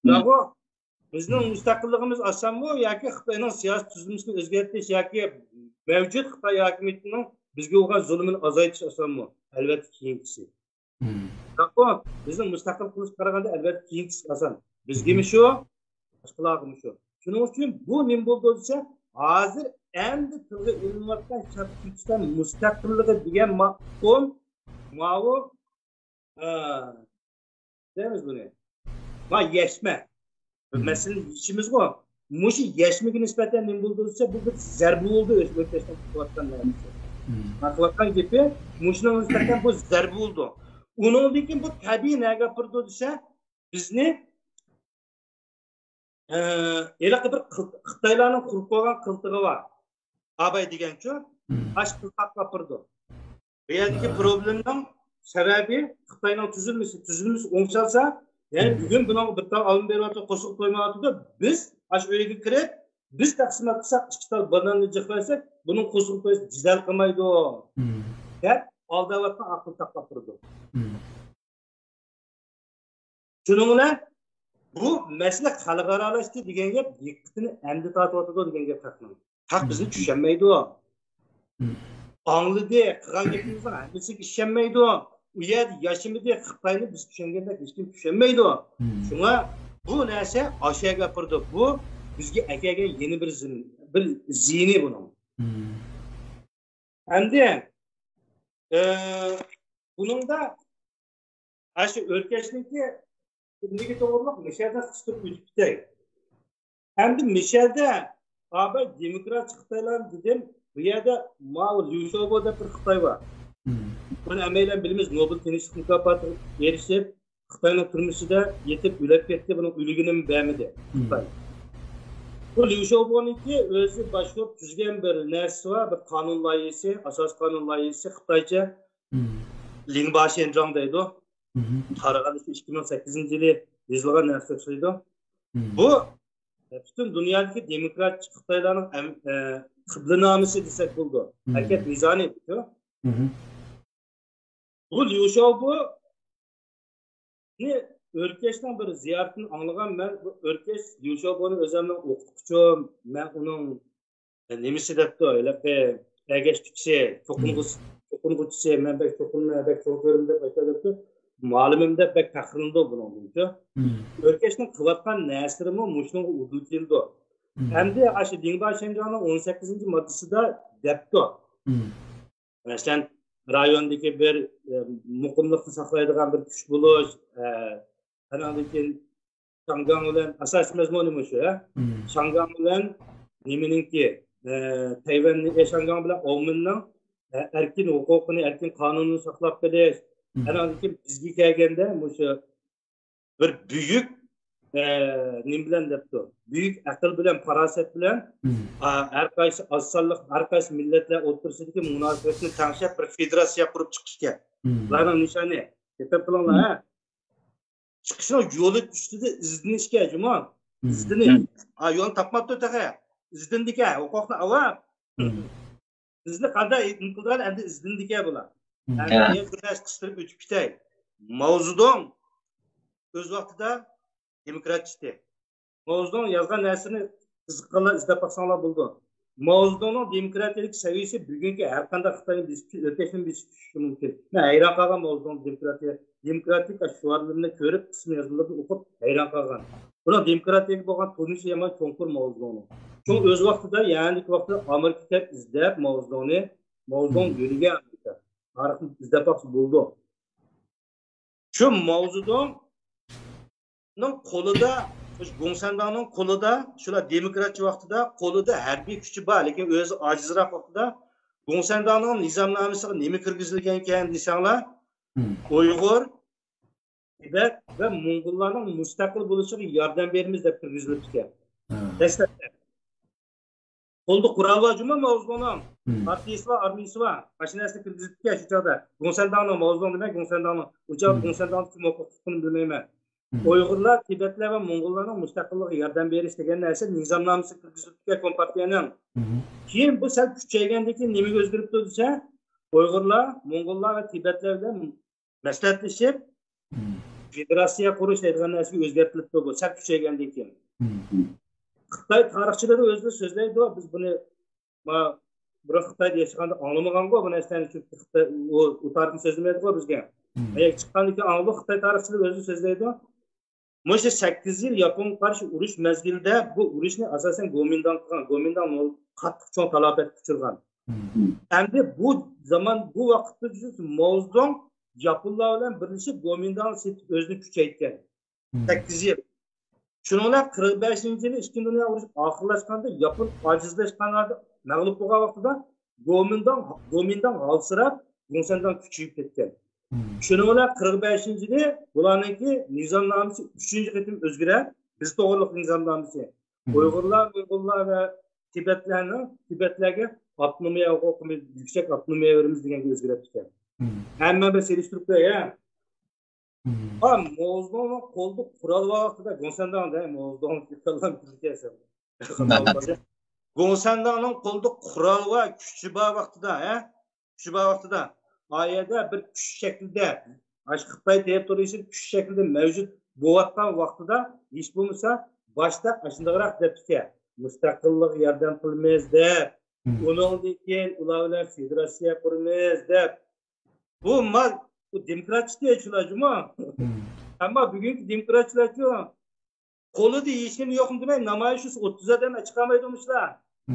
داغۇ، بىزنىڭ مۇستەقىللىقىمىز ئاسانمۇ ياكى خىتاينىڭ سىياسىي تۈزۈلمىسىنى ئۆزگەرتىش ياكى مەۋجۇت خىتاي ھاكىمىيىتىنىڭ بىزگە بولغان زۇلمىنى ئازايتىش ئاسانمۇ؟ ئەلۋەتتە كېيىنكىسى. داغۇ، بىزنىڭ مۇستەقىل قىلىشقا قارىغاندا ئەلۋەتتە كېيىنكىسى ئاسان. بىزگىمۇ شۇ، باشقىلارغىمۇ شۇ. شۇنىڭ ئۈچۈن بۇ نېمە بولىدۇ دېسە، ھازىر ئەمدى تىلغا ئېلىنىۋاتقان شەرقىي تۈركىستان مۇستەقىللىقى دېگەن ماقۇم، ماۋۇ، ئە، دەيمىز بۇنى. ما يەشمە. بىر مەسىلىنى يېشىمىزغۇ. مۇشۇ يەشمىگە نىسبەتەن نېمە بولىدۇ دېسە، بۇ بىر زەربە بولىدۇ ئۆز ئۆركەشنىڭ قىلىۋاتقان نەرسىسى. ما قىلىۋاتقان گېپى، مۇشۇنىڭغا نىسبەتەن بۇ زەربە بولىدۇ. ئۇنىڭدىن كېيىن بۇ تەبىئىي نەگە ئاپىرىدۇ دېسە، بىزنى، ئە، ھېلىقى بىر قىل-، خىتايلارنىڭ قۇرۇپ قويغان قىلتىقى بار. ئاباي دېگەنچۇ، ئاشۇ قىلتاققا ئاپىرىدۇ. بۇ يەردىكى پروبلېمىنىڭ سەۋەبى خىتاينىڭ تۈزۈلمىسى، تۈزۈلمىسى ئوڭشالسا، يەنى بۈگۈن بۇنىڭغا بىر تال ئالما بېرىۋاتىدۇ، قورسىقى تويمايۋاتىدۇ. بىز ئاشۇ ئۆيگە كىرىپ، بىز تەقسىم قىلساق، ئىككى تال باناننى جىق بەرسەك، بۇنىڭ قورسىقى تويسا جېدەل قىلمايدۇ، دەپ ئالداۋاتقان ئاقىل تاقلاپ تۇرىدۇ. شۇنىڭ بىلەن بۇ مەسىلە خەلقئارالاشتى دېگەن گەپ دىققىتىنى ئەمدى تارتىۋاتىدۇ دېگەن گەپ خەقنىڭ. خەق بىزنى چۈشەنمەيدۇ. ئاڭلىدى، قىلغان گېپىمىزنىڭ ھەممىسىگە ئىشەنمەيدۇ. ئۇ يەردە ياشىمىدى، خىتاينى بىز چۈشەنگەندەك ھېچكىم چۈشەنمەيدۇ. شۇڭا بۇ نەرسە ئاشۇ يەرگە ئاپىرىدۇ. بۇ بىزگە ئەكەلگەن يەنە بىر زىن-، بىر زىيىنى بۇنىڭ. ئەمدى، ئى، بۇنىڭدا ئاشۇ ئۆركەشنىڭكى كىملىكى توغرىلىق مىشەدىن قىسقىرىپ ئۆتۈپ كېتەي. ئەمدى مىشەدە ئاباي دېموكراتىك خىتايلار دېدىم. بۇ يەردە ماۋۇ ليۇ شياۋبو دەپ بىر خىتاي بار. بۇنى ھەممەيلەن بىلىمىز، نوبېل تىنچلىق مۇكاپاتىغا ئېرىشىپ، خىتاينىڭ تۈرمىسىدە يېتىپ ئۆلۈپ كەتتى، بۇنىڭ ئۆلۈگىنىمۇ بەرمىدى خىتاي. بۇ ليۇ شياۋبونىڭكى ئۆزى باشقۇرۇپ تۈزگەن بىر نەرسىسى بار، بىر قانۇن لايىھىسى، ئاساسىي قانۇن لايىھىسى خىتايچە، لىڭباشيەنجاڭ دەيدۇ. قارىغاندا شۇ ئىككى مىڭ سەككىزىنچى يىلى يېزىلغان نەرسە ئوخشايدۇ. بۇ پۈتۈن دۇنيادىكى دېموكراتىك خىتايلارنىڭ ئەم-، ئە، قىبلىنامىسى دېسەك بولىدۇ. ھەرىكەت مىزانى شۇ. بۇ ليۇ شياۋبونى ئۆركەشنىڭ بىر زىيارىتىنى ئاڭلىغان مەن، بۇ ئۆركەش ليۇ شياۋبونى ئۆزۈمنىڭ ئوقۇتقۇچۇم، مەن ئۇنىڭ نېمىسى دەپتۇ، ھېلىقى ئەگەشتۈرگۈچىسى، چوقۇنغۇچىسى، چوقۇنغۇچىسى، مەن بەك چوقۇنىمەن، بەك چوڭ كۆرىمەن دەپ باشلاپ دەپتۇ. مۇئەللىمىم دەپ بەك پەخىرلىنىدۇ بۇنىڭدىن. ئۆركەشنىڭ قىلىۋاتقان نەرسىلىرىمۇ مۇشۇنىڭغا ئۇدۇل كېلىدۇ. ئەمدى ئاشۇ دىڭبا شەنجاڭنىڭ ئون سەككىزىنچى ماددىسىدا دەپتۇ. مەسىلەن، رايوندىكى بىر، ئە، مۇقىملىقنى ساقلايدىغان بىر كۈچ بولۇش، ئە، ئاناندىن كېيىن شاڭگاڭ بىلەن، ئاساسىي مەزمۇنى مۇشۇ، ھە؟ شاڭگاڭ بىلەن نېمىنىڭكى، ئە، تەيۋەننى، ئە، شاڭگاڭ بىلەن ئاۋمېننىڭ، ئە، ئەركىن ھوقۇقىنى، ئەركىن قانۇنىنى ساقلاپ قېلىش. ئاناندىن كېيىن بىزگە كەلگەندە مۇشۇ بىر بۈيۈك، ئە، نېمە بىلەن دەپتۇ؟ بۈيۈك ئەقىل بىلەن، پاراسەت بىلەن، ئا، ھەر قايسى ئاز سانلىق، ھەر قايسى مىللەتلەر ئوتتۇرىسىدىكى مۇناسىۋەتنى تەڭشەپ بىر فېدېراتسىيە قۇرۇپ چىقىشكەن. بۇلارنىڭ نىشانى، دىققەت قىلىڭلار، ھە؟ چىقىشنىڭ يولى ئۈستىدە ئىزدىنىشكە، جۇمۇ. ئىزدىنىش. ھا، يولنى تاپماپتۇ تېخى. ئىزدىنىدىكەن، ھوقۇقنى ئاۋاپ. بىزنى قانداق نېمە قىلىدىغان ئەمدى ئىزدىنىدىكەن بۇلار. ئەمدى ھە. يەنە بىر نەرسە قىستۇرۇپ ئۆتۈپ كېتەي. ماۋزېدۇڭ ئۆز ۋاقتىدا دېموكراتچى ئىدى. ماۋزېدۇڭ يازغان نەرسىنى قىزىققانلار ئىزدەپ باقساڭلار بولىدۇ. ماۋزېدۇڭنىڭ دېموكراتىيەلىك سەۋىيەسى بۈگۈنكى ھەر قانداق خىتاينى بېسىپ، ئۆركەشنى بېسىپ چۈشۈشى مۇمكىن. مەن ھەيران قالغان ماۋزېدۇڭ دېموكراتىيە، دېموكراتىك شوئارلىرىنى كۆرۈپ، قىسمەن يازمىلىرىنى ئوقۇپ ھەيران قالغان. بۇنىڭ دېموكراتىيەگە بولغان تونۇشى يامان چوڭقۇر ماۋزېدۇڭنىڭ. شۇڭا ئۆز ۋاقتىدا، يەنىكى ۋاقتىدا ئامېرىكا كەپ ئىزدەپ ماۋزېدۇڭنى، ماۋزېدۇڭ يۆلىگەن ئامېرىكا. تارىخنى ئىزدەپ باقسا بولىدۇ. شۇ ماۋزېدۇڭنىڭ قولىدا، شۇ گوڭسەنداڭنىڭ قولىدا، شۇلار دېموكراتچى ۋاقتىدا قولىدا ھەربىي كۈچى بار، لېكىن ئۆزى ئاجىزراق ۋاقتىدا گوڭسەنداڭنىڭ نىزامنامىسىغا نېمە كىرگۈزۈلگەنكەن دېسەڭلار، ئۇيغۇر، تىبەت ۋە موڭغۇللارنىڭ مۇستەقىل بولۇشىغا ياردەم بېرىمىز دەپ كىرگۈزۈلۈپتىكەن. دەسلەپتە. قولدا قورال بار جۇمۇ ماۋزېدۇڭنىڭ. پارتىيىسى بار، ئارمىيىسى بار. ئاشۇ نەرسىنى كىرگۈزۈپتىكەن شۇ چاغدا. گوڭسەنداڭنىڭ، ماۋزېدۇڭ دېمەي، گوڭسەنداڭنىڭ. ئۇ چاغدا گوڭسەنداڭنىڭ كىم ھوقۇق تۇتقىنىنى بىلمەيمەن. ئۇيغۇرلار، تىبەتلەر ۋە موڭغۇللارنىڭ مۇستەقىللىقىغا ياردەم بېرىش دېگەن نەرسە نىزامنامىسى كىرگۈزۈلۈپتىكەن كومپارتىيەنىڭ. كېيىن بۇ سەل كۈچەيگەندىن كېيىن نېمىگە ئۆزگىرىپتۇ دېسە، ئۇيغۇرلار، موڭغۇللار ۋە تىبەتلەر بىلەن مەسلىھەتلىشىپ، فېدېراتسىيە قۇرۇش دەيدىغان نەرسىگە ئۆزگەرتىلىپتۇ بۇ، سەل كۈچەيگەندىن كېيىن. خىتاي تارىخچىلىرى ئۆزلىرى سۆزلەيدۇ، بىز بۇنى، ما، بۇرۇن خىتايدا ياشىغاندا ئاڭلىمىغانغۇ بۇ نەرسىلەرنى، چۈنكى خىتاي ئۇ، ئۇ تارىخنى سۆزلىمەيدىغۇ بىزگە. ئەگەر چىققاندىن كېيىن ئاڭلىدۇق، خىتاي تارىخچىلىرى ئۆزلىرى سۆزلەيدۇ. مۇشۇ سەككىز يىل ياپونغا قارشى ئۇرۇش مەزگىلىدە بۇ ئۇرۇشنى ئاساسەن گومىنداڭ قىلغان. گومىنداڭ قاتتىق چوڭ تالاپەتكە ئۇچرىغان. ئەمدى بۇ زامان، بۇ ۋاقىتتا ماۋزېدۇڭ ياپونلار بىلەن بىرلىشىپ گومىنداڭنى سېتىپ ئۆزىنى كۈچەيتكەن. سەككىز يىل. شۇنىڭ بىلەن قىرىق بەشىنچى يىلى ئىككىنچى دۇنيا ئۇرۇشى ئاخىرلاشقاندا، ياپون ئاجىزلاشقان ھالدا، مەغلۇپ بولغان ۋاقتىدا گومىنداڭ، گومىنداڭ ھالسىراپ، گوڭسەنداڭ كۈچىيىپ كەتكەن. شۇنىڭ بىلەن قىرىق بەشىنچى يىلى بۇلارنىڭكى نىزامنامىسى ئۈچىنچى قېتىم ئۆزگىرە، بىز توغرىلىق نىزامنامىسى. ئۇيغۇرلار، موڭغۇللار ۋە تىبەتلەرنىڭ، تىبەتلەرگە ئاپتونومىيە ھوقۇقىمىز، يۈكسەك ئاپتونومىيە بېرىمىز دېگەنگە ئۆزگىرەپ كەتكەن. ھەممە بىر سېلىشتۇرۇپ كۆرەي، ھە؟ ھا، ماۋزېدۇڭنىڭ قولىدا قورال بار ۋاقتىدا، گوڭسەنداڭ دە، ماۋزېدۇڭ يىقىلغان كېسەل. گوڭسەنداڭنىڭ قولىدا قورال ۋە كۈچى بار ۋاقتىدا، ھە؟ كۈچى بار ۋاقتىدا، ئا يەردە بىر كۈچ شەكلىدە، ئاشۇ خىتاي تېررىتورىيىسىدا كۈچ شەكلىدە مەۋجۇت بولۇۋاتقان ۋاقتىدا، ھېچ بولمىسا باشتا ئاشۇنداقراق دەپتىكەن، مۇستەقىللىققا ياردەم قىلىمىز دەپ، ئۇنىڭدىن كېيىن ئۇلار بىلەن فېدېراتسىيە قۇرىمىز دەپ. بۇ مال، بۇ دېموكراتىك شۇلار جۇمۇ. ئەمما بۈگۈنكى دېموكراتچىلارچۇ، قولىدا ھېچنېمە يوقمۇ دېمەي، نامايىش ئوتتۇز ئادەم چىقالمايدۇ مۇشۇلار.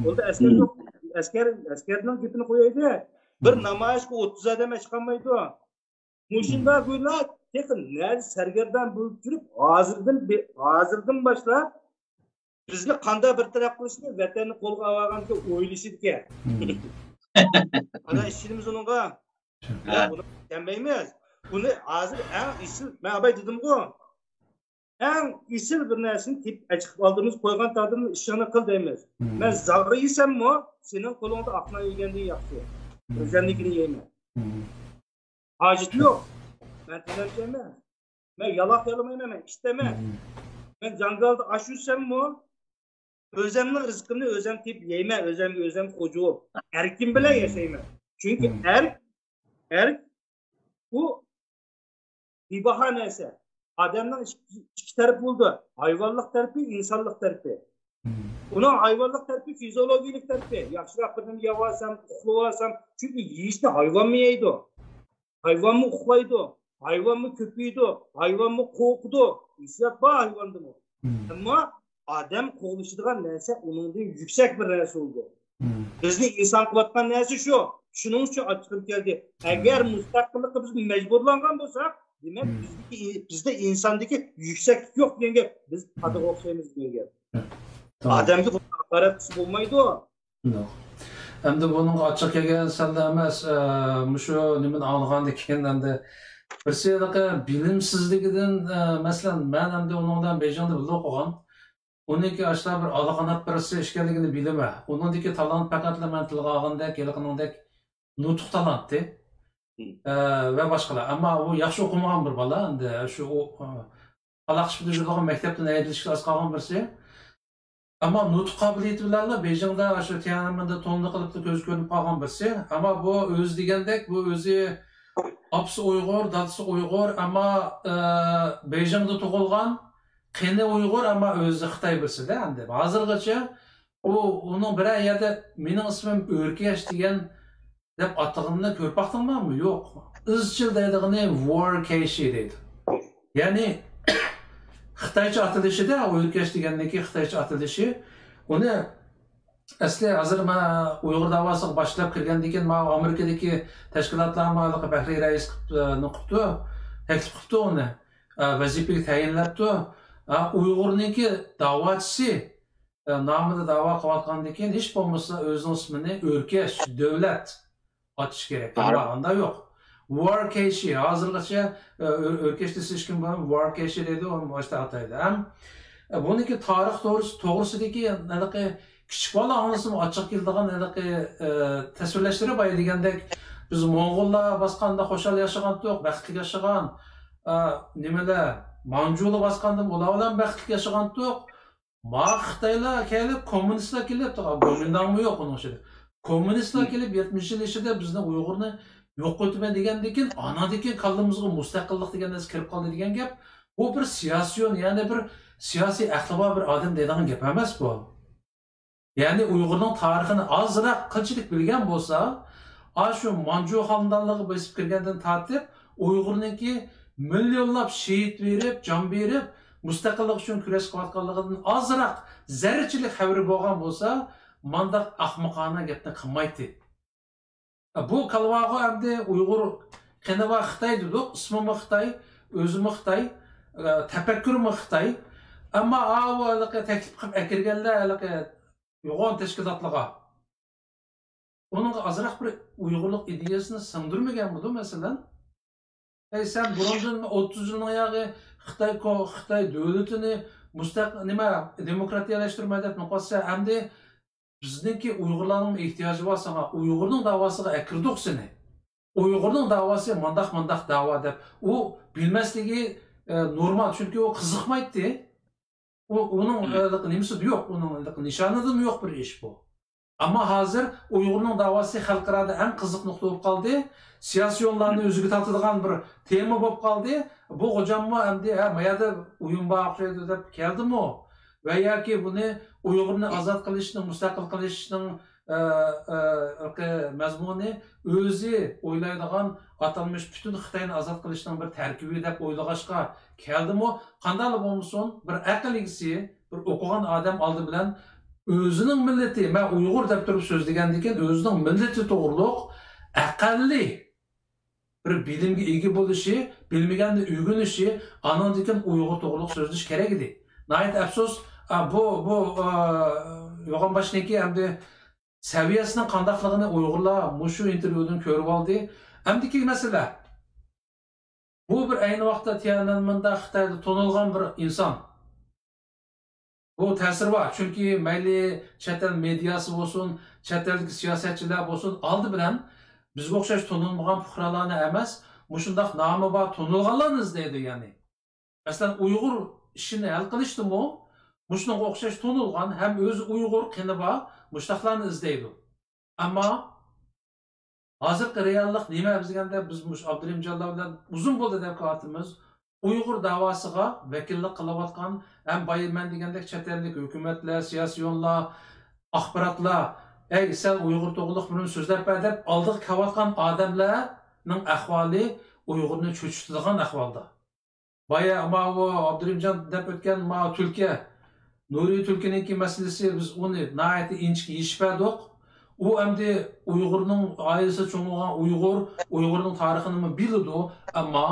قولدا ئەسكەر يوق. ئەسكەر، ئەسكەرنىڭ گېپىنى قويايلى. بىر نامايىشقا ئوتتۇز ئادەم چىقالمايدۇ. مۇشۇنداق گۇيلار تېخى نەدە سەرگەردان بولۇپ يۈرۈپ، ھازىردىن بى-، ھازىردىن باشلاپ بىزنى قانداق بىر تەرەپ قىلىشنى، ۋەتەننى قولغا ئاۋالغاندىكىن ئويلىشىدىكەن. ئانا ئىشىنىمىز ئۇنىڭغا. يا، بۇنى چۈشەنمەيمىز. بۇنى ھازىر ئەڭ ئېسىل، مەن ئاباي دېدىمغۇ، ئەڭ ئېسىل بىر نەرسىنى تېپىپ ئەچىقىپ ئالدىمىزغا قويغان تەقدىردە ئىشىڭنى قىل دەيمىز. مەن زاغرا يېسەممۇ، سېنىڭ قولۇڭدا ئاق نان يېگەندىن ياخشى. ئۆزۈمنىڭكىنى يەيمەن. ھاجىتى يوق. مەن تىلەمچى ئەمەس. مەن يالاق يالىمايمەن، مەن ئىت ئەمەس. مەن جاڭگالدا ئاش يېسەممۇ، ئۆزۈمنىڭ رىزقىمنى ئۆزۈم تېپىپ يەيمەن، ئۆزۈمگە ئۆزۈم خوجا بولۇپ، ئەركىم بىلەن ياشايمەن. چۈنكى ئەرك، ئەرك ئۇ بىباھا نەرسە. ئادەمنىڭ ئىككى، ئىككى تەرىپى بولىدۇ. ھايۋانلىق تەرىپى، ئىنسانلىق تەرىپى. ئۇنىڭ ھايۋانلىق تەرىپى فىزىولوگىيىلىك تەرىپى. ياخشىراق بىر نېمە يەۋالسام، ئۇخلىۋالسام، چۈنكى يېيىشنى ھايۋانمۇ يەيدۇ. ھايۋانمۇ ئۇخلايدۇ، ھايۋانمۇ كۆپىيىدۇ، ھايۋانمۇ قورقىدۇ. ھېسسىيات بار ھايۋاندىمۇ. ئەمما ئادەم قوغلىشىدىغان نەرسە ئۇنىڭدىن يۈكسەك بىر نەرسە بولىدۇ. بىزنى ئىنسان قىلىۋاتقان نەرسە شۇ. شۇنىڭ ئۈچۈن ئاچچىقىم كەلدى. ئەگەر مۇستەقىللىققا بىز مەجبۇرلانغان بولساق، دېمەك، بىزدىكى، بىزدە ئىنساندىكى يۈكسەكلىك يوق دېگەن گەپ. بىز پادىغا ئوخشايمىز دېگەن گەپ. ئادەمگە بۇنداق ھاقارەت قىلسا بولمايدۇ. ياق. ئەمدى بۇنىڭغا ئاچچىق كەلگەن سەندە ئەمەس، ئە، مۇشۇ نېمىنى ئاڭلىغاندىن كېيىن ئەمدى بىرسى ھېلىقى بىلىمسىزلىكىدىن، ئە، مەسىلەن، مەن ئەمدى ئۇنىڭ بىلەن بېيجىڭدا بىللە ئوقۇغان. ئۇنىڭكى ئاشۇنداق بىر ئالاقانات بىرسى ئىكەنلىكىنى بىلىمەن. ئۇنىڭدىكى تالانت پەقەتلا مەن تىلغا ئالغاندەك ھېلىقىنىڭدەك نۇتۇق تالانتى. ئە، ۋە باشقىلار. ئەمما ئۇ ياخشى ئوقۇمىغان بىر بالا، ئەمدى شۇ ئۇ، ئە، ئالاقىشىپ يۈرىدىغان مەكتەپتىن ھەيدىلىشكە ئاز قالغان بىرسى. ئەمما نۇتۇق قابىلىيىتى بىلەنلا بېيجىڭدا شۇ تيەنئەنمېندە توندا قىلىپلا كۆزگە كۆرۈنۈپ قالغان بىرسى. ئەمما بۇ ئۆزى دېگەندەك، بۇ ئۆزى ئاپىسى ئۇيغۇر، دادىسى ئۇيغۇر، ئەمما، ئە، بېيجىڭدا تۇغۇلغان، قېنى ئۇيغۇر، ئەمما ئۆزى خىتاي بىرسىدە. ئەمدى ھازىرغىچە ئۇ، ئۇنىڭ بىرەر يەردە مېنىڭ ئىسمىم ئۆركەش دېگەن دەپ ئاتىغىنىنى كۆرۈپ باقتىڭلارمۇ؟ يوق. ئىزچىل دەيدىغىنى ۋور كەيشى دەيدۇ. يەنى خىتايچە ئاتىلىشىدا، ئۆركەش دېگەننىكى خىتايچە ئاتىلىشى. ئۇنى ئەسلى ھازىر مانا ئۇيغۇر داۋاسىغا باشلاپ كىرگەندىن كېيىن، ماۋۇ ئامېرىكىدىكى تەشكىلاتلارمۇ ھېلىقى پەخرىي رەئىس قىلىپ، نېمە قىپتۇ، تەكلىپ قىپتۇ ئۇنى. ئە، ۋەزىپىگە تەيىنلەپتۇ. ئە، ئۇيغۇرنىڭكى داۋاچىسى، ئە، نامىدا داۋا قىلىۋاتقاندىن كېيىن، ھېچ بولمىسا ئۆزىنىڭ ئىسمىنى ئۆركەش، دۆلەت ئاتىشى كېرەك. ئەمما ئاندا يوق. ۋور كەيشى، ھازىرغىچە، ئە، ئۆ-، ئۆركەش دېسە ھېچكىم بۇنى ۋور كەيشى دەيدۇ، ئۇنى باشتا ئاتايدۇ. ھەم، ئە، بۇنىڭكى تارىخ توغرىسى، توغرىسىدىكى ھېلىقى كىچىك بالا ئاڭلىسىمۇ ئاچچىق كېلىدىغان ھېلىقى، ئە، تەسۋىرلەشلىرى بار دېگەندەك، بىز موڭغۇللار باسقاندا خۇشال ياشىغانتۇق، بەختلىك ياشىغان، ئە، نېمىلەر، مانجۇلار باسقاندا ئۇلار بىلەن بەختلىك ياشىغانتۇق. ما خىتايلار كېلىپ، كوممۇنىستلار كېلىپ، گومىنداڭمۇ يوق ئۇنىڭ ئىچىدە. كوممۇنىستلار كېلىپ، يەتمىش يىل ئىچىدە بىزنى ئۇيغۇرنى يوق قىلىۋېتىمەن دېگەندىن كېيىن، ئاناندىن كېيىن كاللىمىزغا مۇستەقىللىق دېگەن نەرسە كىرىپ قالدى دېگەن گەپ. بۇ بىر سىياسىيون، يەنى بىر سىياسىي ئەقلى بار بىر ئادەم دەيدىغان گەپ ئەمەس بۇ. يەنى ئۇيغۇرنىڭ تارىخىنى ئازراق قىلچىلىك بىلگەن بولسا، ئاشۇ مانجۇ خانىدانلىرىغا بېسىپ كىرگەندىن تارتىپ، ئۇيغۇرنىڭكى مىليونلاپ شېھىت بېرىپ، جان بېرىپ، مۇستەقىللىق ئۈچۈن كۈرەش قىلىۋاتقانلىقىدىن ئازراق زەررىچىلىك خەۋىرى بولغان بولسا، مانداق ئەخمىقانە گەپنى قىلمايتتى. بۇ كالۋاغۇ ئەمدى ئۇيغۇر قېنى بار خىتاي دېدۇق، ئىسمىمۇ خىتاي، ئۆزىمۇ خىتاي، تەپەككۇرىمۇ خىتاي. ئەمما ئاۋۇ ھېلىقى تەكلىپ قىلىپ ئەكىرگەنلەر ھېلىقى يوغان تەشكىلاتلىرىغا. ئۇنىڭغا ئازراق بىر ئۇيغۇرلۇق ئىدىيەسىنى سىڭدۈرمىگەنمىدۇ، مەسىلەن؟ ئەي، سەن بۇرۇندىن ئوتتۇز يىلنىڭ ياغى خىتاي كو-، خىتاي دۆلىتىنى مۇستەق-، نېمە، دېموكراتىيەلەشتۈرمە دەپ نوقۇۋاتسا، ئەمدى بىزنىڭكى ئۇيغۇرلارنىڭ ئېھتىياجى بار ساڭا، ئۇيغۇرنىڭ داۋاسىغا ئەكىردۇق سېنى. ئۇيغۇرنىڭ داۋاسى مانداق، مانداق داۋا دەپ، ئۇ بىلمەسلىكى، ئە، نورمال، چۈنكى ئۇ قىزىقمايتتى. ئۇ، ئۇنىڭ، ئە، نېمىسىدە يوق، ئۇنىڭ نىشانىدىمۇ يوق بىر ئىش بۇ. ئەمما ھازىر ئۇيغۇرنىڭ داۋاسى خەلقئارادا ئەڭ قىزىق نۇقتا بولۇپ قالدى. سىياسىيونلارنى ئۆزىگە تارتىدىغان بىر تېما بولۇپ قالدى. بۇ غوجاممۇ ئەمدى، ھە، ما يەردە ئويۇن بار ئوخشايدۇ دەپ كەلدىمۇ؟ ۋە ياكى بۇنى ئۇيغۇرنى ئازاد قىلىشنىڭ، مۇستەقىل قىلىشنىڭ، ئە، ئە، مەزمۇنى ئۆزى ئويلايدىغان ئاتالمىش پۈتۈن خىتاينى ئازاد قىلىشنىڭ بىر تەركىبى دەپ ئويلىغاچقا كەلدىمۇ؟ قانداقلا بولمىسۇن، بىر ئەقىل ئىگىسى، بىر ئوقۇغان ئادەم ئالدى بىلەن ئۆزىنىڭ مىللىتى، مەن ئۇيغۇر دەپ تۇرۇپ سۆزلىگەندىن كېيىن ئۆزىنىڭ مىللىتى توغرۇلۇق ئەقەللىي بىر بىلىمگە ئىگە بولۇشى، بىلمىگەننى ئۆگىنىشى، ئانىڭدىن كېيىن ئۇيغۇر توغرۇلۇق سۆزلىشى كېرەك ئىدى. ناھايىتى ئەپسۇس، ئا، بۇ، بۇ، ئا، يوغان باشنىڭكى ئەمدى سەۋىيەسىنىڭ قانداقلىقىنى ئۇيغۇرلار مۇشۇ ئىنتېرۋيۇدىن كۆرۈۋالدى. ئەمدىكى مەسىلە، بۇ بىر ئەينى ۋاقىتتا تيەنئەنمېندا خىتايدا تونۇلغان بىر ئىنسان. بۇ تەسىرى بار، چۈنكى مەيلى چەت ئەل مېدىياسى بولسۇن، چەت ئەلدىكى سىياسەتچىلەر بولسۇن، ئالدى بىلەن بىزگە ئوخشاش تونۇلمىغان پۇقرالارنى ئەمەس، مۇشۇنداق نامى بار تونۇلغانلارنى ئىزدەيدۇ، يەنى. مەسىلەن، ئۇيغۇر ئىشىنى ھەل قىلىشتىمۇ مۇشۇنىڭغا ئوخشاش تونۇلغان، ھەم ئۆزى ئۇيغۇر، قېنى بار، مۇشۇنداقلارنى ئىزدەيدۇ. ئەمما ھازىرقى رېئاللىق نېمە دېگەندە، بىز مۇشۇ ئابدۇرېھىم جانلار بىلەن ئۇزۇن بولدى دەپ كېلىۋاتىمىز. ئۇيغۇر داۋاسىغا ۋەكىللىك قىلىۋاتقان ھەم بايا مەن دېگەندەك چەت ئەللىك ھۆكۈمەتلەر، سىياسىيونلار، ئاخباراتلار، «ئەي، سەن ئۇيغۇر توغرىلىق بىرنېمە سۆزلەپ بەر» دەپ ئالدىغا كېلىۋاتقان ئادەملەرنىڭ ئەھۋالى ئۇيغۇرنى چۆچۈتىدىغان ئەھۋالدا. بايا ماۋۇ ئابدۇرېھىمجان دەپ ئۆتكەن ماۋۇ تۈلكە، نۇرى تۈلكىنىڭكى مەسىلىسى، بىز ئۇنى ناھايىتى ئىنچىكە يېشىپ بەردۇق. ئۇ ئەمدى ئۇيغۇرنىڭ ئائىلىسىدە چوڭ بولغان ئۇيغۇر، ئۇيغۇرنىڭ تارىخىنىمۇ بىلىدۇ. ئەمما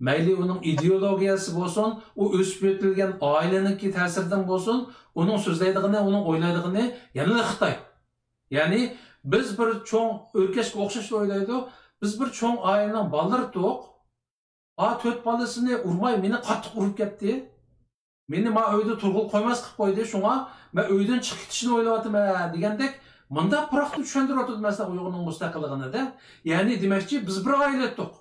مەيلى ئۇنىڭ ئىدېئولوگىيەسى بولسۇن، ئۇ ئۆسۈپ يېتىلگەن ئائىلىنىڭكى تەسىرىدىن بولسۇن، ئۇنىڭ سۆزلەيدىغىنى، ئۇنىڭ ئويلايدىغىنى يەنىلا خىتاي. يەنى بىز بىر چوڭ ئۆركەشكە ئوخشاش ئويلايدۇ. بىز بىر چوڭ ئائىلىنىڭ بالىلىرىدۇق. ھا، تۆت بالىسىنى ئۇرماي، مېنى قاتتىق ئۇرۇپ كەتتى. مېنى ما ئۆيدە تۇرغىلى قويماس قىلىپ قويدى. شۇڭا مەن ئۆيدىن چىقىپ كېتىشنى ئويلاۋاتىمەن، دېگەندەك مۇنداق پۇراقتا چۈشەندۈرۈۋاتىدۇ مەسىلەن ئۇيغۇرنىڭ مۇستەقىللىقىنى-دە. يەنى دېمەكچى، بىز بىر ئائىلە ئىدۇق.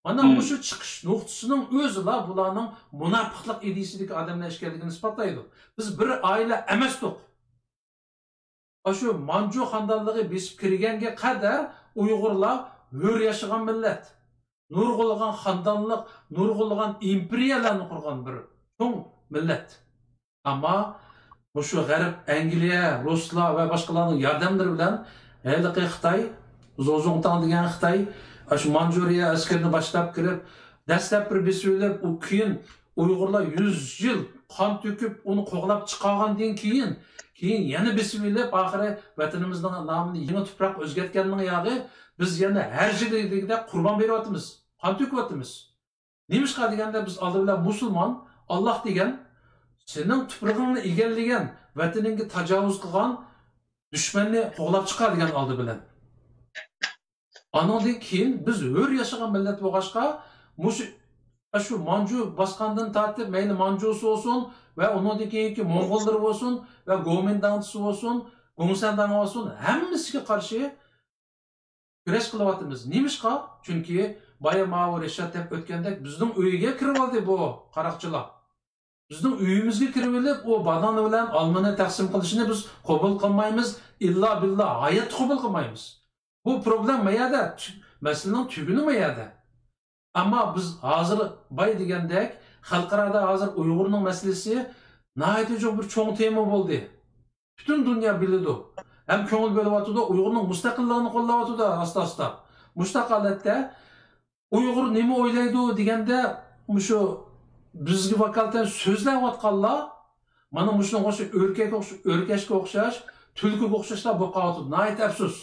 مانا مۇشۇ چىقىش نۇقتىسىنىڭ ئۆزىلا بۇلارنىڭ مۇناپىقلىق ئىدىيىسىدىكى ئادەملەر ئىكەنلىكىنى ئىسپاتلايدۇ. بىز بىر ئائىلە ئەمەستۇق. ئاشۇ مانجۇ خاندانلىقى بېسىپ كىرگەنگە قەدەر ئۇيغۇرلار ھۆر ياشىغان مىللەت. نۇرغۇنلىغان خاندانلىق، نۇرغۇنلىغان ئىمپېرىيەلەرنى قۇرغان بىر چوڭ مىللەت. ئەمما مۇشۇ غەرب، ئەنگلىيە، رۇسلار ۋە باشقىلارنىڭ ياردەملىرى بىلەن ھېلىقى خىتاي، زوزۇڭتاڭ دېگەن خىتاي، ئاشۇ مانجۇرىيە ئەسكىرىنى باشلاپ كىرىپ، دەسلەپ بىر بېسىۋېلىپ، ئۇ كېيىن ئۇيغۇرلار يۈز يىل قان تۆكۈپ، ئۇنى قوغلاپ چىقارغاندىن كېيىن، كېيىن يەنە بېسىۋېلىپ، ئاخىرى ۋەتىنىمىزنىڭ نامىنى يېڭى تۇپراق ئۆزگەرتكەننىڭ ياغى، بىز يەنە ھەر يىلى دېگۈدەك قۇربان بېرىۋاتىمىز، قان تۆكۈۋاتىمىز. نېمىشقا دېگەندە، بىز ئالدى بىلەن مۇسۇلمان، ئاللاھ دېگەن، سېنىڭ تۇپرىقىڭنى ئىگىلىگەن، ۋەتىنىڭگە تاجاۋۇز قىلغان دۈشمەننى قوغلاپ چىقار دېگەن ئالدى بىلەن. ئانىڭدىن كېيىن بىز ھۆر ياشىغان مىللەت بولغاچقا، مۇشۇ، شۇ مانجۇ باسقاندىن تارتىپ، مەيلى مانجۇسى بولسۇن ۋە ئۇنىڭدىن كېيىنكى موڭغۇللىرى بولسۇن ۋە گومىنداڭچىسى بولسۇن، گۇڭسەنداڭ بولسۇن، ھەممىسىگە قارشى كۈرەش قىلىۋاتىمىز. نېمىشقا؟ چۈنكى بايا ماۋۇ رىشات دەپ ئۆتكەندەك بىزنىڭ ئۆيگە كىرىۋالدى بۇ قاراقچىلار. بىزنىڭ ئۆيىمىزگە كىرىۋېلىپ، ئۇ بانانا بىلەن ئالمىنى تەقسىم قىلىشىنى بىز قوبۇل قىلمايمىز، ئىللا بىللا ھاياتتا قوبۇل قىلمايمىز. بۇ پروبلېما ما يەردە، تۈ-، مەسىلىنىڭ تۈگۈنى ما يەردە. ئەمما بىز ھازىر باي دېگەندەك، خەلقئارادا ھازىر ئۇيغۇرنىڭ مەسىلىسى ناھايىتى چوڭ، بىر چوڭ تېما بولدى. پۈتۈن دۇنيا بىلىدۇ ھەم كۆڭۈل بۆلۈۋاتىدۇ، ئۇيغۇرنىڭ مۇستەقىللىقىنى قوللاۋاتىدۇ ئاستا-ئاستا. مۇشۇنداق ھالەتتە ئۇيغۇر نېمە ئويلايدۇ دېگەندە، مۇشۇ بىزگە ۋاكالىتەن سۆزلەۋاتقانلار مانا مۇشۇنىڭغا ئوخشاش، ئۆركەك ئوخش-، ئۆركەشكە ئوخشاش، تۈلكىگە ئوخشاشلار بولۇپ قالىۋاتىدۇ. ناھايىتى ئەپسۇس.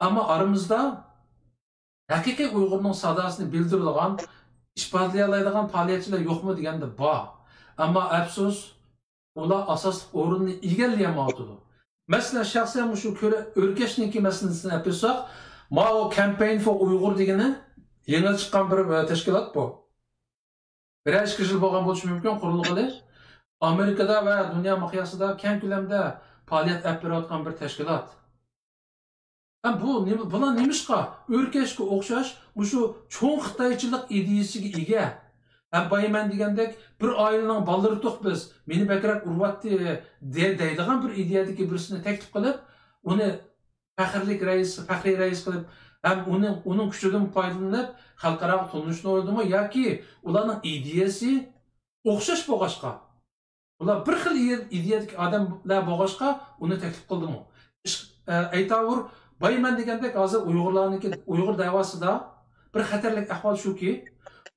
ئەمما ئارىمىزدا ھەقىقىي ئۇيغۇرنىڭ ساداسىنى بىلدۈرىدىغان، ئىپادىلىيەلەيدىغان پائالىيەتچىلەر يوقمۇ دېگەندە بار. ئەمما ئەپسۇس، ئۇلار ئاساسلىق ئورۇننى ئىگىلىيەلمەيۋاتىدۇ. مەسىلەن، شەخسەن مۇشۇ كۆرە-، ئۆركەشنىڭكى مەسىلىسىنى ئەپ بېرساق، ماۋۇ كامپەين فور ئۇيغۇر دېگىنى يېڭى چىققان بىر، ئە، تەشكىلات بۇ. بىرەر ئىككى يىل بولغان بولۇشى مۇمكىن قۇرۇلغىلى. ئامېرىكىدا ۋە دۇنيا مىقياسىدا كەڭ كۆلەمدە پائالىيەت ئەپ بېرىۋاتقان بىر تەشكىلات. ھەم بۇ نېمە، بۇلار نېمىشقا ئۆركەشكە ئوخشاش مۇشۇ چوڭ خىتايچىلىق ئىدىيىسىگە ئىگە؟ ھەم بايا مەن دېگەندەك، بىر ئائىلىنىڭ بالىلىرىدۇق بىز، مېنى بەكرەك ئۇرۇۋەتتى، دە-، دەيدىغان بىر ئىدىيەدىكى بىرسىنى تەكلىپ قىلىپ، ئۇنى پەخىرلىك رەئىس، پەخرىي رەئىس قىلىپ، ھەم ئۇنى، ئۇنىڭ كۈچىدىن پايدىلىنىپ، خەلقئاراغا تونۇشنى ئويلىدىمۇ ياكى ئۇلارنىڭ ئىدىيەسى ئوخشاش بولغاچقا، ئۇلار بىر خىل ئىدىيە-، ئىدىيەدىكى ئادەملەر بولغاچقا، ئۇنى تەكلىپ قىلدىمۇ؟ ئىش-، ئە، ئەيتاۋۇر، بايا مەن دېگەندەك، ھازىر ئۇيغۇرلارنىڭكى، ئۇيغۇر دەۋاسىدا بىر خەتەرلىك ئەھۋال شۇكى،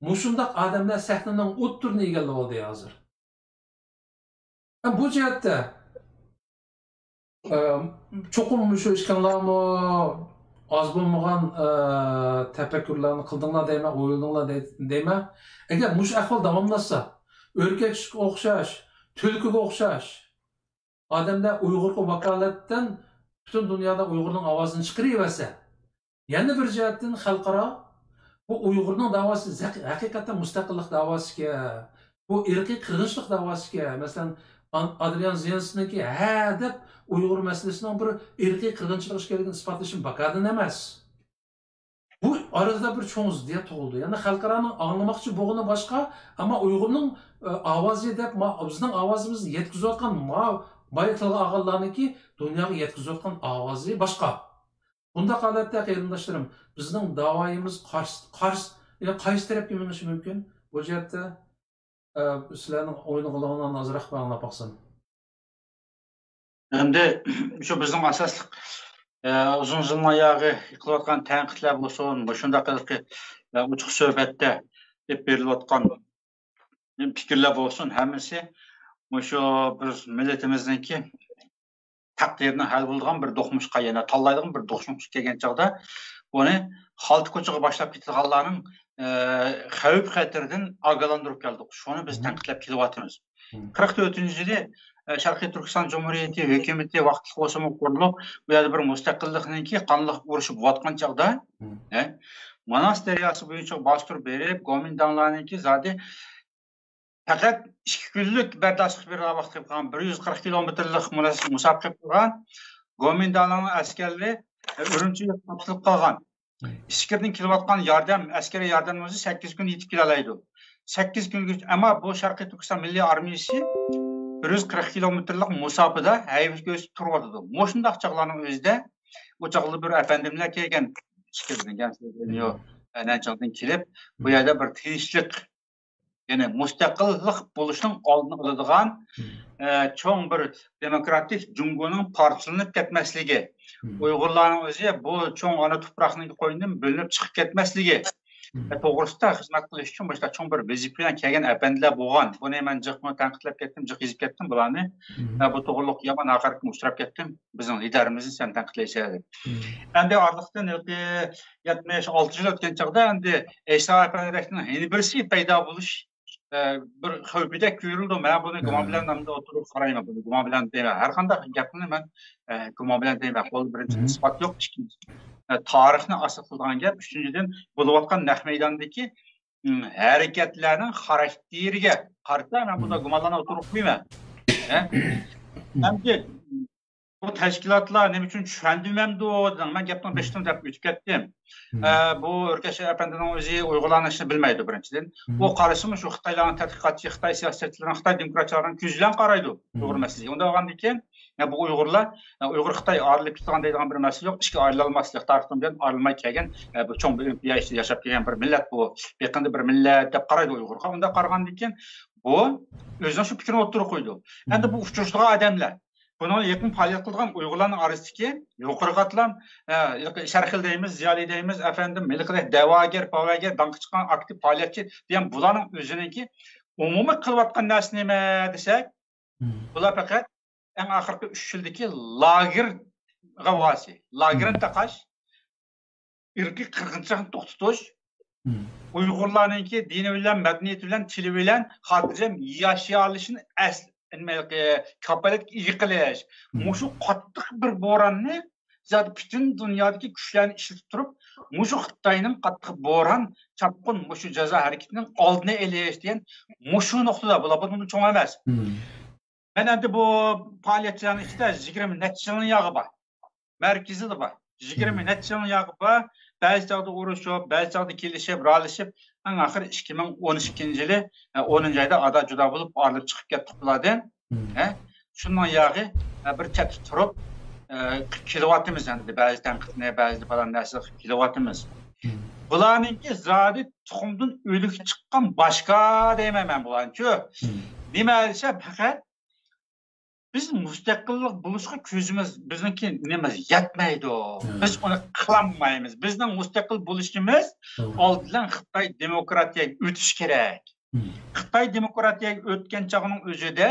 مۇشۇنداق ئادەملەر سەھنىنىڭ ئوتتۇرىنى ئىگىلەۋالدى ھازىر. ھەم بۇ جەھەتتە، ئە، چوقۇم مۇشۇ ئىككىڭلارمۇ ئاز بولمىغان، ئە، تەپەككۇرلارنى قىلدىڭلار دەيمەن، ئويلىدىڭلار دەي-، دەيمەن. ئەگەر مۇشۇ ئەھۋال داۋاملاشسا، ئۆركەككە ئوخشاش، تۈلكىگە ئوخشاش ئادەملەر ئۇيغۇرغا ۋاكالەتەن پۈتۈن دۇنيادا ئۇيغۇرنىڭ ئاۋازىنى چىقىرىۋەرسە، يەنە بىر جەھەتتىن خەلقئارا بۇ ئۇيغۇرنىڭ داۋاسى ھەق-، ھەقىقەتەن مۇستەقىللىق داۋاسىكەن، بۇ ئىرقىي قىرغىنچىلىق داۋاسىكەن. مەسىلەن، ئان-، ئادرىيان زېلېنسكىينىڭكى ھە دەپ ئۇيغۇر مەسىلىسىنىڭ بىر ئىرقىي قىرغىنچىلىق ئىكەنلىكىنى ئىسپاتلىشىمۇ بىكاردىن ئەمەس. بۇ ئارىدا بىر چوڭ زىددىيەت تۇغۇلدى. يەنى خەلقئارانىڭ ئاڭلىماقچى بولغىنى باشقا، ئەمما ئۇيغۇرنىڭ، ئە، ئاۋازى دەپ ما-، بىزنىڭ ئاۋازىمىزنى يەتكۈزۈۋاتقان ما-، بايا تىلغا ئالغانلارنىڭكى دۇنياغا يەتكۈزۈۋاتقان ئاۋازى باشقا. بۇنداق ھالەتتە، قېرىنداشلىرىم، بىزنىڭ داۋايىمىز قارس-، قارس-، يا قايسى تەرەپكە مېڭىشى مۇمكىن؟ بۇ جەھەتتە، ئە، سىلەرنىڭ ئوينىغىنىڭلارنى ئازراق ئاڭلاپ باقسام. ئەمدى شۇ بىزنىڭ ئاساسلىق، ئە، ئۇزۇن يىلنىڭ ئاياغى قىلىۋاتقان تەنقىدلەر بولسۇن، مۇشۇنداق ھېلىقى، ئە، ئوچۇق سۆھبەتتە ئېلىپ بېرىلىۋاتقان پىكىرلەر بولسۇن، ھەممىسى مۇشۇ بىز مىللىتىمىزنىڭكى تەقدىرىنى ھەل بولىدىغان بىر دوقمۇشقا، يەنى تاللايدىغان بىر دوقمۇشقا كەلگەن چاغدا، ئۇنى خالتا كوچىغا باشلاپ كېتىدىغانلارنىڭ، ئە، خەۋپ خەتىرىدىن ئاگاھلاندۇرۇپ كەلدۇق. شۇنى بىز تەنقىدلەپ كېلىۋاتىمىز. قىرىق تۆتىنچى يىلى، ئە، شەرقىي تۈركىستان جۇمھۇرىيىتى ھۆكۈمىتى ۋاقىتلىق بولسىمۇ قۇرۇلۇپ، بۇ يەردە بىر مۇستەقىللىقنىڭكى قانلىق ئۇرۇشى بولۇۋاتقان چاغدا، ئە، ماناس دەرياسى بويىچە باستۇرۇپ بېرىپ، گومىنداڭلارنىڭكى زادى پەقەت ئىككى كۈنلۈك بەرداشلىق بېرىدىغان ۋاقىت قېلىپ قالغان، بىر يۈز قىرىق كىلومېتىرلىق مۇناسىۋەت مۇساپە قىلىپ قالغان گومىنداڭلارنىڭ ئەسكەرلىرى، ئە، ئۈرۈمچىگە قاپسىلىپ قالغان. ئىچكىرىدىن كېلىۋاتقان ياردەم، ئەسكەرىي ياردەم بولسا سەككىز كۈن يېتىپ كېلەلەيدۇ. سەككىز كۈنگىچە، ئەمما بۇ شەرقىي تۈركىستان مىللىي ئارمىيىسى بىر يۈز قىرىق كىلومېتىرلىق مۇساپىدە ھەيۋە كۆرسىتىپ تۇرۇۋاتىدۇ. مۇشۇنداق چاغلارنىڭ ئۆزىدە ئۇ چاغدا بىر ئەپەندىملەر كەلگەن، ئىچكىرىدىن، نەنجىڭدىن كېلىپ، بۇ يەردە بىر تىنچلىق، يەنى مۇستەقىللىق بولۇشنىڭ ئالدىنى ئالىدىغان، ئە، چوڭ بىر دېموكراتىك جۇڭگونىڭ پارچىلىنىپ كەتمەسلىكى، ئۇيغۇرلارنىڭ ئۆزى بۇ چوڭ ئانا تۇپراقنىڭ قوينىدىن بۆلۈنۈپ چىقىپ كەتمەسلىكى، ئە، توغرىسىدا خىزمەت قىلىش ئۈچۈن مۇشۇنداق چوڭ بىر ۋەزىپە بىلەن كەلگەن ئەپەندىلەر بولغان. بۇنى مەن جىقمۇ تەنقىدلەپ كەتتىم، جىق يېزىپ كەتتىم بۇلارنى. ئە، بۇ توغرىلىق يامان ھاقارەتكە ئۇچراپ كەتتىم. بىزنىڭ لىدېرىمىزنى سەن تەنقىدلەيسەن دەپ. ئەمدى ئارىلىقتىن يەتمىش ئالتە يىل ئۆتكەن چاغدا ئەمدى ئەيسا ئەپەندىدەكنىڭ يەنە بىرسى پەيدا بولۇش، ئە، بىر خەۋپىدەك كۆرۈلىدۇ. مەن بۇنى گۇمان بىلەن ئوتتۇرىغا قارايمەن. بۇنى گۇمان بىلەن دەيمەن. ھەر قانداق گەپنى مەن، ئە، گۇمان بىلەن دەيمەن. قولدا بىرىنچىدىن ئىسپات يوق. ئىككىنچى، ئە، تارىخنى ئاساس قىلىدىغان گەپ. ئۈچىنچىدىن، بولۇۋاتقان نەق مەيداندىكى، ئىم، ھەرىكەتلەرنىڭ خاراكتېرىگە قارىتا مەن بۇنداق گۇمانلارنى ئوتتۇرىغا قويىمەن. ئە؟ ئەمدى بۇ تەشكىلاتلار نېمە ئۈچۈن چۈشەندۈرمەمدۇ دېدىڭ. مەن گەپنىڭ بېشىدىن دەپ ئۆتۈپ كەتتىم. ئە، بۇ ئۆركەش ئەپەندىنىڭ ئۆزى ئۇيغۇرلارنىڭ ئىشىنى بىلمەيدۇ، بىرىنچىدىن. ئۇ قارىسىمۇ شۇ خىتايلارنىڭ تەتقىقاتچى، خىتاي سىياسەتچىلىرىنىڭ، خىتاي دېموكراتچىلارنىڭ كۆزى بىلەن قارايدۇ ئۇيغۇر مەسىلىسىگە. ئۇنداق بولغاندىن كېيىن، ئە، بۇ ئۇيغۇرلار، ئە، ئۇيغۇر خىتاي ئايرىلىپ كېتىدىغان دەيدىغان بىر مەسىلە يوق. ئىككى ئايرىلالماسلىق، تارىختىن بۇيان ئايرىلماي كەلگەن، ئە، بۇ چوڭ بىر ئىمپېرىيە ئىچىدە ياشاپ كەلگەن بىر مىللەت بۇ. يېقىندا بىر مىللەت دەپ قارايدۇ ئۇيغۇرغا. ئۇنداق قارىغاندىن كېيىن، بۇ ئۆزىنىڭ شۇ پىكرىنى ئوتتۇرىغا قويىدۇ. ئەمدى بۇ ئۇچرىشىدىغان ئادەملەر، بۇنىڭ يېقىن پائالىيەت قىلىدىغان ئۇيغۇرلارنىڭ ئارىسىدىكى يۇقىرىقى ئاتلام، ئە، شەرقىل دەيمىز، زىيالىي دەيمىز، ئەپەندىم، ھېلىقىدەك دەۋاگەر، پاۋاگەر، داڭقى چىققان ئاكتىپ پائالىيەتچى دېگەن بۇلارنىڭ ئۆزىنىڭكى ئومۇمىي قىلىۋاتقان نەرسە نېمە دېسەك، بۇلار پەقەت ئەڭ ئاخىرقى ئۈچ يىلدىكى لاگېر غەۋۋاسى، لاگېرنى تاقاش، ئىرقىي قىرغىنچىلىقنى توختىتىش، ئۇيغۇرلارنىڭكى دىنى بىلەن، مەدەنىيىتى بىلەن، تىلى بىلەن خاتىرجەم ياشىيالىشىنى ئەس-، نېمە، كاپالەتكە ئىگە قىلىش. مۇشۇ قاتتىق بىر بوراننى زادى پۈتۈن دۇنيادىكى كۈچلەرنى ئىشلىتىپ تۇرۇپ، مۇشۇ خىتاينىڭ قاتتىق بوران، چاپقۇن، مۇشۇ جازا ھەرىكىتىنىڭ ئالدىنى ئېلىش دېگەن مۇشۇ نۇقتىدا، بۇلار بۇندىن چوڭ ئەمەس. مەن ئەمدى بۇ پائالىيەتچىلەرنىڭ ئىچىدە يىگىرمە نەچچە يىلنىڭ ياغى بار. مەركىزىدە بار. يىگىرمە نەچچە يىلنىڭ ياغى بار. بەزى چاغدا ئۇرۇشۇپ، بەزى چاغدا كېلىشىپ، رالىشىپ، ئەڭ ئاخىرى ئىككى مىڭ ئون ئىككىنچى يىلى، ئە، ئونىنچى ئايدا ئادا جۇدا بولۇپ، ئايرىلىپ چىقىپ كەتتۇق بۇلاردىن. ھە؟ شۇنىڭ ياغى، ئە، بىر چەتتە تۇرۇپ، ئە، كېلىۋاتىمىز ئەمدى. بەزى تەنقىدنى، بەزى پالان نەرسە قىلىپ كېلىۋاتىمىز. بۇلارنىڭكى زادى تۇخۇمدىن ئۆلۈك چىققان باشقا دەيمەن مەن بۇلارنىچۇ. نېمە دېسە، پەقەت بىز مۇستەقىللىق بولۇشقا كۆزىمىز، بىزنىڭكى نېمىمىز يەتمەيدۇ. بىز ئۇنى قىلالمايمىز. بىزنىڭ مۇستەقىل بولۇشىمىز ئالدى بىلەن خىتاي دېموكراتىيەگە ئۆتۈشى كېرەك. خىتاي دېموكراتىيەگە ئۆتكەن چاغنىڭ ئۆزىدە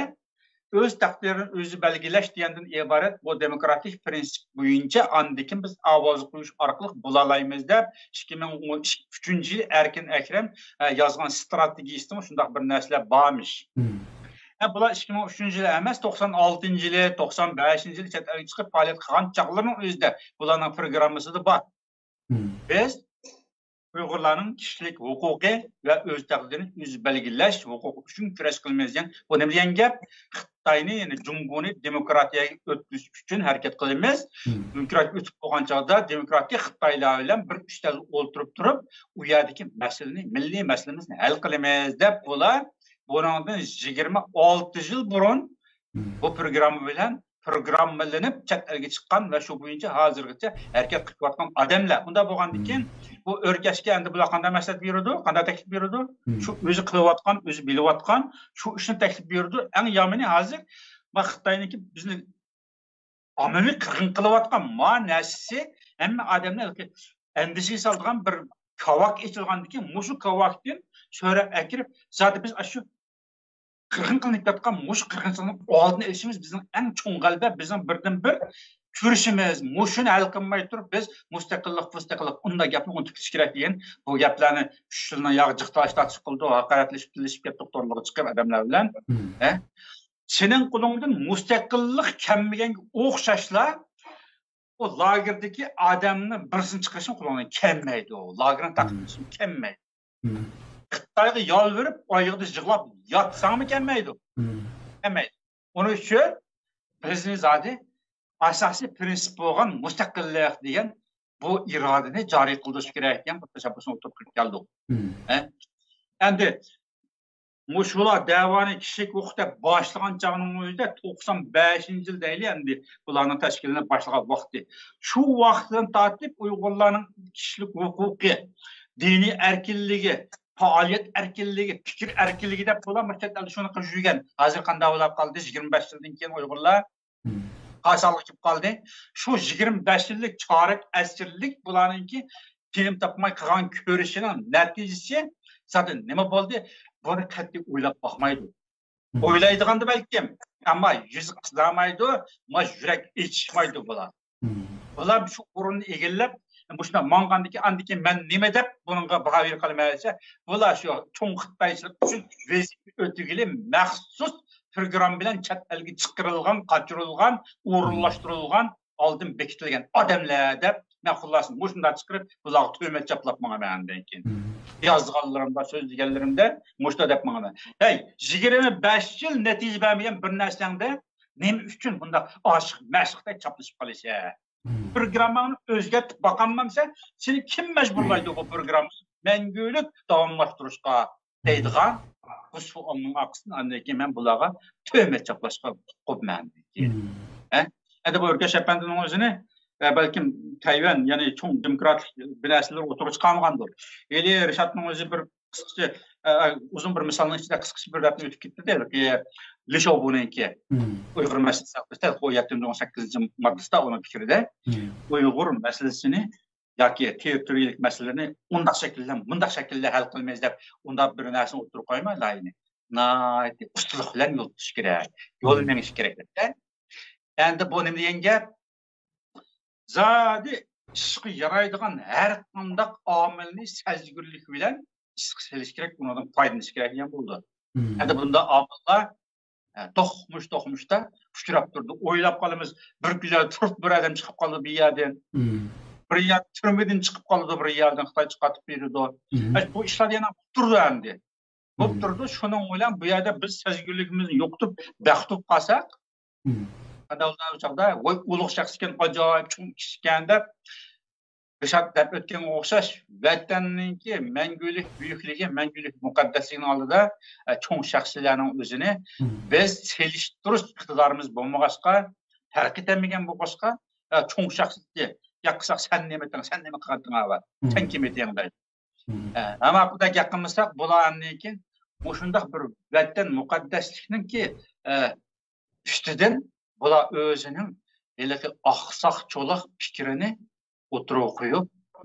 ئۆز تەقدىرىنى ئۆزى بەلگىلەش دېگەندىن ئىبارەت بۇ دېموكراتىك پىرىنسىپ بويىچە ئاندىن كېيىن بىز ئاۋاز قويۇش ئارقىلىق بولالايمىز دەپ ئىككى مىڭ ئون ئۈچىنچى يىلى ئەركىن ئەكرەم، ئە، يازغان ستراتېگىيىسىدىمۇ شۇنداق بىر نەرسىلەر بارمىش. ئە، بۇلار ئىككى مىڭ ئۈچىنچى يىلى ئەمەس، توقسان ئالتىنچى يىلى، توقسان بەشىنچى يىلى چەت ئەلگە چىقىپ پائالىيەت قىلغان چاغلىرىنىڭ ئۆزىدە بۇلارنىڭ پروگراممىسىدا بار. بىز ئۇيغۇرلارنىڭ كىشىلىك ھوقۇقى ۋە ئۆز تەقدىرىنى ئۆزى بەلگىلەش ھوقۇقى ئۈچۈن كۈرەش قىلىمىز دېگەن. بۇ نېمە دېگەن گەپ؟ خىتاينى، يەنى جۇڭگونى دېموكراتىيەگە ئۆتكۈزۈش ئۈچۈن ھەرىكەت قىلىمىز. دېموكراتىيە ئۆتۈپ بولغان چاغدا دېموكراتىك خىتايلار بىلەن بىر ئۈستەلدە ئولتۇرۇپ تۇرۇپ، ئۇ يەردىكى مەسىلىنى، مىللىي مەسىلىمىزنى ھەل قىلىمىز دەپ بۇلار بۇنىڭدىن يىگىرمە ئالتە يىل بۇرۇن بۇ پروگرامما بىلەن پروگراممىلىنىپ چەت ئەلگە چىققان ۋە شۇ بويىچە ھازىرغىچە ھەرىكەت قىلىۋاتقان ئادەملەر. ئۇنداق بولغاندىكىن، بۇ ئۆركەشكە ئەمدى بۇلار قانداق مەسلىھەت بېرىدۇ، قانداق تەكلىپ بېرىدۇ؟ شۇ ئۆزى قىلىۋاتقان، ئۆزى بىلىۋاتقان شۇ ئىشنى تەكلىپ بېرىدۇ. ئەڭ يامىنى ھازىر، ما، خىتاينىڭكى بىزنى ئاممىۋى قىرغىن قىلىۋاتقان ما نەرسىسى، ھەممە ئادەملەر ئەندىشىگە سالىدىغان بىر كاۋاك ئېچىلغاندىكىن، مۇشۇ كاۋاكتىن سۆرەپ ئەكىرىپ، زادى بىز ئاشۇ قىرغىن قىلىنىپ كېتىۋاتقان مۇشۇ قىرغىنچىلىقنىڭ ئالدىنى ئېلىشىمىز بىزنىڭ ئەڭ چوڭ غەلىبە، بىزنىڭ بىردىنبىر كۈرىشىمىز. مۇشۇنى ھەل قىلماي تۇرۇپ، بىز مۇستەقىللىق، مۇستەقىللىق، ئۇنداق گەپنى ئۇنتۇپ كېتىش كېرەك دېگەن بۇ گەپلەرنى ئۈچ يىلنىڭ ياغى جىق تاش تارتىش قىلىدۇ، ھاقارەتلىشىپ، تىللىشىپ كەتتۇق تورلارغا چىقىپ ئادەملەر بىلەن. ھە؟ سېنىڭ قولۇڭدىن مۇستەقىللىق كەلمىگەنگە ئوخشاشلا، ئۇ لاگېردىكى ئادەمنى بىرسىنى چىقىرىشىڭ قولۇڭدىن كەلمەيدۇ. لاگېرنى تارتىپ كەلمەيدۇ. خىتايغا يالۋۇرۇپ، ئايىغىدا يىغلاپ ياتساڭمۇ كەلمەيدۇ. كەلمەيدۇ. ئۇنىڭ ئۈچۈن بىزنى زادى ئاساسىي پىرىنسىپ بولغان مۇستەقىللىق دېگەن بۇ ئىرادىنى جارى قىلدۇرۇش كېرەك دېگەن بىر تەشەببۇسنى ئوتتۇرىغا قويۇپ كەلدۇق. ھە؟ ئەمدى مۇشۇلار دەۋانى كىشىلىك ھوقۇق دەپ باشلىغان چاغنىڭ ئۆزىدە، توقسان بەشىنچى يىل دەيلى، ئەمدى بۇلارنىڭ تەشكىللىنىپ باشلىغان ۋاقتى. شۇ ۋاقىتتىن تارتىپ ئۇيغۇرلارنىڭ كىشىلىك ھوقۇقى، دىنىي ئەركىنلىكى، پائالىيەت ئەركىنلىكى، پىكىر ئەركىنلىكى دەپ بۇلار مۇشۇ چەت ئەلدە شۇنى قىلىپ يۈرگەن. ھازىر قانداق بولاپ قالدى؟ يىگىرمە بەش يىلدىن كېيىن ئۇيغۇرلار قارشى ئالغا كېلىپ قالدى. شۇ يىگىرمە بەش يىللىق، چارەك ئەسىرلىك بۇلارنىڭكى تىنىم تاپماي قىلغان كۈرىشىنىڭ نەتىجىسى زادى نېمە بولدى؟ بۇنى قەتئىي ئويلاپ باقمايدۇ. ئويلايدىغاندا بەلكىم، ئەمما يۈز قىزارمايدۇ، ما يۈرەك ئېچىشمايدۇ بۇلار. بۇلار شۇ ئورۇننى ئىگىلەپ، مۇشۇنداق ماڭغاندىكىن، ئاندىن كېيىن مەن نېمە دەپ بۇنىڭغا باھا بېرىپ قالىمەن دېسە، بۇلار شۇ چوڭ خىتايچىلىق ئۈچۈن ۋەزىپە ئۆتىگىلى مەخسۇس پروگرامما بىلەن چەت ئەلگە چىقىرىلغان، قاچۇرۇلغان، ئورۇنلاشتۇرۇلغان، ئالدىن بېكىتىلگەن ئادەملەر دەپ، مەن خۇلاسە مۇشۇنداق چىقىرىپ، بۇلارغا تۆھمەت چاپلاپ ماڭىمەن ئاندىن كېيىن. يازغانلىرىمدا، سۆزلىگەنلىرىمدە مۇشۇنداق دەپ ماڭىمەن. ھەي، يىگىرمە بەش يىل نەتىجە بەرمىگەن بىر نەرسەڭدە نېمە ئۈچۈن بۇنداق ئاشىق مەشۇقتەك چاپلىشىپ قالىسەن؟ پروگرامماڭنى ئۆزگەرتىپ باقالمامسەن، سېنى كىم مەجبۇرلايدۇ بۇ پروگراممىنى مەڭگۈلۈك داۋاملاشتۇرۇشقا؟ دەيدىغان بۇ سوئالنىڭ ئارقىسىدىن ئاندىن كېيىن مەن بۇلارغا تۆھمەت چاپلاشقا قوپمەن. ھە؟ ئەمدى بۇ ئۆركەش ئەپەندىنىڭ ئۆزىنى، ئە، بەلكىم تەيۋەن، يەنى چوڭ دېموكراتلىق بىر نەرسىلەر ئوتتۇرىغا چىقارمىغاندۇر. ئېلى رىشاتنىڭ ئۆزى بىر قىسقىچە، ئە، ئۇزۇن بىر مىسالنىڭ ئىچىدە قىسقىچە بىر دەپنى ئۆتۈپ كەتتى-دە، لى شاۋبۇنىڭكى ئۇيغۇر مەسىلىسى ھەققىدە، ئۇ يەتتىنچى، ئون سەككىزىنچى ماددىسىدا ئۇنىڭ پىكرىدە ئۇيغۇر مەسىلىسىنى ياكى تېررىتورىيەلىك مەسىلىلەرنى ئۇنداق شەكىلدە، مۇنداق شەكىلدە ھەل قىلىمىز دەپ، ئۇنداق بىر نەرسىنى ئوتتۇرىغا قويماي، لايىھەنى ناھايىتى ئۇستىلىق بىلەن يول تۇتۇش كېرەك، يول مېڭىش كېرەك دەپتە. ئەمدى بۇ نېمە دېگەن گەپ؟ زادى ئىشقا يارايدىغان ھەر قانداق ئامىلنى سەزگۈرلۈك بىلەن ئىشقا سېلىش كېرەك، ئۇنىڭدىن پايدىلىنىش كېرەك دېگەن بولىدۇ. ئەمدى بۇنداق ئامىللار، ئە، دوقمۇش-دوقمۇشتا ئۇچراپ تۇرىدۇ. ئويلاپ قالىمىز، بىر كۈنلەر تۇرۇپ بىر ئادەم چىقىپ قالىدۇ بۇ يەردىن. بىر يەر تۈرمىدىن چىقىپ قالىدۇ، بىر يەردىن خىتاي چىقارتىپ بېرىدۇ. ئە، بۇ ئىشلار يەنە بولۇپ تۇرىدۇ ئەمدى. بولۇپ تۇرىدۇ. شۇنىڭ بىلەن بۇ يەردە بىز سەزگۈرلۈكىمىزنى يوقىتىپ، بەختۇت قالساق، قانداق بولىدۇ ئۇ چاغدا؟ ۋاي، ئۇلۇغ شەخس ئىكەن، ئاجايىپ چوڭ كىشى ئىكەن دەپ، رىشات دەپ ئۆتكەنگە ئوخشاش، ۋەتەننىڭكى مەڭگۈلۈك بۈيۈكلۈكى، مەڭگۈلۈك مۇقەددەسلىكىنىڭ ئالدىدا، ئە، چوڭ شەخسلەرنىڭ ئۆزىنى بىز سېلىشتۇرۇش ئىقتىدارىمىز بولمىغاچقا، تەرقىتەلمىگەن بولغاچقا، ئە، چوڭ شەخسلىككە گەپ قىلساق، سەن نېمە ئەتتىڭ، سەن نېمە قىلغانتىڭ ئاۋۇ؟ سەن كىم ئىدىڭ دەيدۇ. ئە، ئەمما بۇنداق گەپ قىلمىساق، بۇلار ئاندىن كېيىن مۇشۇنداق بىر ۋەتەن مۇقەددەسلىكنىڭكى، ئە، ئۈستىدىن بۇلار ئۆزىنىڭ ھېلىقى ئاقساق چولاق پىكرىنى ئوتتۇرىغا قويۇپ،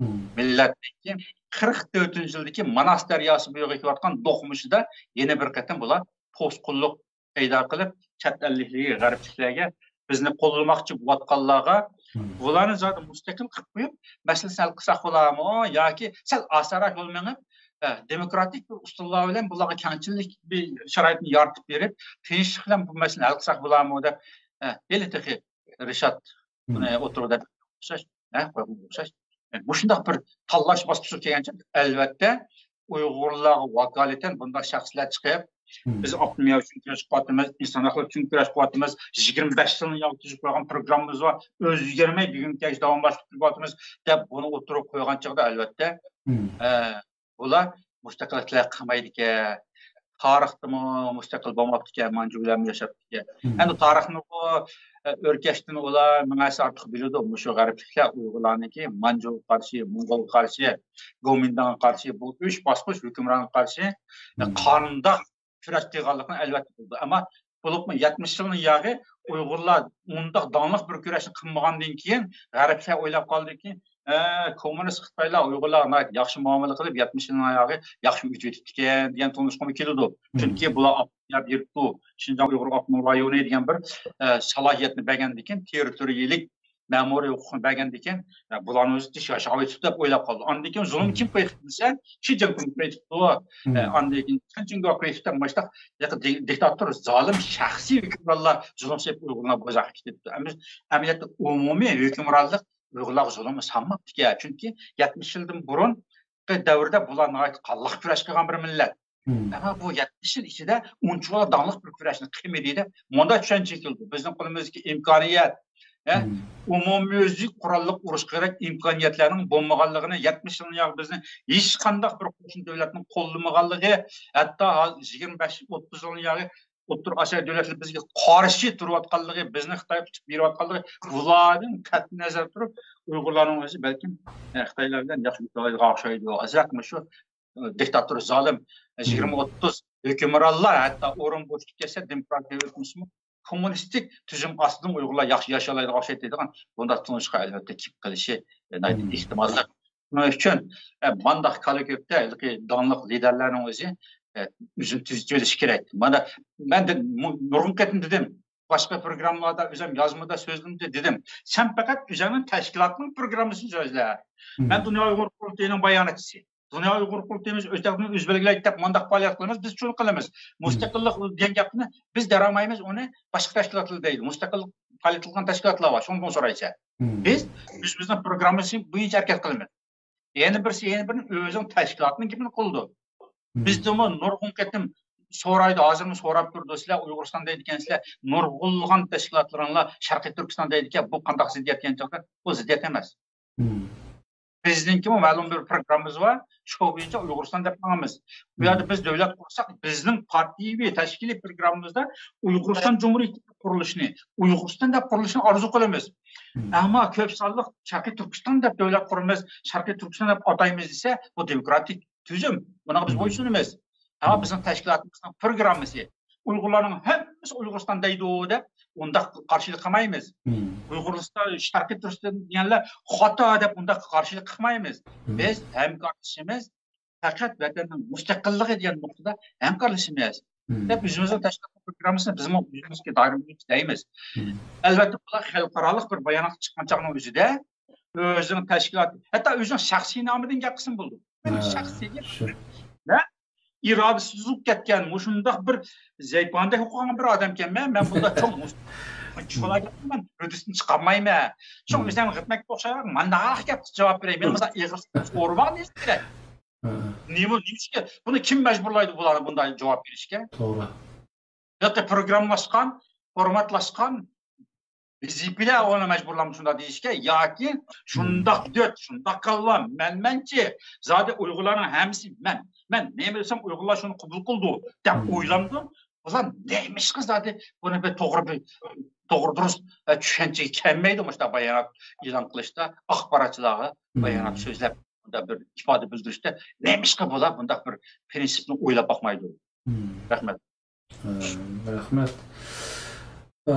مىللەتنىڭكى قىرىق تۆتىنچى يىلدىكى ماناس دەرياسى بويىغا كېلىۋاتقان دوقمۇشىدا يەنە بىر قېتىم بۇلار توسقۇنلۇق پەيدا قىلىپ، چەت ئەللىكلەرگە، غەربلىكلەرگە، بىزنى قوللىماقچى بولۇۋاتقانلارغا، بۇلارنى زادى مۇستەقىل قىلىپ قويۇپ، مەسىلىسىنى ھەل قىلساق بولارمۇ ياكى سەل ئاسانراق يول مېڭىپ، ئە، دېموكراتىك بىر ئۇسۇللار بىلەن بۇلارغا كەڭچىلىك بىر شارائىتنى يارىتىپ بېرىپ، تىنچلىق بىلەن بۇ مەسىلىنى ھەل قىلساق بولارمۇ دەپ، ئە، ھېلى تېخى رىشات بۇنى ئوتتۇرىغا دەپ ئوخشاش، ھە، قويغانغا ئوخشاش. مۇشۇنداق بىر تاللاش باسقۇچىغا كەلگەنچە، ئەلۋەتتە، ئۇيغۇرلارغا ۋاكالىتەن بۇنداق شەخسلەر چىقىپ، بىز ئاپتونومىيە ئۈچۈن كۈرەش قىلىۋاتىمىز، ئىنسان ھەقلىرى ئۈچۈن كۈرەش قىلىۋاتىمىز، يىگىرمە بەش يىلنى يالغۇز تۈزۈپ قويغان پروگراممىمىز بار، ئۆزگەرمەي بۈگۈنگىچە داۋاملاشتۇرۇپ كېلىۋاتىمىز، دەپ بۇنى ئوتتۇرىغا قويغان چېغىدا، ئەلۋەتتە، ئە، بۇلار مۇستەقىل تەلەپ قىلمايدىكەن. تارىختىمۇ مۇستەقىل بولماپتىكەن، مانجۇ بىلەنمۇ ياشاپتىكەن. ئەمدى تارىخنىغۇ، ئۆركەشتىن ئۇلار مىڭ ھەسسە ئارتۇق بىلىدۇ. مۇشۇ غەربلىكلەر ئۇيغۇرلارنىڭكى مانجۇغا قارشى، موڭغۇلغا قارشى، گومىنداڭغا قارشى، بۇ ئۈچ باسقۇچ ھۆكۈمرانغا قارشى قانداق كۈرەش قىلغانلىقىنى ئەلۋەتتە بىلىدۇ. ئەمما بولۇپمۇ يەتمىش يىلنىڭ ياغى ئۇيغۇرلار ئۇنداق داڭلىق بىر كۈرەشنى قىلمىغاندىن كېيىن، غەربلەر ئويلاپ قالدىكى، ھە، كوممۇنىست خىتايلار ئۇيغۇرلارغا ناھايىتى ياخشى مۇئامىلە قىلىپ، يەتمىش يىلنىڭ ياغى ياخشى ئۆتۈۋېتىپتىكەن دېگەن تونۇشقىمۇ كېلىدۇ. چۈنكى بۇلار ئاپتونوم يەر بېرىپتۇ، شىنجاڭ ئۇيغۇر ئاپتونوم رايونى دېگەن بىر، ئە، سالاھىيەتنى بەرگەندىكىن، تېررىتورىيىلىك مەمۇرىي ھوقۇقنى بەرگەندىكىن، ئە، بۇلارنىڭ ئۆزى تىنچ ياشاۋېتىپتۇ دەپ ئويلاپ قالدى. ئاندىن كېيىن زۇلۇم كىم قىلىۋېتىپتۇ دېسە، شى جىنپىڭ قىلىۋېتىپتۇ. ئە، ئاندىن كېيىن چېن جىڭگو قىلىۋېتىپتۇ. مۇشۇنداق دىكتاتور، زالىم، شەخسىي ھۆكۈمرانلار زۇلۇم سېلىپ ئۇيغۇرلار بۇ ياققا كېتىپتۇ. ئەمەلىيەتتە ئومۇمىي ھۆكۈمرانلىق ئۇيغۇرلارغا زۇلۇمنى سالماپتىكەن. چۈنكى يەتمىش يىلدىن بۇرۇنقى دەۋردە بۇلار ناھايىتى قانلىق كۈرەش قىلغان بىر مىللەت. ئەمما بۇ يەتمىش يىل ئىچىدە ئۇنچىۋالا داڭلىق بىر كۈرەشنى قىلمىدى دەپ مۇنداق چۈشەنچىگە كېلىدۇ. بىزنىڭ قولىمىزدىكى ئىمكانىيەت، ئە، ئومۇميۈزلۈك قوراللىق ئۇرۇشقا كېرەك ئىمكانىيەتلەرنىڭ بولمىغانلىقىنى، يەتمىش يىلدىن ياغى بىزنى ھېچقانداق بىر قوشنا دۆلەتنىڭ قوللىمىغانلىقى، ھەتتا ھازىر يىگىرمە بەش، ئوتتۇز يىلدىن ياغى ئوتتۇرا ئاسىيا دۆلەتلىرى بىزگە قارشى تۇرۇۋاتقانلىقى، بىزنى خىتاي تۇتۇپ بېرىۋاتقانلىقى، بۇلاردىن قەتئىينەزەر تۇرۇپ، ئۇيغۇرلارنىڭ ئۆزى بەلكىم، ئە، خىتايلار بىلەن ياخشى ئۆتەلەيدىغان ئوخشايدۇ. ئازراق مۇشۇ، ئە، دىكتاتور، زالىم، ئە، يىگىرمە، ئوتتۇز ھۆكۈمرانلار، ھەتتا ئورۇن بوشىتىپ كەتسە، دېموكراتىيە ھۆكۈمىتىمۇ كوممۇنىستىك تۈزۈم ئاستىدا ئۇيغۇرلار ياخشى ياشالايدىغان ئوخشايدۇ دەيدىغان بۇنداق تونۇشقا ئەلۋەتتە كېلىپ قېلىشى ناھايىتى ئېھتىماللىق. شۇنىڭ ئۈچۈن، ئە، مانداق كالا كۆكتە ھېلىقى داڭلىق لىدەرلەرنىڭ ئۆزى، ئە، ئۆزىنى تۈزىتىۋېلىشى كېرەك. مانا مەن دە-، مۇ-، نۇرغۇن قېتىم دېدىم، باشقا پروگراممىلاردا ئۆزۈم يازمىدا سۆزلىدىم، دېدىم، سەن پەقەت ئۆزۈڭنىڭ تەشكىلاتىنىڭ پروگراممىسىنى سۆزلە. مەن دۇنيا ئۇيغۇر قۇرۇلتىيىنىڭ باياناتچىسى. دۇنيا ئۇيغۇر قۇرۇلتىيىمىز ئۆز تەرىپىدىن ئۆزى بەلگىلەيدۇ دەپ مۇنداق پائالىيەت قىلىمىز، بىز شۇنى قىلىمىز. مۇستەقىللىق دېگەن گەپنى بىز دەرەلمەيمىز، ئۇنى باشقا تەشكىلاتلار دەيدۇ. مۇستەقىل پائالىيەت قىلغان تەشكىلاتلار بار، شۇنىڭدىن سورايسەن. بىز ئۆزىمىزنىڭ پروگراممىسى بويىچە ھەرىكەت قىلىمىز. يەنە بىرسى، يەنە بىرى ئۆزىنىڭ تەشكىلاتىنىڭ گېپىنى قىلىدۇ. بىزدىمۇ نۇرغۇن قېتىم سورايدۇ، ھازىرمۇ سوراپ تۇرىدۇ، سىلەر ئۇيغۇرىستان دەيدىكەنسىلەر، نۇرغۇنلىغان تەشكىلاتلىرىڭلار شەرقىي تۈركىستان دەيدىكەن، بۇ قانداق زىددىيەت دېگەن چاغدا، بۇ زىددىيەت ئەمەس. بىزنىڭكىمۇ مەلۇم بىر پروگراممىمىز بار، شۇ بويىچە ئۇيغۇرىستان دەپ ماڭىمىز. بۇ يەردە بىز دۆلەت قۇرساق، بىزنىڭ پارتىيىۋى تەشكىلىي پروگراممىمىزدا ئۇيغۇرىستان جۇمھۇرىيىتى قۇرۇلۇشىنى، ئۇيغۇرىستان دەپ قۇرۇلۇشىنى ئارزۇ قىلىمىز. ئەمما كۆپ سانلىق شەرقىي تۈركىستان دەپ دۆلەت قۇرىمىز، شەرقىي تۈركىستان دەپ ئاتايمىز دېسە، بۇ دېموكراتىك تۈزۈم. بۇنىڭغا بىز بويسۇنىمىز. ئەمما بىزنىڭ تەشكىلاتىمىزنىڭ پروگراممىسى، ئۇيغۇرلارنىڭ ھەممىسى ئۇيغۇرىستان دەيدۇ دەپ ئۇنداق قارشىلىق قىلمايمىز. ئۇيغۇرىستان، شەرقىي تۈركىستان دېگەنلەر خاتا دەپ ئۇنداق قارشىلىق قىلمايمىز. بىز ھەمكارلىشىمىز پەقەت ۋەتەننىڭ مۇستەقىللىقى دېگەن نۇقتىدا ھەمكارلىشىمىز دەپ ئۆزىمىزنىڭ تەشكىلات پروگراممىسىنى بىزمۇ ئۆزىمىزگە دائىر دەيمىز. ئەلۋەتتە، بۇلار خەلقئارالىق بىر بايانات چىققان چاغنىڭ ئۆزىدە ئۆزىنىڭ تەشكىلاتى، ھەتتا ئۆزىنىڭ شەخسىي نامىدىن گەپ قىلسىمۇ بولىدۇ. مېنىڭ شەخسىي گەپ. ئىرادىسىزلىك كەتكەن، مۇشۇنداق بىر زەيپاندەك ئوقۇغان بىر ئادەمكەنمەن، مەن بۇنداق چوڭ مۇس-، چوڭ گەپنى مەن ھۆددىسىدىن چىقارمايمەن. شۇڭا ئۆزۈم خىزمەتكە ئوخشاپ مانداق گەپ جاۋاب بېرەي. مېنىڭ مۇنداق ئېغىر سورىماغان نېمە كېرەك؟ نېمە، نېمىشقا؟ بۇنى كىم مەجبۇرلايدۇ بۇلارنى بۇنداق جاۋاب بېرىشكە؟ توغرا. ياكى پروگراممىلاشقان، فورماتلاشقان، ۋەزىپىلەر ئۇنى مەجبۇرلامدۇ شۇنداق دېيىشكە، ياكى شۇنداق دۆت، شۇنداق كاللا، مەنمەنچى، زادى ئۇيغۇرلارنىڭ ھەممىسى مەن، مەن نېمە دېسەم ئۇيغۇرلار شۇنى قوبۇل قىلىدۇ دەپ ئويلامدۇ. بۇلار نېمىشقا زادى بۇنى بىر توغرا، بىر توغرا دۇرۇس، ئە، چۈشەنچىگە كەلمەيدۇ مۇشۇنداق بايانات ئېلان قىلىشتا، ئاخباراتچىلارغا بايانات سۆزلەپ، مۇنداق بىر ئىپادە بىلدۈرۈشتە نېمىشقا بۇلار بۇنداق بىر پىرىنسىپنى ئويلاپ باقمايدۇ؟ رەھمەت. ھە، رەھمەت. ئا،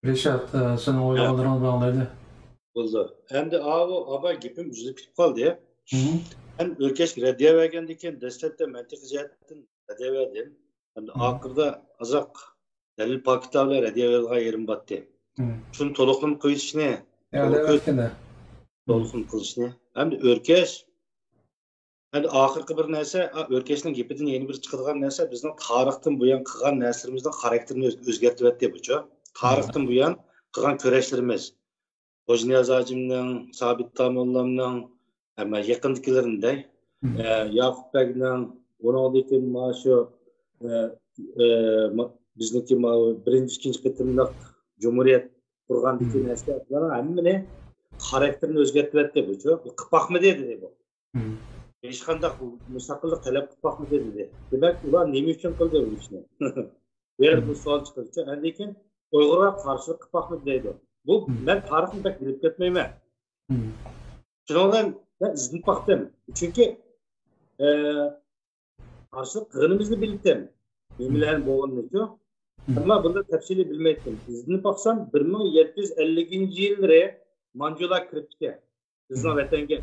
رىشات، ئا، سېنىڭ ئويلىغانلىرىڭنى ئاڭلايلى. بولدى. ئەمدى ئاۋۇ ئابا گېپىم ئۈزۈلۈپ كېتىپ قالدى. مەن ئۆركەشكە رەددىيە بەرگەندىن كېيىن دەسلەپتە مەنتىقىي جەھەتتىن رەددىيە بەردىم. ئەمدى ئاخىرىدا ئازراق دەلىل پاكىتلار بىلەن رەددىيە بېرىدىغان يېرىم بارتتى. شۇنى تولۇقلىما قويۇشنى، تولۇقلىما قىلىشنى. ئەمدى ئۆركەش، ئەمدى ئاخىرقى بىر نەرسە، ئا، ئۆركەشنىڭ گېپىدىن يەنە بىر چىقىدىغان نەرسە، بىزنىڭ تارىختىن بۇيان قىلغان نەرسىلىرىمىزنىڭ خاراكتېرىنى ئۆز-، ئۆزگەرتىۋەتتى بۇچۇ. تارىختىن بۇيان قىلغان كۈرەشلىرىمىز. خوجانىياز ھاجىمنىڭ، سابىت داموللامنىڭ، ھەممە يېقىندىكىلىرىنى دەي. ئە، ياقۇپ بەگنىڭ، ئۇنىڭدىن كېيىن مانا شۇ، ئە، ئە، ما-، بىزنىڭكى ماۋۇ بىرىنچى، ئىككىنچى قېتىملىق جۇمھۇرىيەت قۇرغاندىكى نەرسىلەر، بۇلارنىڭ ھەممىنى خاراكتېرىنى ئۆزگەرتىۋەتتى بۇچۇ. بۇ قىلىپ باقمىدى دېدى بۇ. ھېچقانداق مۇستەقىللىق تەلەپ قىلىپ باقمىدى دېدى. دېمەك، ئۇلار نېمە ئۈچۈن قىلدى بۇ ئىشنى؟ بۇ يەردە بۇ سوئال چىقىدۇ. ئاندىن كېيىن ئۇيغۇرغا قارشىلىق قىلىپ باقمىدى دەيدۇ. بۇ مەن تارىخنى بەك بىلىپ كەتمەيمەن. شۇنىڭ بىلەن مەن ئىزدىنىپ باقتىم. چۈنكى، ئە، قارشىلىق قىلغىنىمىزنى بىلدىم. نېمىلەرنى بولغىنىنىچۇ. ئەمما بۇنى تەپسىلىي بىلمەيتتىم. ئىزدىنىپ باقسام، بىر مىڭ يەتتە يۈز ئەللىكىنچى يىللىرى مانجۇلار كىرىپتىكەن. بىزنىڭ ۋەتەنگە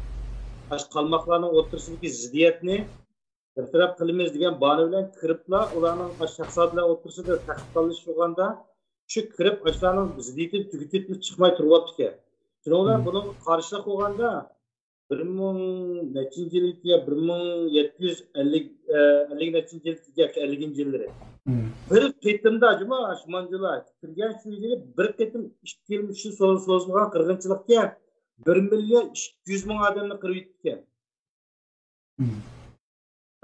ئاشۇ قالماقلارنىڭ ئوتتۇرىسىدىكى زىددىيەتنى بىر تەرەپ قىلىمىز دېگەن باھانە بىلەن كىرىپلا، ئۇلارنىڭ ئاشۇ شاھزادىلەر ئوتتۇرىسىدا تەختىتالىشىپ تۇرغاندا، شۇ كىرىپ ئاشۇلارنىڭ زىددىيىتىنى تۈگىتىۋېتىپ چىقماي تۇرۇۋاپتىكەن. شۇنىڭ بىلەن بۇنىڭغا قارشىلىق بولغاندا، بىر مىڭ نەچچىنچى يىلى، بىر مىڭ يەتتە يۈز ئەللىك، ئەللىك نەچچىنچى يىلى، ئەللىكىنچى يىللىرى. بىر قېتىمدا، جۇما، شۇ مانجۇلار كىرگەن شۇ يىلى بىر قېتىم ئىككى يىل، ئۈچ يىل سوز-، سوزۇلغان قىرغىنچىلىقكە بىر مىليون ئىككى يۈز مىڭ ئادەمنى قىرىۋېتىپتىكەن.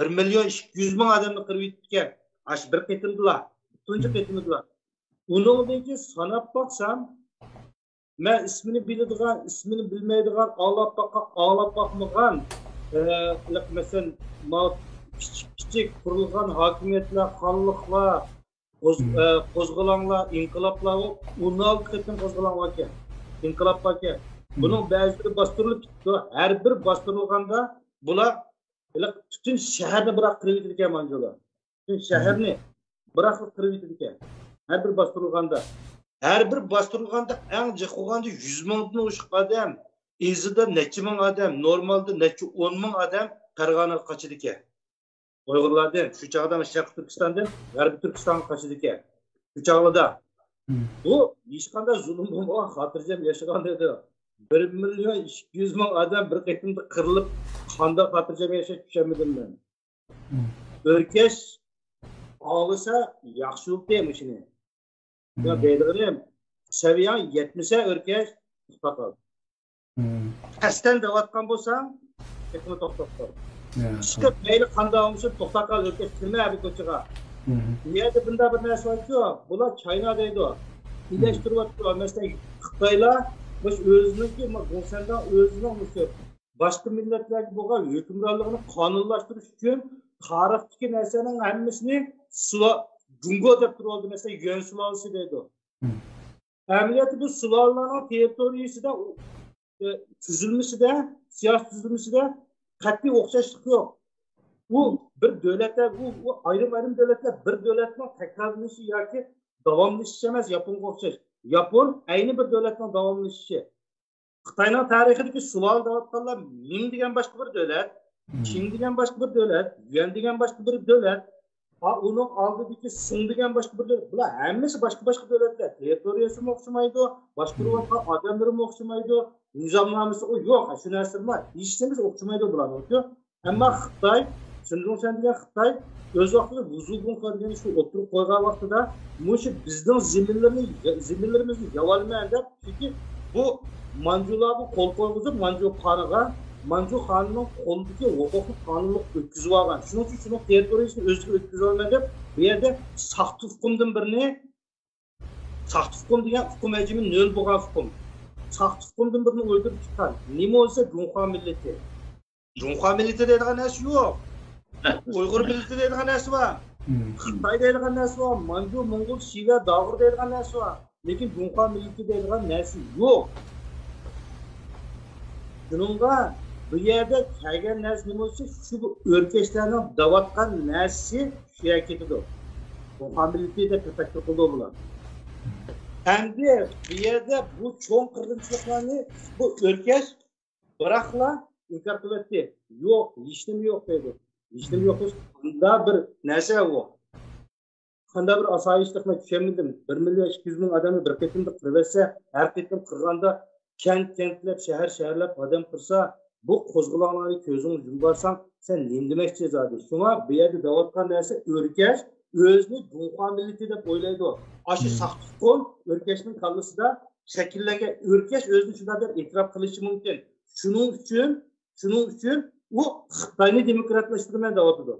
بىر مىليون ئىككى يۈز مىڭ ئادەمنى قىرىۋېتىپتىكەن. ئاشۇ بىر قېتىمدىلا، تۇنجى قېتىمدىلا. ئۇنىڭدىن كېيىن ساناپ باقسام، مەن ئىسمىنى بىلىدىغان، ئىسمىنى بىلمەيدىغان، ئاڭلاپ باققان، ئاڭلاپ باقمىغان، ئە، مەسىلەن، ماۋۇ كىچىك، كىچىك قۇرۇلغان ھاكىمىيەتلەر، خانلىقلار، قوز-، ئە، قوزغىلاڭلار، ئىنقىلابلار، ئۇ ئون ئالتە قېتىم قوزغىلاڭ باركەن، ئىنقىلاب باركەن. بۇنىڭ بەزىلىرى باستۇرۇلۇپ كېتىپتۇ. ھەر بىر باستۇرۇلغاندا بۇلار ھېلىقى پۈتۈن شەھەرنى بىراق قىرىۋېتىدىكەن مانجۇلار. پۈتۈن شەھەرنى بىراقلا قىرىۋېتىدىكەن. ھەر بىر باستۇرۇلغاندا. ھەر بىر باستۇرۇلغاندا ئەڭ جىق بولغاندا يۈز مىڭدىن ئوشۇق ئادەم، ئېزىدا نەچچە مىڭ ئادەم، نورمالدا نەچچە ئون مىڭ ئادەم پەرغانىغا قاچىدىكەن. ئۇيغۇرلاردىن، شۇ چاغدا شەرقىي تۈركىستاندىن غەربىي تۈركىستانغا قاچىدىكەن. شۇ چاغلىدا. بۇ ھېچقانداق زۇلۇم بولمىغان، خاتىرجەم ياشىغان ئىدى. بىر مىليون ئىككى يۈز مىڭ ئادەم بىر قېتىمدا قىرىلىپ، قانداق خاتىرجەم ياشاش چۈشەنمىدىم مەن. ئۆركەش ئاڭلىسا ياخشى بولدى مۇشۇنى. يا دەيدىغىنىم، سەۋىيەڭ يەتمىسە ئۆركەش، توختاپ قال. قەستەن دەۋاتقان بولساڭ، تېخىمۇ توختاپ قال. ئىشقىلىپ مەيلى قانداق بولمىسۇن، توختاپ قال، ئۆركەش، كىرمە بۇ كوچىغا. بۇ يەردە بۇنداق بىر نەرسە باركى، بۇلار چاينا دەيدۇ. ئىلەشتۈرۈۋاتىدۇ. مەسىلەن، خىتايلار مۇشۇ ئۆزىنىڭكى، ما، گۇڭسەنداڭ ئۆزىنىڭ مۇشۇ باشقا مىللەتلەرگە بولغان ھۆكۈمرانلىقىنى قانۇنلاشتۇرۇش ئۈچۈن تارىختىكى نەرسىلەرنىڭ ھەممىسىنى سۇلا-، جۇڭگو دەپ تۇرۇۋالدى. مەسىلەن، يۈەن سۇلالىسى دەيدۇ. ئەمەلىيەتتە بۇ سۇلالىلارنىڭ تېررىتورىيىسىدە، ئە، تۈزۈلمىسىدە، سىياسىي تۈزۈلمىسىدە قەتئىي ئوخشاشلىق يوق. ئۇ بىر دۆلەتلەر، ئۇ، ئۇ ئايرىم-ئايرىم دۆلەتلەر، بىر دۆلەتنىڭ تەكرارلىنىشى ياكى داۋاملىشىشى ئەمەس، ياپونغا ئوخشاش. ياپون ئەينى بىر دۆلەتنىڭ داۋاملىشىشى. خىتاينىڭ تارىخىدىكى سۇلالە دەۋاتقانلار مىڭ دېگەن باشقا بىر دۆلەت، چىڭ دېگەن باشقا بىر دۆلەت، يۈەن دېگەن باشقا بىر دۆلەت، ھا، ئۇنىڭ ئالدىدىكى سۇڭ دېگەن باشقا بىر دۆلەت. بۇلار ھەممىسى باشقا-باشقا دۆلەتلەر. تېررىتورىيەسىمۇ ئوخشىمايدۇ، باشقۇرۇۋاتقان ئادەملىرىمۇ ئوخشىمايدۇ، نىزامنامىسى يوق، شۇ نەرسىلەر بار. ھېچنېمىسى ئوخشىمايدۇ بۇلارنىڭكى. ئەمما خىتاي، شېنزۇڭشەن دېگەن خىتاي ئۆز ۋاقتىدا ۋۇزۇگۇڭخې دېگەن شۇ ئوتتۇرىغا قويغان ۋاقتىدا، مۇشۇ بىزنىڭ زېمىنلىرىنى، زېمىنلىرىمىزنى يەۋالىمەن دەپ، چۈنكى بۇ مانجۇلارغا قول قويغۇزۇپ، مانجۇ خانىغا، مانجۇ خانىنىڭ قولىدىكى ھوقۇقنى قانۇنلۇق ئۆتكۈزۈۋالغان. شۇنىڭ ئۈچۈن شۇنىڭ تېررىتورىيىسىنى ئۆزىگە ئۆتكۈزۈۋالىمەن دەپ، بۇ يەردە ساختا تۇتقۇندىن بىرنى، ساختا تۇتقۇن دېگەن تۇتقۇن ھەجمى نۆل بولغان تۇتقۇن. ساختا تۇتقۇندىن بىرنى ئويدۇرۇپ چىققان. نېمە بولسا جۇڭخۇا مىللىتى. جۇڭخۇا مىللىتى دەيدىغان نەرسە يوق. ئۇيغۇر مىللىتى دەيدىغان نەرسە بار. خىتاي دەيدىغان نەرسە بار. مانجۇ، موڭغۇل، شىۋە، داغۇر دەيدىغان نەرسە بار. لېكىن جۇڭخۇا مىللىتى دەيدىغان نەرسە يوق. شۇنىڭغا بۇ يەردە كەلگەن نەرسە نېمە بولسا، شۇ ئۆركەشلەرنىڭ دەۋاتقان نەرسىسى شۇ يەرگە كېتىدۇ. جۇڭخۇا مىللىتى دەپ تەپەككۇر قىلىدۇ بۇلار. ئەمدى بۇ يەردە بۇ چوڭ قىرغىنچىلىقلارنى بۇ ئۆركەش بىراقلا ئىنكار قىلىۋەتتى. يوق، ھېچنېمە يوق دەيدۇ. ھېچنېمە يوق دېسە، قانداق بىر نەرسە ئۇ؟ قانداق بىر ئاسايىشلىق، مەن چۈشەنمىدىم. بىر مىليون ئىككى يۈز مىڭ ئادەمنى بىر قېتىمدا قىرىۋەتسە، ھەر قېتىم قىرغاندا كەنت، كەنتلەپ، شەھەر، شەھەرلەپ ئادەم قىرسا، بۇ قوزغىلاڭلارنى كۆزۈڭنى يۇمۇپ بارساڭ، سەن نېمە دېمەكچى زادى؟ شۇڭا بۇ يەردە دەۋاتقان نەرسە ئۆركەش ئۆزىنى جۇڭخۇا مىللىتى دەپ ئويلايدۇ. ئاشۇ ساختىخۇن ئۆركەشنىڭ كاللىسىدا شەكىللەنگەن. ئۆركەش ئۆزىنى شۇنداق دەپ ئېتىراپ قىلىشى مۇمكىن. شۇنىڭ ئۈچۈن، شۇنىڭ ئۈچۈن ئۇ خىتاينى دېموكراتلاشتۇرىمەن دەۋاتىدۇ.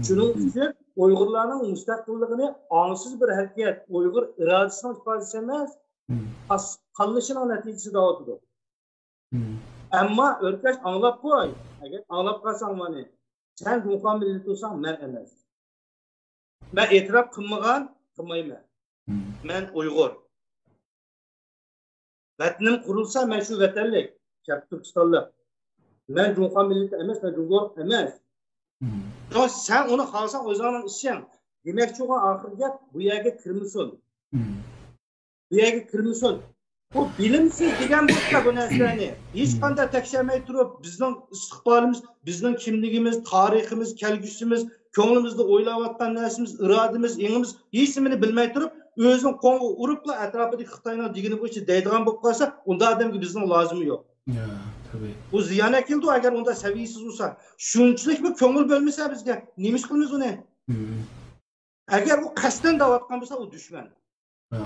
شۇنىڭ ئۈچۈن ئۇيغۇرلارنىڭ مۇستەقىللىقىنى ئاڭسىز بىر ھەرىكەت، ئۇيغۇر ئىرادىسىنىڭ ئىپادىسى ئەمەس، قاللىشىنىڭ نەتىجىسى دەۋاتىدۇ. ئەمما ئۆركەش ئاڭلاپ قوي، ئەگەر ئاڭلاپ قالساڭ مانا، سەن جۇڭخۇا مىللىتى بولساڭ مەن ئەمەس. مەن ئېتىراپ قىلمىغان، قىلمايمەن. مەن ئۇيغۇر. ۋەتىنىم قۇرۇلسا، مەن شۇ ۋەتەنلىك، شەرقىي تۈركىستانلىق. مەن جۇڭخۇا مىللىتى ئەمەس، مەن جۇڭگولۇق ئەمەس. شۇڭا سەن ئۇنى خالىساڭ ئۆزۈڭنىڭ ئىشىڭ. دېمەكچى بولغان ئاخىرقى گەپ، بۇ يەرگە كىرمىسۇن. بۇ يەرگە كىرمىسۇن. بۇ بىلىمسىز دېگەن بولسا بۇ نەرسىلەرنى ھېچقانداق تەكشەرمەي تۇرۇپ، بىزنىڭ ئىستىقبالىمىز، بىزنىڭ كىملىكىمىز، تارىخىمىز، كەلگۈسىمىز، كۆڭلىمىزدە ئويلاۋاتقان نەرسىمىز، ئىرادىمىز، ئېڭىمىز، ھېچنېمىنى بىلمەي تۇرۇپ، ئۆزىنىڭ قوڭغا ئۇرۇپلا ئەتراپىدىكى خىتاينىڭ دېگىنى بويىچە دەيدىغان بولۇپ قالسا، ئۇنداق ئادەمگە بىزنىڭ لازىمى يوق. يا، تەبىئىي. ئۇ زىيان ئەكېلىدۇ، ئەگەر ئۇنداق سەۋىيىسىز بولسا. شۇنچىلىك بىر كۆڭۈل بۆلمىسە بىزگە، نېمە ئىش قىلىمىز ئۇنى؟ ئەگەر ئۇ قەستەن دەۋاتقان بولسا، ئۇ دۈشمەن. ھە.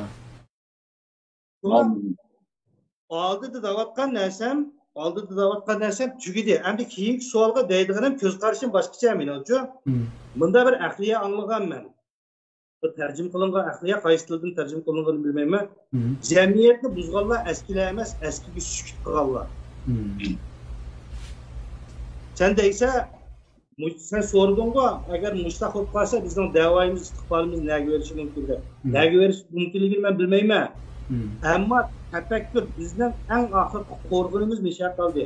شۇڭا ئالدىدا دەۋاتقان نەرسەم، ئالدىدا دەۋاتقان نەرسەم تۈگىدى. ئەمدى كېيىنكى سوئالغا دەيدىغىنىم، كۆز قارىشىم باشقىچە مېنىڭچۇ. مۇندا بىر ئەقلىيە ئاڭلىغان مەن. بۇ تەرجىمە قىلىنغان ئەقلىيە، قايسى تىلدىن تەرجىمە قىلىنغىنىنى بىلمەيمەن. جەمئىيەتنى بۇزغانلار ئەسكىلەر ئەمەس، ئەسكىگە سۈكۈت قىلغانلار. سەن دەيسە، مۇش-، سەن سورىدىڭغۇ، ئەگەر مۇشۇنداق بولۇپ قالسا، بىزنىڭ دەۋايىمىز، ئىستىقبالىمىز نەگە بېرىشى مۇمكىن دەپ. نەگە بېرىشى مۇمكىنلىكىنى مەن بىلمەيمەن. ئەمما تەپەككۇر، بىزنىڭ ئەڭ ئاخىرقى قورغىنىمىز نېشە قالدى.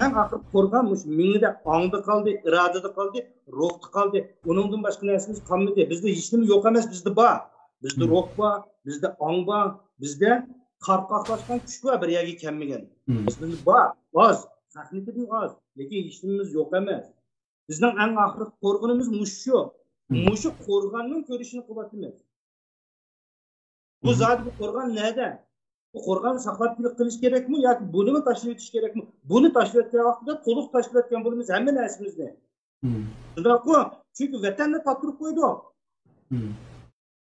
ئەڭ ئاخىرقى قورغان مۇشۇ مېڭىدە، ئاڭدا قالدى، ئىرادىدە قالدى، روھتا قالدى. ئۇنىڭدىن باشقا نەرسىمىز قالمىدى. بىزدە ھېچنېمە يوق ئەمەس، بىزدە بار. بىزدە روھ بار، بىزدە ئاڭ بار، بىزدە قارپاقلاشقان كۈچ بار، بىر يەرگە كەلمىگەن. بىزدە بار، ئاز، خەقنىڭكىدىن ئاز، لېكىن ھېچنېمىمىز يوق ئەمەس. بىزنىڭ ئەڭ ئاخىرقى قورغىنىمىز مۇشۇ شۇ. مۇشۇ قورغاننىڭ كۈرىشىنى قىلىۋاتىمىز. بۇ زادى بۇ قورغان نەدە؟ بۇ قورغاننى ساقلاپ قېلىش كېرەكمۇ ياكى بۇنىمۇ تاشلىۋېتىش كېرەكمۇ؟ بۇنى تاشلىۋەتكەن ۋاقتىدا تولۇق تاشلىۋەتكەن بولىمىز ھەممە نەرسىمىزنى. شۇنداققۇ؟ چۈنكى ۋەتەننى تاپتۇرۇپ قويدۇق.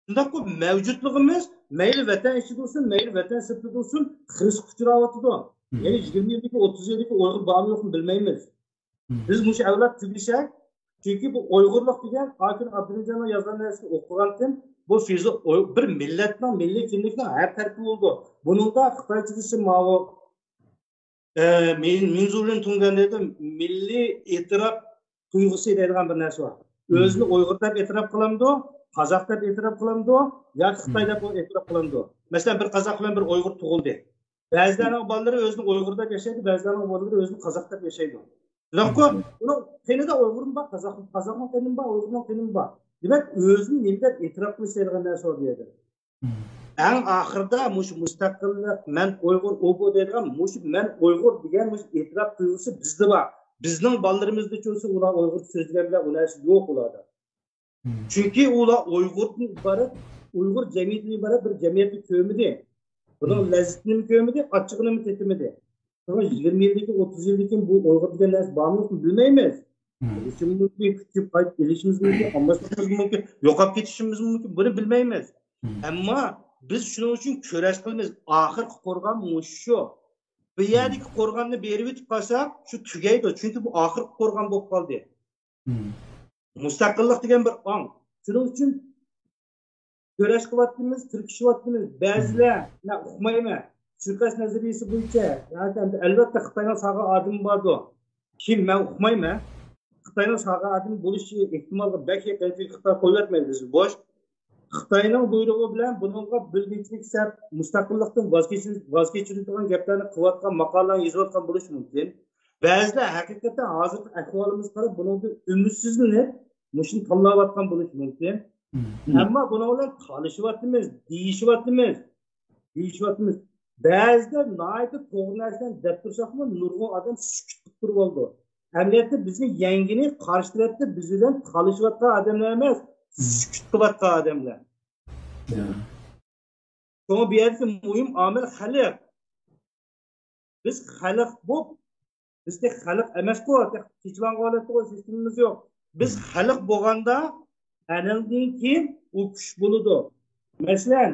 شۇنداققۇ؟ مەۋجۇتلۇقىمىز مەيلى ۋەتەن ئىچىدە بولسۇن، مەيلى ۋەتەن سىرتىدا بولسۇن، خىرىسقا ئۇچراۋاتىدۇ. يەنى يىگىرمە يىلدىكى، ئوتتۇز يىلدىكى ئۇيغۇر بارمۇ يوقمۇ بىلمەيمىز. بىز مۇشۇ ئەۋلاد تۈگىسەك، چۈنكى بۇ ئۇيغۇرلۇق دېگەن ئاكىن ئابدۇرېھىمجاننىڭ يازغان نەرسىنى ئوقۇغانتىم، بۇ فىزو-، ئۇي-، بىر مىللەتنىڭ، مىللىي كىملىكنىڭ ھەر تەرىپى بولىدۇ. بۇنىڭدا خىتايچە دېسە ماۋۇ، ئە، مىن-، مىنزۇرىن تۇڭگەن دېدى، مىللىي ئېتىراپ تۇيغۇسى دەيدىغان بىر نەرسە بار. ئۆزىنى ئۇيغۇر دەپ ئېتىراپ قىلامدۇ، قازاق دەپ ئېتىراپ قىلامدۇ ياكى خىتاي دەپ ئېتىراپ قىلامدۇ؟ مەسىلەن، بىر قازاق بىلەن بىر ئۇيغۇر تۇغۇلدى. بەزىلەرنىڭ بالىلىرى ئۆزىنى ئۇيغۇر دەپ ياشايدۇ، بەزىلەرنىڭ بالىلىرى ئۆزىنى قازاق دەپ ياشايدۇ. شۇنداققۇ، ئۇنىڭ قېنىدا ئۇيغۇرمۇ بار، قازاق، قازاقنىڭ قېنىمۇ بار، ئۇيغۇرنىڭ قېنىمۇ بار. دېمەك، ئۆزىنى نېمە دەپ ئېتىراپ قىلىش دەيدىغان نەرسە بار بۇ يەردە. ئەڭ ئاخىرىدا مۇشۇ مۇستەقىللىق، مەن ئۇيغۇر، ئۇ بۇ دەيدىغان مۇشۇ مەن ئۇيغۇر دېگەن مۇشۇ ئېتىراپ تۇيغۇسى بىزدە بار. بىزنىڭ بالىلىرىمىزدىچۇ ئۇلار ئۇيغۇرچە سۆزلىگەن بىلەن ئۇ نەرسە يوق ئۇلاردا. چۈنكى ئۇلار ئۇيغۇردىن ئىبارەت، ئۇيغۇر جەمئىيىتىدىن ئىبارەت بىر جەمئىيەتنى كۆرمىدى. بۇنىڭ لەززىتىنىمۇ كۆرمىدى، ئاچچىقىنىمۇ تېتىمىدى. شۇڭا يىگىرمە يىلدىن كېيىن، ئوتتۇز يىلدىن كېيىن بۇ ئۇيغۇر دېگەن نەرسە بارمۇ يوقمۇ بىلمەيمىز. بولۇشىمىز مۇمكىن، كۈچىيىپ قايتىپ كېلىشىمىز مۇمكىن، ئالماشتۇرۇشىمىز مۇمكىن، يوقاپ كېتىشىمىز مۇمكىن، بۇنى بىلمەيمىز. ئەمما بىز شۇنىڭ ئۈچۈن كۈرەش قىلىمىز. ئاخىرقى قورغان مۇشۇ شۇ. بۇ يەردىكى قورغاننى بېرىۋېتىپ قالساق، شۇ تۈگەيدۇ. چۈنكى بۇ ئاخىرقى قورغان بولۇپ قالدى. مۇستەقىللىق دېگەن بىر ئاڭ. شۇنىڭ ئۈچۈن كۈرەش قىلىۋاتىمىز، تىركىشىۋاتىمىز. بەزىلەر، مەن ئۇقمايمەن. سۇيىقەست نەزەرىيىسى بويىچە، ياكى ئەلۋەتتە خىتاينىڭ سالغان ئادىمى باردۇ. كىم؟ مەن ئۇقمايمەن. خىتاينىڭ سالغان ئادىمى بولۇشى ئېھتىمالغا بەك يېقىن، چۈنكى خىتاي قويۇۋەتمەيدۇ بىزنى بوش. خىتاينىڭ بۇيرۇقى بىلەن بۇنىڭغا بۆلگۈنچىلىك سەپ، مۇستەقىللىقتىن ۋاز كېچىش-، ۋاز كېچىرىدىغان گەپلەرنى قىلىۋاتقان، ماقالىلەرنى يېزىۋاتقان بولۇشى مۇمكىن. بەزىلەر ھەقىقەتەن ھازىرقى ئەھۋالىمىزغا قاراپ بۇنىڭدىن ئۈمىدسىزلىنىپ، مۇشۇنى تاللاۋاتقان بولۇشى مۇمكىن. ئەمما بۇنىڭ بىلەن تالىشىۋاتىمىز، دېيىشىۋاتىمىز، دېيىشىۋاتىمىز. بەزىدە ناھايىتى توغرا نەرسىلەرنى دەپ تۇرساقمۇ، نۇرغۇن ئادەم سۈكۈت قىلىپ تۇرۇۋالىدۇ. ئەمەلىيەتتە بىزنى يەڭگىنى قارشى تەرەپتە بىز بىلەن تالىشىۋاتقان ئادەملەر ئەمەس، سۈكۈت قىلىۋاتقان ئادەملەر. شۇڭا بۇ يەردىكى مۇھىم ئامىل خەلق. بىز خەلق بولۇپ، بىز تېخى خەلق ئەمەسقۇ، تېخى تىنچلانغان ھالەتتىغۇ، ھېچنېمىمىز يوق. بىز خەلق بولغاندا، ئەنىڭدىن كېيىن ئۇ كۈچ بولىدۇ. مەسىلەن،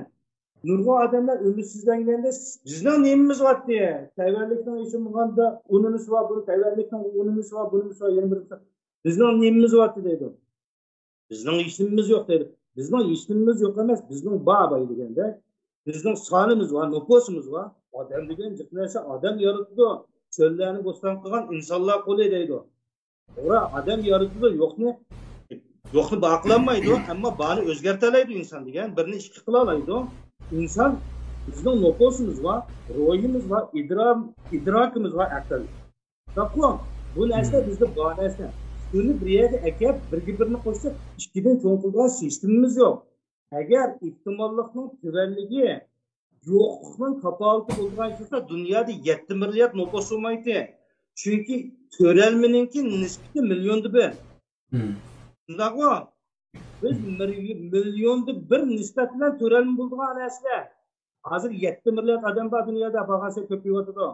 نۇرغۇن ئادەملەر ئۈمىدسىزلەنگەندە، بىزنىڭ نېمىمىز بارتى؟ تەيۋەنلىكنىڭ ھېچ بولمىغاندا ئۇنىمىسى بار، بۇ تەيۋەنلىكنىڭ ئۇنىمىسى بار، بۇنىمىسى بار، يەنە بىر بىزنىڭ نېمىمىز بارتى دەيدۇ. بىزنىڭ ھېچنېمىمىز يوق دەيدۇ. بىزنىڭ ھېچنېمىمىز يوق ئەمەس، بىزنىڭ بار باي دېگەندەك. بىزنىڭ سانىمىز بار، نوپۇسىمىز بار. ئادەم دېگەن جىق نەرسە، ئادەم يارىتىدۇ. چۆللەرنى بوستان قىلغان ئىنسانلار قولى دەيدۇ. توغرا، ئادەم يارىتىدۇ، يوقنى، يوقنى بار قىلالمايدۇ، ئەمما بارنى ئۆزگەرتەلەيدۇ ئىنسان دېگەن. بىرنى ئىككى قىلالايدۇ. ئىنسان بىزنىڭ نوپۇسىمىز بار، روھىمىز بار، ئىدرا-، ئىدراكىمىز بار، ئەقىل. داكو، بۇ نەرسە بىزدە بار نەرسە. شۇنى بىر يەرگە ئەكەپ، بىرگە بىرنى قوشسا، ئىككىدىن چوڭ قىلىدىغان سىستېمىمىز يوق. ئەگەر ئېھتىماللىقنىڭ تۆۋەنلىكى يوقلۇقنىڭ كاپالىتى بولىدىغان بولسا، دۇنيادا يەتتە مىليارد نوپۇس بولمايتتى. چۈنكى تۆرەلمىنىڭكى نىسبىتى مىليوندا بىر. شۇنداقمۇ؟ بىز مىر-، مىليوندا بىر نىسبەت بىلەن تۆرەلمە بولىدىغان نەرسىلەر. ھازىر يەتتە مىليارد ئادەم بار دۇنيادا، بارغانسېرى كۆپىيىۋاتىدۇ.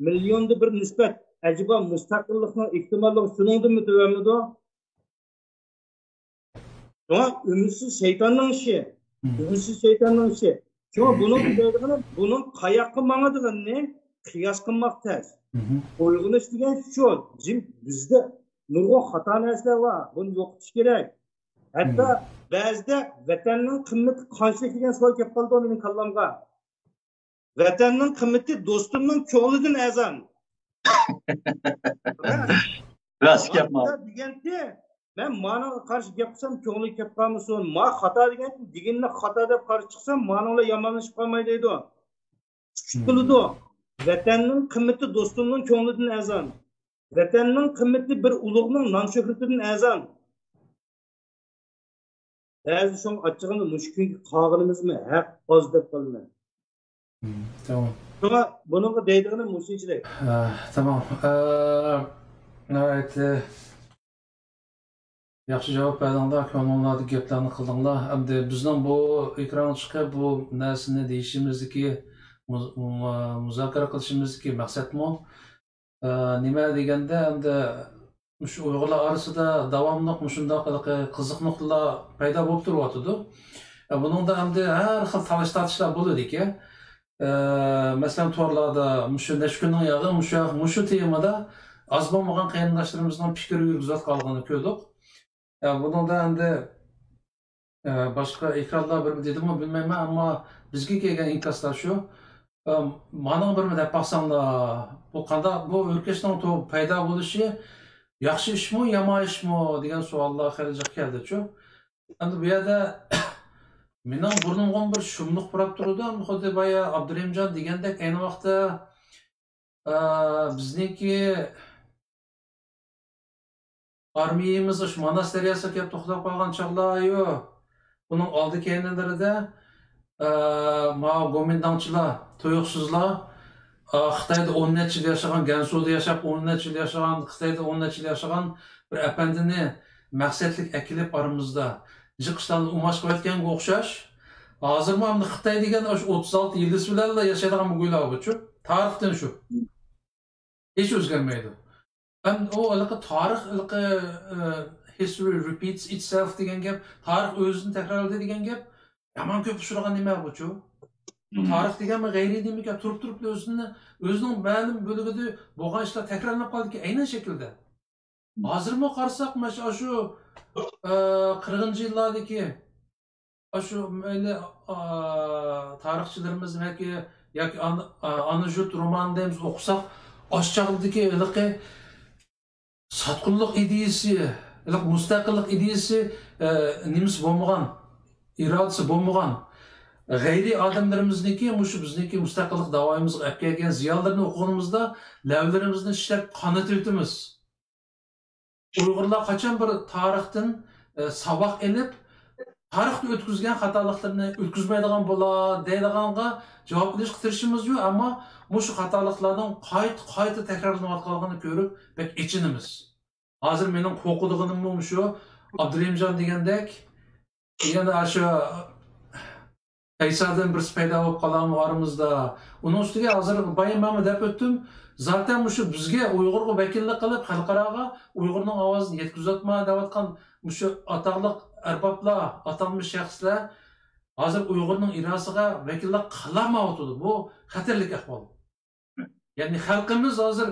مىليوندا بىر نىسبەت. ئەجەبا مۇستەقىللىقنىڭ ئېھتىماللىقى شۇنىڭدىنمۇ تۆۋەنمىدۇ؟ شۇڭا ئۈمىدسىز شەيتاننىڭ ئىشى. ئۈمىدسىز شەيتاننىڭ ئىشى. شۇڭا بۇنىڭ دەيدىغىنى، بۇنىڭ قاياققا ماڭىدىغىنىنى قىياس قىلماق تەس. ئويغىنىش دېگەن شۇ. جىم بىزدە نۇرغۇن خاتا نەرسىلەر بار. بۇنى يوقىتىش كېرەك. ھەتتا بەزىدە ۋەتەننىڭ قىممىتى قانچىلىك دېگەن سوئال كەپ قالىدۇ مېنىڭ كاللامغا. ۋەتەننىڭ قىممىتى دوستۇمنىڭ كۆڭلىدىن ئەزان. راست گەپ. دېگەنتى، مەن مانىڭغا قارشى گەپ قىلسام كۆڭلى كەپ قالمىسۇن. ما خاتا دېگەنتى، دېگىنىنى خاتا دەپ قارشى چىقسام مانىڭ بىلەن يامانلىشىپ قالماي دەيدۇ. سۈكۈت قىلىدۇ. ۋەتەننىڭ قىممىتى دوستۇمنىڭ كۆڭلىدىن ئەزان. ۋەتەننىڭ قىممىتى بىر ئۇلۇغنىڭ نام شۆھرىتىدىن ئەزان. بەزى شۇڭا ئاچچىقىمدا مۇشۇ كۈنگە قالغىنىمىزمۇ ھەق ئاز دەپ قالىمەن. تامام. شۇڭا بۇنىڭغا دەيدىغىنىم مۇشۇنچىلىك. ھە، تامام. ئە، ناھايىتى ياخشى جاۋاب بەردىڭلار، كۆڭلۈڭلاردىكى گەپلەرنى قىلدىڭلار. ئەمدى بىزنىڭ بۇ ئېكرانغا چىقىپ بۇ نەرسىنى دېيىشىمىزدىكى، مۇز-، مۇ-، مۇزاكىرە قىلىشىمىزدىكى مەقسەتمۇ، ئە، نېمە دېگەندە، ئەمدى مۇشۇ ئۇيغۇرلار ئارىسىدا داۋاملىق مۇشۇنداق ھېلىقى قىزىق نۇقتىلار پەيدا بولۇپ تۇرۇۋاتىدۇ. ئە، بۇنىڭدا ئەمدى ھەر خىل تالاش-تارتىشلار بولىدىكەن. ئە، مەسىلەن، تورلاردا مۇشۇ نەچچە كۈننىڭ ياغى مۇشۇ، مۇشۇ تېمىدا ئاز بولمىغان قېرىنداشلىرىمىزنىڭ پىكىر يۈرگۈزۈۋاتقانلىقىنى كۆردۇق. ئە، بۇنىڭدا ئەمدى ئە، باشقا ئېكرانلار بىرمۇ دېدىمۇ بىلمەيمەن، ئەمما بىزگە كەلگەن ئىنكاسلار شۇ. ئە، مانىڭ بىرمۇ دەپ باقساڭلار، بۇ قانداق، بۇ ئۆركەشنىڭ تو-، پەيدا بولۇشى ياخشى ئىشمۇ، يامان ئىشمۇ دېگەن سوئاللار خېلى جىق كەلدىچۇ. ئەمدى بۇ يەردە مېنىڭ بۇرنۇمغىمۇ بىر شۇملۇق پۇراپ تۇرىدۇ. خۇددى بايا ئابدۇرېھىمجان دېگەندەك، ئەينى ۋاقىتتا، ئە، بىزنىڭكى ئارمىيىمىز ئاشۇ ماناس دەرياسىغا كېلىپ توختاپ قالغان چاغلار، ئۇنىڭ ئالدى كەينىلىرىدە، ئە، ماۋۇ گومىنداڭچىلار، تۇيۇقسىزلا، ئە، خىتايدا ئون نەچچە يىل ياشىغان، گەنسۇدا ياشاپ، ئون نەچچە يىل ياشىغان، خىتايدا ئون نەچچە يىل ياشىغان بىر ئەپەندىنى مەقسەتلىك ئەكېلىپ ئارىمىزدا جىق ئىشلارنى ئۇماچ قىلىۋەتكەنگە ئوخشاش. ھازىرمۇ ئەمدى خىتاي دېگەن ئاشۇ ئوتتۇز ئالتە يىلدىز بىلەنلا ياشايدىغان مۇگۇيلار بۇچۇ. تارىختىن شۇ. ھېچ ئۆزگەرمەيدۇ. ئەمدى ئۇ ھېلىقى تارىخ، ھېلىقى، ئە، history repeats itself دېگەن گەپ، تارىخ ئۆزىنى تەكرارلىدى دېگەن گەپ يامان كۆپ ئۇچرىغان نېمە بۇچۇ. بۇ تارىخ دېگەنمۇ غەيرىي نېمىكەن، تۇرۇپ-تۇرۇپ ئۆزىنى، ئۆزىنىڭ مەلۇم بۆلۈكىدە بولغان ئىشلار تەكرارلىنىپ قالىدىكەن، ئەينەن شەكىلدە. ھازىرمۇ قارىساق، مانا شۇ، ئە، قىرىقىنچى يىللاردىكى ئاشۇ مەيلى، ئا، تارىخچىلىرىمىز ياكى، ياكى ئانا، ئا، ئانا يۇرت رومانىنى دەيمىز، ئوقۇساق، ئاشۇ چاغدىكى ھېلىقى ساتقۇنلۇق ئىدىيىسى، ھېلىقى مۇستەقىللىق ئىدىيىسى، ئە، نېمىسى بولمىغان، ئىرادىسى بولمىغان، غەيرىي ئادەملىرىمىزنىڭكى، مۇشۇ بىزنىڭكى مۇستەقىللىق داۋايىمىزغا ئەپ كەلگەن زىيانلىرىنى ئوقۇغىنىمىزدا لەۋلىرىمىزنى چىشلەپ قانىتىۋېتىمىز. ئۇيغۇرلار قاچان بىر تارىختىن، ئە، ساۋاق ئېلىپ، تارىختا ئۆتكۈزگەن خاتالىقلىرىنى ئۆتكۈزمەيدىغان بولا دەيدىغانغا جاۋاب ئېلىشقا تىرىشىمىزچۇ، ئەمما مۇشۇ خاتالىقلارنىڭ قايتا، قايتا تەكرارلىنىۋاتقانلىقىنى كۆرۈپ بەك ئېچىنىمىز. ھازىر مېنىڭ قورقىدىغىنىممۇ مۇشۇ، ئابدۇرېھىمجان دېگەندەك، يەنە ئاشۇ ئەيسادىن بىرسى پەيدا بولۇپ قالارمۇ ئارىمىزدا؟ ئۇنىڭ ئۈستىگە ھازىر بايا مەنمۇ دەپ ئۆتتۈم. زاتەن مۇشۇ بىزگە ئۇيغۇرغا ۋەكىللىك قىلىپ، خەلقئاراغا ئۇيغۇرنىڭ ئاۋازىنى يەتكۈزۈۋاتما دەۋاتقان مۇشۇ ئاتاقلىق ئەربابلار، ئاتالمىش شەخسلەر ھازىر ئۇيغۇرنىڭ ئىراسىغا ۋەكىللىك قىلالمايۋاتىدۇ. بۇ خەتەرلىك ئەھۋال. يەنى خەلقىمىز ھازىر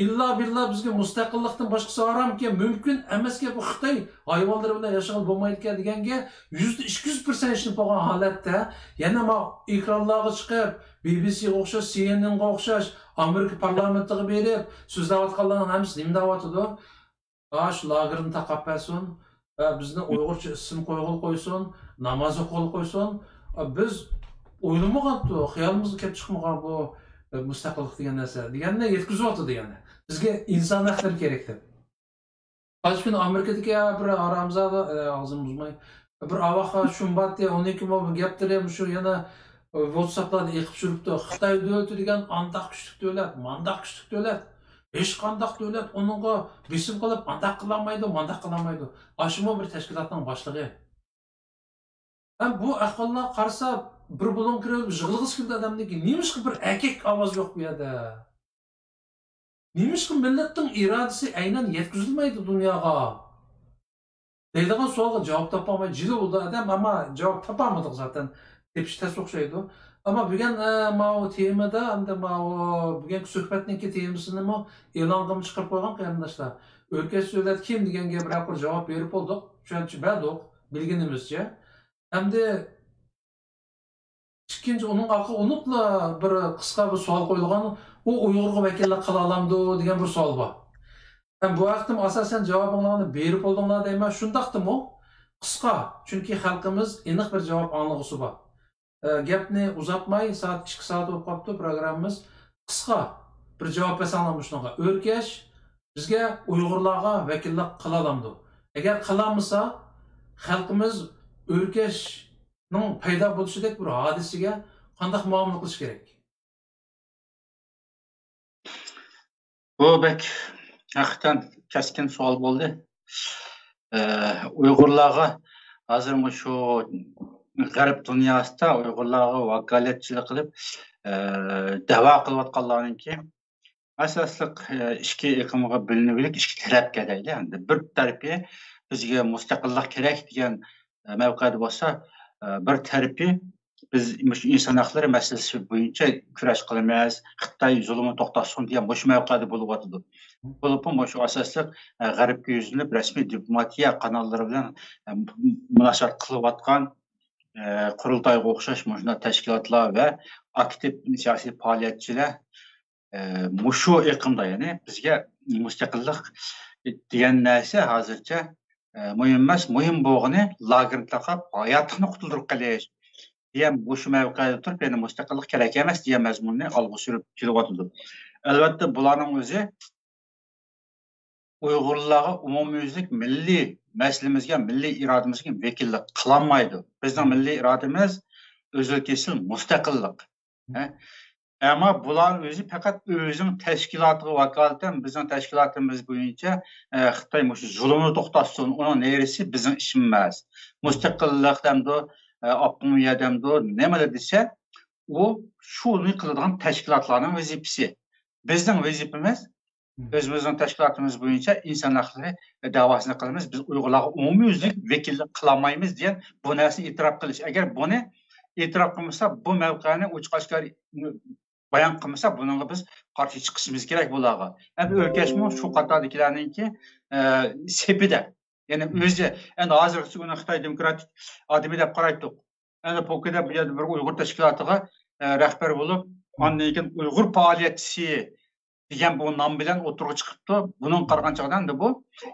ئىللا بىللا بىزگە مۇستەقىللىقتىن باشقىسى ھارامكەن، مۇمكىن ئەمەسكەن، بۇ خىتاي ھايۋانلىرى بىلەن ياشىغىلى بولمايدىكەن دېگەنگە يۈزدە ئىككى يۈز پىرسەنت ئىشىنىپ بولغان ھالەتتە، يەنە ما ئېكرانلارغا چىقىپ، بى بى سىغا ئوخشاش، سى ئېن ئېنغا ئوخشاش، ئامېرىكا پارلامېنتىغا بېرىپ سۆزلەۋاتقانلارنىڭ ھەممىسى نېمە دەۋاتىدۇ؟ ئاشۇ لاگېرنى تاقاپ بەرسۇن، ئە، بىزنى ئۇيغۇرچە ئىسىم قويغىلى قويسۇن، ناماز ئوقۇغىلى قويسۇن. ئە، بىز ئويلىمىغانتۇ، خىيالىمىزغا كەپ چىقمىغان بۇ، ئە، مۇستەقىللىق دېگەن نەرسە دېگەننى يەتكۈزۈۋاتىدۇ، يەنى بىزگە ئىنسان ھەقلىرى كېرەك دەپ. قايسى كۈنى ئامېرىكىدىكى بىر ھارامزادە، ئە، ئاغزىمنى بۇزماي، بىر ئاۋاققا شۇم بارتى، ئۇنىڭكى بۇ گەپلىرى مۇشۇ يەنە ۋاتساپلاردا ئېقىپ يۈرۈپتۇ. خىتاي دۆلىتى دېگەن ئانداق كۈچلۈك دۆلەت، مانداق كۈچلۈك دۆلەت، ھېچقانداق دۆلەت ئۇنىڭغا بېسىم قىلىپ ئانداق قىلالمايدۇ، مانداق قىلالمايدۇ. ئاشۇمۇ بىر تەشكىلاتنىڭ باشلىقى. ھەم بۇ ئەھۋاللارغا قارىسا، بىر بۇلۇڭ كىرىپ يىغلىغۇسى كېلىدۇ ئادەمنىڭكى. نېمىشقا بىر ئەركەك ئاۋاز يوق بۇ يەردە؟ نېمىشقا مىللەتنىڭ ئىرادىسى ئەينەن يەتكۈزۈلمەيدۇ دۇنياغا؟ دەيدىغان سوئالغا جاۋاب تاپالماي جىلە بولدى ئادەم، ئەمما جاۋاب تاپالمىدۇق زاتەن. تېپىش تەس ئوخشايدۇ. ئەمما بۈگۈن، ئە، ماۋۇ تېمىدا، ئەمدى ماۋۇ بۈگۈنكى سۆھبەتنىڭكى تېمىسىنىمۇ ئېلانغىمۇ چىقىرىپ قويغان قېرىنداشلار. ئۆركەش دۆلەت كىم دېگەن گەپكە بىر جاۋاب بېرىپ بولدۇق، چۈشەنچە بەردۇق، بىلگىنىمىزچە. ئەمدى ئىككىنچى، ئۇنىڭ ئارقىغا ئۇنۇپلا بىر قىسقا بىر سوئال قويۇلغان، ئۇ ئۇيغۇرغا ۋەكىللىك قىلالامدۇ دېگەن بىر سوئال بار. ھەم بۇ ھەقتىمۇ ئاساسەن جاۋابىڭلارنى بېرىپ بولدۇڭلار دەيمەن. شۇنداقتىمۇ قىسقا، چۈنكى خەلقىمىز ئېنىق بىر جاۋاب ئاڭلىغۇسى بار. ئە، گەپنى ئۇزارتماي، سائەت ئىككى سائەت بولۇپ قاپتۇ پروگراممىمىز. قىسقا بىر جاۋاب بەرسەڭلار مۇشۇنىڭغا. ئۆركەش بىزگە، ئۇيغۇرلارغا ۋەكىللىك قىلالامدۇ؟ ئەگەر قىلالمىسا، خەلقىمىز ئۆركەشنىڭ پەيدا بولۇشىدەك بىر ھادىسىگە قانداق مۇئامىلە قىلىش كېرەك؟ بۇ بەك ھەقىقەتەن كەسكىن سوئال بولدى. ئە، ئۇيغۇرلارغا ھازىر مۇشۇ غەرب دۇنياسىدا ئۇيغۇرلارغا ۋاكالەتچىلىك قىلىپ، ئە، دەۋا قىلىۋاتقانلارنىڭكى ئاساسلىق، ئە، ئىككى ئېقىمغا بۆلۈنۈۋېلىپ، ئىككى تەرەپكە دەيلى. ئەمدى بىر تەرىپى بىزگە مۇستەقىللىق كېرەك دېگەن، ئە، مەۋقەدە بولسا، ئە، بىر تەرىپى بىز مۇشۇ ئىنسان ھەقلىرى مەسىلىسى بويىچە كۈرەش قىلىمىز، خىتاي زۇلۇمىنى توختاتسۇن دېگەن مۇشۇ مەۋقەدە بولۇۋاتىدۇ. بولۇپمۇ مۇشۇ ئاساسلىق، ئە، غەربكە يۈزلىنىپ رەسمىي دىپلوماتىيە قاناللىرى بىلەن، ئە، مۇناسىۋەت قىلىۋاتقان، ئە، قۇرۇلتايغا ئوخشاش مۇشۇنداق تەشكىلاتلار ۋە ئاكتىپ سىياسىي پائالىيەتچىلەر، ئە، مۇشۇ ئېقىمدا، يەنى بىزگە مۇستەقىللىق دېگەن نەرسە ھازىرچە، ئە، مۇھىم ئەمەس، مۇھىم بولغىنى لاگېرنى تاقاپ ھاياتلىقنى قۇتۇلدۇرۇپ قېلىش دېگەن مۇشۇ مەۋقەدە تۇرۇپ، يەنە مۇستەقىللىق كېرەك ئەمەس دېگەن مەزمۇننى ئالغا سۈرۈپ كېلىۋاتىدۇ. ئەلۋەتتە، بۇلارنىڭ ئۆزى ئۇيغۇرلارغا ئومۇميۈزلۈك مىللىي مەسىلىمىزگە، مىللىي ئىرادىمىزگە ۋەكىللىك قىلالمايدۇ. بىزنىڭ مىللىي ئىرادىمىز ئۆزلۈككە ئېسىل مۇستەقىللىق. ھە؟ ئەمما بۇلار ئۆزى پەقەت ئۆزىنىڭ تەشكىلاتىغا ۋاكالىتەن بىزنىڭ تەشكىلاتىمىز بويىچە، ئە، خىتاي مۇشۇ زۇلۇمنى توختاتسۇن، ئۇنىڭ نېرىسى بىزنىڭ ئىشىمىز ئەمەس. مۇستەقىللىق دەمدۇ، ئە، ئاپتونومىيە دەمدۇ، نېمىلا دېسە، ئۇ شۇنى قىلىدىغان تەشكىلاتلارنىڭ ۋەزىپىسى. بىزنىڭ ۋەزىپىمىز، مم. ئۆزىمىزنىڭ تەشكىلاتىمىز بويىچە ئىنسان ھەقلىرى دەۋاسىنى قىلىمىز. بىز ئۇيغۇرلارغا ئومۇميۈزلۈك ۋەكىللىك قىلالمايمىز دېگەن بۇ نەرسىنى ئېتىراپ قىلىش. ئەگەر بۇنى ئېتىراپ قىلمىسا، بۇ مەۋقەنى ئوچۇق ئاشكارا بايان قىلمىسا، بۇنىڭغا بىز قارشى چىقىشىمىز كېرەك بۇلارغا. ئەمدى ئۆركەشمۇ شۇ قاتاردىكىلەرنىڭكى، ئە، سېپىدە. يەنى ئۆزى، ئەمدى ھازىرقىسى كۈنى خىتاي دېموكراتىك ئادىمى دەپ قارايتتۇق. ئەنە پوكىدا بۇ يەردە بىر ئۇيغۇر تەشكىلاتىغا، ئە، رەھبەر بولۇپ، ئاندىن كېيىن ئۇيغۇر پائالىيەتچىسى دېگەن بۇ نام بىلەن ئوتتۇرىغا چىقىپتۇ. بۇنىڭغا قارىغان چاغدا ئەمدى بۇ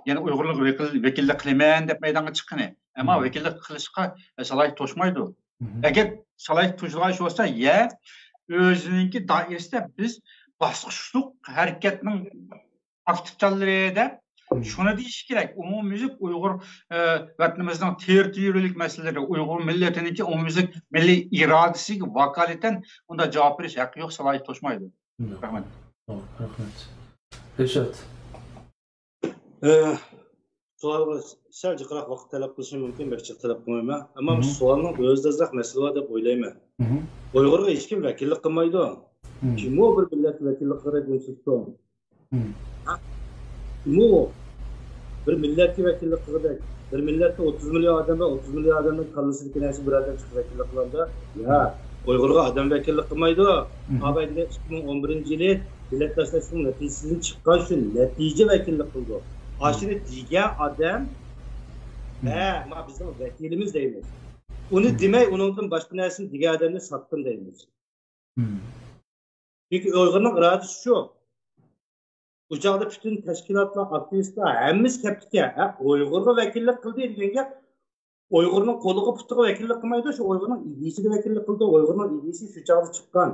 يەنە ئۇيغۇرلارغا ۋەكىل-، ۋەكىللىك قىلىمەن دەپ مەيدانغا چىققىنى. ئەمما مم. ۋەكىللىك قىلىشقا، ئە، سالاھىيىتى توشمايدۇ. مم. ئەگەر سالاھىيىتى توشىدىغان ئىش بولسا، يە ئۆزىنىڭكى دائىرىسىدە بىز باسقۇچلۇق ھەرىكەتنىڭ ئاكتىپچانلىرى دەپ مم. شۇنى دېيىش كېرەك. ئومۇميۈزلۈك ئۇيغۇر، ئە، ۋەتىنىمىزنىڭ تېررىتورىيەلىك مەسىلىلىرى، ئۇيغۇر مىللىتىنىڭكى ئومۇميۈزلۈك مىللىي ئىرادىسىگە ۋاكالىتەن ئۇنداق جاۋاب بېرىش ھەققى يوق، سالاھىيىتى توشمايدۇ. شۇنداق. رەھمەت. توغرا، رەھمەت. رىشات. ئە، سوئالغا سەل جىقراق ۋاقىت تەلەپ قىلىشىم مۇمكىن، بەك جىق تەلەپ قىلمايمەن. ئەمما مم. سوئالنىڭ ئۆزىدە ئازراق مەسىلە بار دەپ ئويلايمەن. مم. ئۇيغۇرغا ھېچكىم ۋەكىللىك قىلمايدۇ. مم. كىممۇ بىر مىللەتكە ۋەكىللىك قىلغۇدەك ئۇنچىلىك چوڭ؟ مم. ھە؟ كىممۇ بىر مىللەتكە ۋەكىللىك قىلغۇدەك؟ بىر مىللەتتە ئوتتۇز مىليون ئادەم بار، ئوتتۇز مىليون ئادەمنىڭ كاللىسىدىكى نەرسە بىر ئادەم چىقىپ ۋەكىللىك قىلامدا؟ يا، ئۇيغۇرغا ئادەم ۋەكىللىك قىلمايدۇ. مم. ئاباي دېگەن ئىككى مىڭ ئون بىرىنچى يىلى مىللەتلەشمەشنىڭ نەتىجىسىدىن چىققان شۇ نەتىجە ۋەكىللىك قىلىدۇ. ئاشۇنى دېگەن ئادەم، مم. ھە، ما بىزنىڭ ۋەكىلىمىز دەيمىز. ئۇنى مم. دېمەي، ئۇنىڭدىن باشقا نەرسىنى دېگەن ئادەمنى ساتقىن دەيمىز. مم. چۈنكى ئۇيغۇرنىڭ ئىرادىسى شۇ. ئۇ چاغدا پۈتۈن تەشكىلاتلار، ئاكتىۋىستلار ھەممىسى كەپتىكەن. ھە، ئۇيغۇرغا ۋەكىللىك قىلدى دېگەن گەپ ئۇيغۇرنىڭ قولىغا پۇتىغا ۋەكىللىك قىلمايدۇ، شۇ ئۇيغۇرنىڭ ئىدىيىسىگە ۋەكىللىك قىلىدۇ. ئۇيغۇرنىڭ ئىدىيىسى شۇ چاغدا چىققان.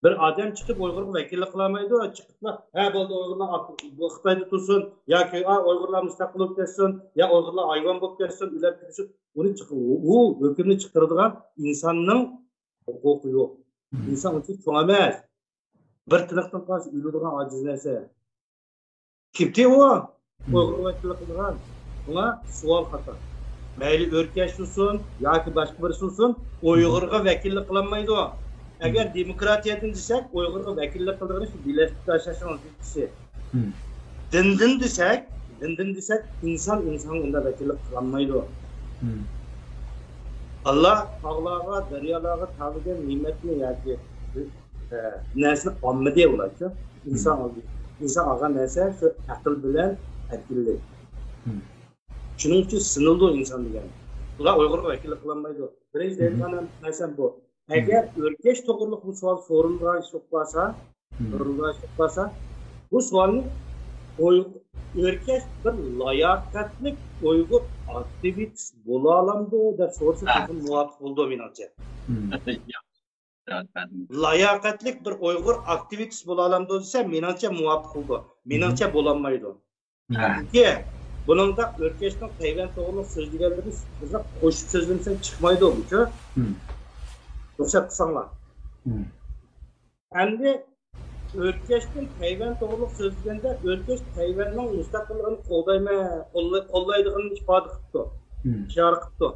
بىر ئادەم چىقىپ ئۇيغۇرغا ۋەكىللىك قىلالمايدۇ، چىقىپلا، ھە، بولدى، ئۇيغۇرلار ئاق-، بۇ خىتايدا تۇرسۇن، ياكى، ئا، ئۇيغۇرلار مۇستەقىل بولۇپ كەتسۇن، يا ئۇيغۇرلار ھايۋان بولۇپ كەتسۇن، ئۆلۈپ كېتىشسۇن، ئۇنى چىق-، ئۇ، ئۇ ھۆكۈمنى چىقىرىدىغان ئىنساننىڭ ھوقۇقى يوق. ئىنسان ئۇنچىلىك چوڭ ئەمەس. بىر تىنىقتىن قالسا ئۆلىدىغان ئاجىز نەرسە. كىمتى ئۇ؟ ئۇيغۇرغا ۋەكىللىك قىلىدىغان. بۇڭا سوئال خاتا. مەيلى ئۆركەش تۇرسۇن ياكى باشقا بىرسى تۇرسۇن، ئۇيغۇرغا ۋەكىللىك قىلالمايدۇ. ئەگەر دېموكراتىيەدىن دېسەك، ئۇيغۇرغا ۋەكىللىك قىلىدىغىنى شۇ بىرلەشمە ئىتتىپاق تەشكىلاتىنىڭ ئەزاسى. دىندىن دېسەك، دىندىن دېسەك، ئىنسان ئىنسانغا ئۇنداق ۋەكىللىك قىلالمايدۇ. ئاللا تاغلارغا، دەريالارغا تەۋرىگەن نېمەتنى ياكى، ئە، نەرسىنى ئالمىدى ئۇلارچۇ. ئىنسان ئالدى. ئىنسان ئالغان نەرسە شۇ ئەقىل بىلەن ئەركىنلىك. شۇنىڭ ئۈچۈن سىنىلىدۇ ئىنسان دېگەن. ئۇلار ئۇيغۇرغا ۋەكىللىك قىلالمايدۇ. بىرىنچى دەيدىغان نەرسەم بۇ. ئەگەر ئۆركەش توغرىلىق بۇ سوئال سورىلىدىغان ئىش بولۇپ قالسا، سورىلىدىغان ئىش بولۇپ قالسا، بۇ سوئالنى ئۇيغۇر، ئۆركەش بىر لاياقەتلىك ئۇيغۇر ئاكتىۋىست بولالامدۇ دەپ سورىسا، تېخىمۇ مۇۋاپىق بولىدۇ مېنىڭچە. لاياقەتلىك بىر ئۇيغۇر ئاكتىۋىست بولالامدۇ دېسە، مېنىڭچە مۇۋاپىق بولىدۇ. مېنىڭچە بولالمايدۇ. چۈنكى بۇنىڭدا ئۆركەشنىڭ تەيۋەن توغرىلىق سۆزلىگەنلىرىنى بىزگە قوشۇپ سۆزلىمىسەڭ چىقمايدۇ بۇچۇ. رۇخسەت قىلساڭلار. ئەمدى ئۆركەشتىن تەيۋەن توغرىلىق سۆزلىگەندە، ئۆركەش تەيۋەننىڭ مۇستەقىللىقىنى قولدايمەن، قوللاي-، قوللايدىغىنىنى ئىپادە قىپتۇ، ئىشارە قىپتۇ.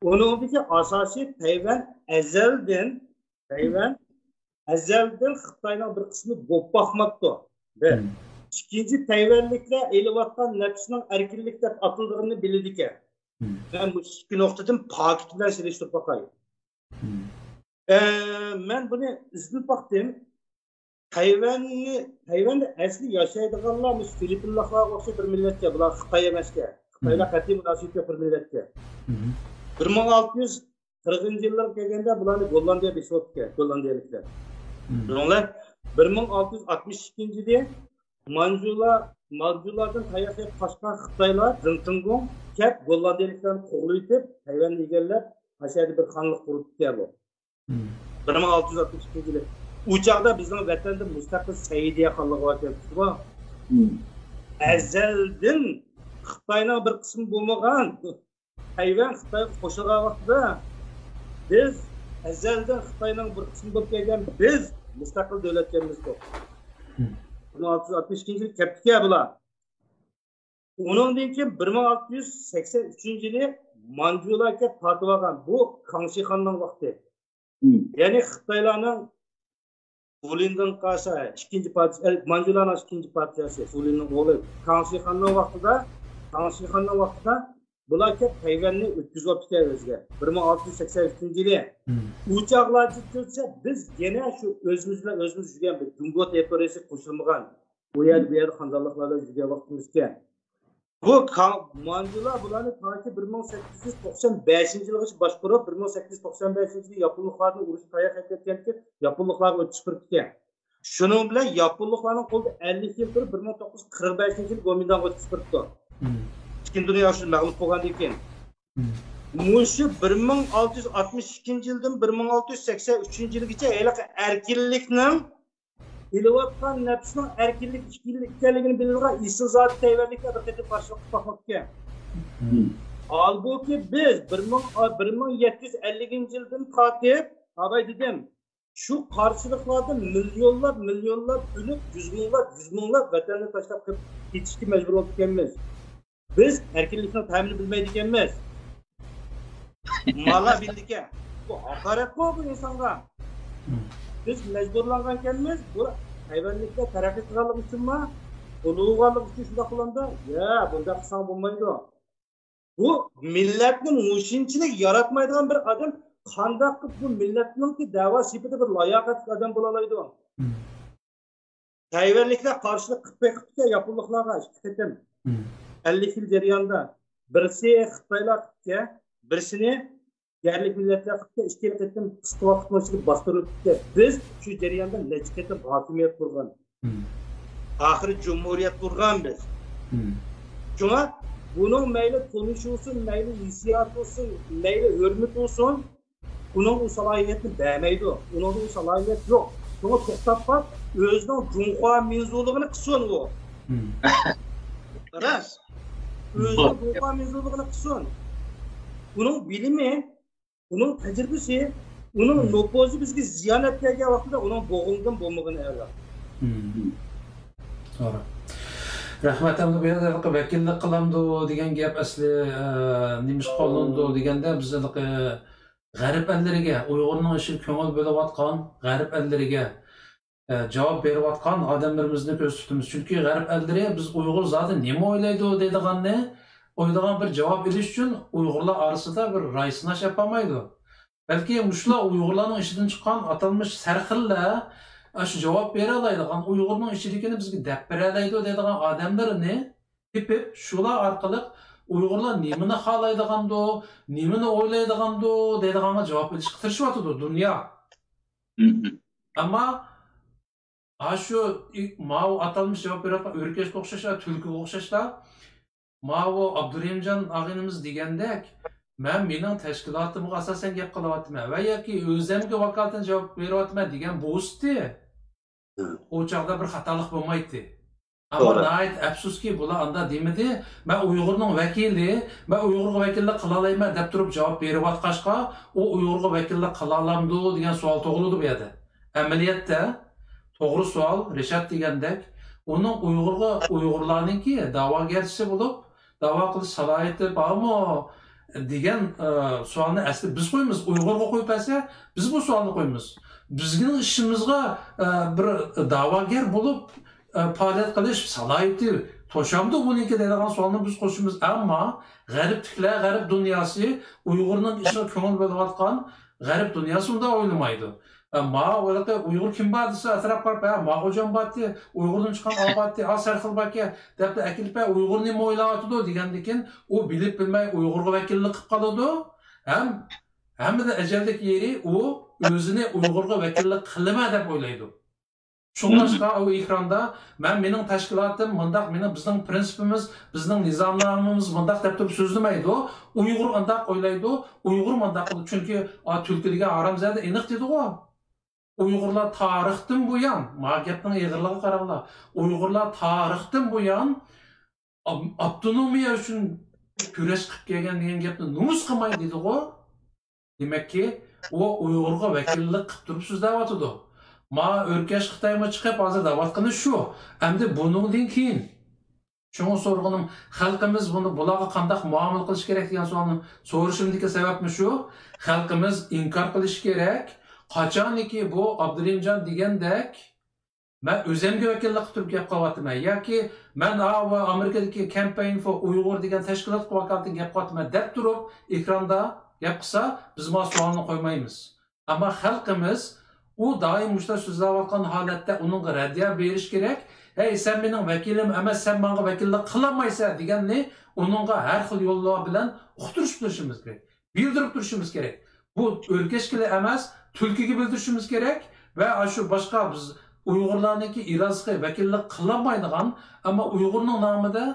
ئۇنىڭدىكى ئاساسىي تەيۋەن ئەزەلدىن، تەيۋەن ئەزەلدىن خىتاينىڭ بىر قىسمى بولۇپ باقماپتۇ. بىر. ئىككىنچى، تەيۋەنلىكلەر ئېلىۋاتقان نەپسىنىڭ ئەركىنلىك دەپ ئاتىلىدىغىنىنى بىلىدىكەن. مەن مۇشۇ ئىككى نۇقتىدىن پاكىت بىلەن سېلىشتۇرۇپ باقاي. ئە، مەن بۇنى ئىزدىنىپ باقتىم. تەيۋەننى، تەيۋەندە ئەسلى ياشايدىغانلار مۇشۇ فىلىپپىنلىقلارغا ئوخشاش بىر مىللەتكەن، بۇلار خىتاي ئەمەسكەن. خىتايلار قەتئىي مۇناسىۋىتى يوق بىر مىللەتكەن. بىر مىڭ ئالتە يۈز قىرىقىنچى يىللارغا كەلگەندە بۇلارنى گوللاندىيە بېسىۋاپتىكەن، گوللاندىيەلىكلەر. بىلىڭلار، بىر مىڭ ئالتە يۈز ئاتمىش ئىككىنچى يىلى مانجۇلار، مانجۇلاردىن تاياق يەپ قاچقان خىتايلار زېڭتىڭگۇڭ كەپ گوللاندىيەلىكلەرنى قوغلىۋېتىپ، تەيۋەننى ئىگىلەپ، ئاشۇ يەردە بىر خانلىق قۇرۇپتىكەن بۇ. بىر مىڭ ئالتە يۈز ئاتمىش ئىككىنچى يىلى. ئۇ چاغدا بىزنىڭ ۋەتەندە مۇستەقىل سەئىدىيە خانلىقى باركەن، بىلىسىزغۇ؟ ئەزەلدىن خىتاينىڭ بىر قىسمى بولمىغان تەيۋەن خىتايغا قوشۇلغان ۋاقتىدا، بىز ئەزەلدىن خىتاينىڭ بىر قىسمى بولۇپ كەلگەن، بىز مۇستەقىل دۆلەتكەنمىز بۇ. بىر مىڭ ئالتە يۈز ئاتمىش ئىككىنچى يىلى كەپتىكەن بۇلار. ئۇنىڭدىن كېيىن بىر مىڭ ئالتە يۈز سەكسەن ئۈچىنچى يىلى مانجۇلار كەپ تارتىۋالغان. بۇ كاڭشىخاننىڭ ۋاقتى. يەنى خىتايلارنىڭ بۇلىندىن قالسا ئىككىنچى پادىشاھ، مانجۇلارنىڭ ئىككىنچى پادىشاھى، بۇلىننىڭ ئوغلى كاڭشىخاننىڭ ۋاقتىدا، كاڭشىخاننىڭ ۋاقتىدا بۇلار كەپ تەيۋەننى ئۆتكۈزۈۋاپتىكەن ئۆزىگە. بىر مىڭ ئالتە يۈز سەكسەن ئۈچىنچى يىلى. ئۇ چاغلارچە تۇرسا، بىز يەنە شۇ ئۆزىمىز بىلەن ئۆزىمىز يۈرگەن بىر جۇڭگو تېررىتورىيەسىگە قوشۇلمىغان، ئۇ يەردە، بۇ يەردە خانزادىلىقلار بىلەن يۈرگەن ۋاقتىمىزكەن. بۇ كا-، مانجۇلار بۇلارنى تاكى بىر مىڭ سەككىز يۈز توقسان بەشىنچى يىلغىچە باشقۇرۇپ، بىر مىڭ سەككىز يۈز توقسان بەشىنچى يىلى ياپونلۇقلاردىن ئۇرۇشقا تاياق يەپ كەتكەندىكىن، ياپونلۇقلارغا ئۆتۈش بېرىپتىكەن. شۇنىڭ بىلەن ياپونلۇقلارنىڭ قولىدا ئەللىك يىل تۇرۇپ، بىر مىڭ توققۇز يۈز قىرىق بەشىنچى يىلى گومىنداڭغا ئۆتۈش بېرىپتۇ. ئىككىنچى دۇنيا ئۇرۇشىدا مەغلۇپ بولغاندىن كېيىن. مۇشۇ بىر مىڭ ئالتە يۈز ئاتمىش ئىككىنچى يىلدىن بىر مىڭ ئالتە يۈز سەكسەن ئۈچىنچى يىلغىچە ھېلىقى ئەركىنلىكنىڭ، ئېلىۋاتقان نەپسىنىڭ ئەركىنلىك ئىكەنلىكىنى بىلىدىغان ئېسىل زادى تەيۋەنلىكلەر بىر قېتىم قارشىلىق قىلىپ باقماپتىكەن. ھالبۇكى، بىز بىر مىڭ، بىر مىڭ يەتتە يۈز ئەللىكىنچى يىلدىن تارتىپ، ئاۋاي دېدىم، شۇ قارشىلىقلاردا مىليونلاپ، مىليونلاپ ئۆلۈپ، يۈز مىڭلاپ، يۈز مىڭلاپ ۋەتەننى تاشلاپ كېتىشكە مەجبۇر بولۇپتىكەنمىز. بىز ئەركىنلىكنىڭ تەمىنى بىلمەيدىكەنمىز. مالا بىلدىكەن. بۇ ھاقارەتقۇ بۇ ئىنسانغا. بىز مەجبۇرلانغانكەنمىز، بۇ تەيۋەنلىكلەر تەرەققىي قىلغانلىقى ئۈچۈنمۇ، ئۇلۇغۋانلىقى ئۈچۈن شۇنداق قىلامدا؟ يا، بۇنداق قىلساڭ بولمايدۇ. بۇ مىللەتنى مۇشۇنچىلىك ياراتمايدىغان بىر ئادەم قانداق قىلىپ بۇ مىللەتنىڭكى دەۋا سېپىدا بىر لاياقەتلىك ئادەم بولالايدۇ؟ تەيۋەنلىكلەر قارشىلىق قىلىپ بېقىپتىكەن ياپونلۇقلارغا ئىككى قېتىم. ئەللىك يىل جەريانىدا بىرسى خىتايلار قىپتىكەن، بىرسىنى يەرلىك مىللەتلەر قىپتىكەن، ئىككىلا قېتىم قىسقا ۋاقىتنىڭ ئىچىدە باستۇرۇلۇپ كېتىپتىكەن. بىز شۇ جەرياندا نەچچە قېتىم ھاكىمىيەت قۇرغان. ئاخىرى جۇمھۇرىيەت قۇرغان بىز. شۇڭا بۇنىڭ مەيلى تونۇشى بولسۇن، مەيلى ھېسسىياتى بولسۇن، مەيلى ھۆرمىتى بولسۇن، ئۇنىڭ ئۇ سالاھىيەتنى بەرمەيدۇ. ئۇنىڭدا ئۇ سالاھىيەت يوق. شۇڭا توختاپ قاپ، ئۆزىنىڭ جۇڭخۇا مىنزۇلۇقىنى قىلسۇن ئۇ. راست. ئۆزىنىڭ جۇڭخۇا مىنزۇلۇقىنى قىلسۇن. ئۇنىڭ بىلىمى، ئۇنىڭ تەجرىبىسى، ئۇنىڭ نوپۇزى بىزگە زىيان ئەتكەلگەن ۋاقتىدا ئۇنىڭ بوغۇمدىن بولمىغىنى ئەلا. توغرا. رەھمەت. ئەمدى بۇ يەردە ۋەكىللىك قىلامدۇ دېگەن گەپ ئەسلى، ئە، نېمىشقا قوللىنىدۇ دېگەندە، بىز ھېلىقى غەرب ئەللىرىگە، ئۇيغۇرنىڭ ئىشىگە كۆڭۈل بۆلۈۋاتقان غەرب ئەللىرىگە، ئە، جاۋاب بېرىۋاتقان ئادەملىرىمىزنى كۆرسىتىمىز. چۈنكى غەرب ئەللىرى بىز ئۇيغۇر زادى نېمە ئويلايدۇ دەيدىغاننى ئويلىغان بىر جاۋاب ئېلىش ئۈچۈن ئۇيغۇرلار ئارىسىدا بىر راي سىناش ئېلىپ بارمايدۇ. بەلكى مۇشۇلار ئۇيغۇرلارنىڭ ئىچىدىن چىققان ئاتالمىش سەرخىللەر ئاشۇ جاۋاب بېرەلەيدىغان، ئۇيغۇرنىڭ ئىچىدىكىنى بىزگە دەپ بېرەلەيدۇ دەيدىغان ئادەملىرىنى تېپىپ، شۇلار ئارقىلىق ئۇيغۇرلار نېمىنى خالايدىغاندۇ، نېمىنى ئويلايدىغاندۇ دەيدىغانغا جاۋاب ئېلىشقا تىرىشىۋاتىدۇ دۇنيا. ئەمما ھا شۇ ئى-، ماۋۇ ئاتالمىش جاۋاب بېرىۋاتقان ئۆركەشكە ئوخشاشلا، تۈلكىگە ئوخشاشلا، ماۋۇ ئابدۇرېھىمجان ئاغىنىمىز دېگەندەك، مەن مېنىڭ تەشكىلاتىمغا ئاساسەن گەپ قىلىۋاتىمەن ۋە ياكى ئۆزەمگە ۋاكالىتەن جاۋاب بېرىۋاتىمەن دېگەن بولسىتى، ئۇ چاغدا بىر خاتالىق بولمايتتى. ئەمما ناھايىتى ئەپسۇسكى، بۇلار ئاندا دېمىدى، مەن ئۇيغۇرنىڭ ۋەكىلى، مەن ئۇيغۇرغا ۋەكىللىك قىلالايمەن دەپ تۇرۇپ جاۋاب بېرىۋاتقاچقا، ئۇ ئۇيغۇرغا ۋەكىللىك قىلالامدۇ دېگەن سوئال تۇغۇلىدۇ بۇ يەردە. ئەمەلىيەتتە، توغرا سوئال، رىشات دېگەندەك، ئۇنىڭ ئۇيغۇرغا، ئۇيغۇرلارنىڭكى دەۋاگەرچىسى بولۇپ، دەۋا قىلىش سالاھىيىتى بارمۇ دېگەن، ئە، سوئالنى ئەسلى بىز قويىمىز، ئۇيغۇرغا قويۇپ بەرسە، بىز بۇ سوئالنى قويىمىز. بىزنىڭ ئىشىمىزغا، ئە، بىر دەۋاگەر بولۇپ، ئە، پائالىيەت قىلىش سالاھىيىتى توشامدۇ بۇنىڭكى دەيدىغان سوئالنى بىز قوشىمىز. ئەمما غەربلىكلەر، غەرب دۇنياسى ئۇيغۇرنىڭ ئىشىغا كۆڭۈل بۆلۈۋاتقان غەرب دۇنياسى ئۇنداق ئويلىمايدۇ. ئە، ما ھېلىقى ئۇيغۇر كىم بار دېسە، ئەتراپقا قاراپ، ھە، ما خوجام بارتى، ئۇيغۇردىن چىققان ئاۋۇ بارتى، ئا سەرخىل باركەن، دەپلا ئەكېلىپ، ھە، ئۇيغۇر نېمە ئويلاۋاتىدۇ دېگەندىن كېيىن، ئۇ بىلىپ بىلمەي ئۇيغۇرغا ۋەكىللىك قىلىپ قالىدۇ. ھەم ھەممىدىن ئەجەللىك يېرى، ئۇ ئۆزىنى ئۇيغۇرغا ۋەكىللىك قىلىمەن دەپ ئويلايدۇ. شۇڭلاشقا ئۇ ئېكراندا مەن، مېنىڭ تەشكىلاتىم مۇنداق، مېنىڭ، بىزنىڭ پرىنسىپىمىز، بىزنىڭ نىزامنامىمىز مۇنداق دەپ تۇرۇپ سۆزلىمەيدۇ. ئۇيغۇر ئانداق ئويلايدۇ، ئۇيغۇر مۇنداق قىلىدۇ. چۈنكى، ئا، تۈلكە دېگەن ھارامزادە ئېنىق دېدىغۇ. ئۇيغۇرلار تارىختىن بۇيان، ما گەپنىڭ ئېغىرلىقىغا قاراڭلار. ئۇيغۇرلار تارىختىن بۇيان ئاپ-، ئاپتونومىيە ئۈچۈن كۈرەش قىلىپ كەلگەن دېگەن گەپنى نومۇس قىلماي دېدىغۇ. دېمەككى، ئۇ ئۇيغۇرغا ۋەكىللىك قىلىپ تۇرۇپ سۆزلەۋاتىدۇ. ما ئۆركەش خىتايمۇ چىقىپ ھازىر دەۋاتقىنى شۇ. ئەمدى بۇنىڭدىن كېيىن شۇڭا سورىغىنىم، خەلقىمىز بۇنى، بۇلارغا قانداق مۇئامىلە قىلىش كېرەك دېگەن سوئالنى سورىشىمدىكى سەۋەبمۇ شۇ. خەلقىمىز ئىنكار قىلىشى كېرەك. قاچانكى بۇ ئابدۇرېھىمجان دېگەندەك، مەن ئۆزۈمگە ۋەكىللىك قىلىپ تۇرۇپ گەپ قىلىۋاتىمەن ياكى مەن ئاۋۇ ئامېرىكىدىكى كامپەين فور ئۇيغۇر دېگەن تەشكىلاتقا ۋاكالىتەن گەپ قىلىۋاتىمەن دەپ تۇرۇپ ئېكراندا گەپ قىلسا، بىز ما سوئالنى قويمايمىز. ئەمما خەلقىمىز ئۇ دائىم مۇشۇنداق سۆزلەۋاتقان ھالەتتە ئۇنىڭغا رەددىيە بېرىش كېرەك. ھەي، سەن مېنىڭ ۋەكىلىم ئەمەس، سەن ماڭا ۋەكىللىك قىلالمايسەن دېگەننى ئۇنىڭغا ھەر خىل يوللار بىلەن ئۇقتۇرۇش بېرىشىمىز كېرەك، بىلدۈرۈپ تۇرۇشىمىز كېرەك. بۇ ئۆركەشكىلا ئەمەس، تۈلكىگە بىلدۈرۈشىمىز كېرەك ۋە ئاشۇ باشقا بىز ئۇيغۇرلارنىڭكى ئىرادىسىگە ۋەكىللىك قىلالمايدىغان، ئەمما ئۇيغۇرنىڭ نامىدا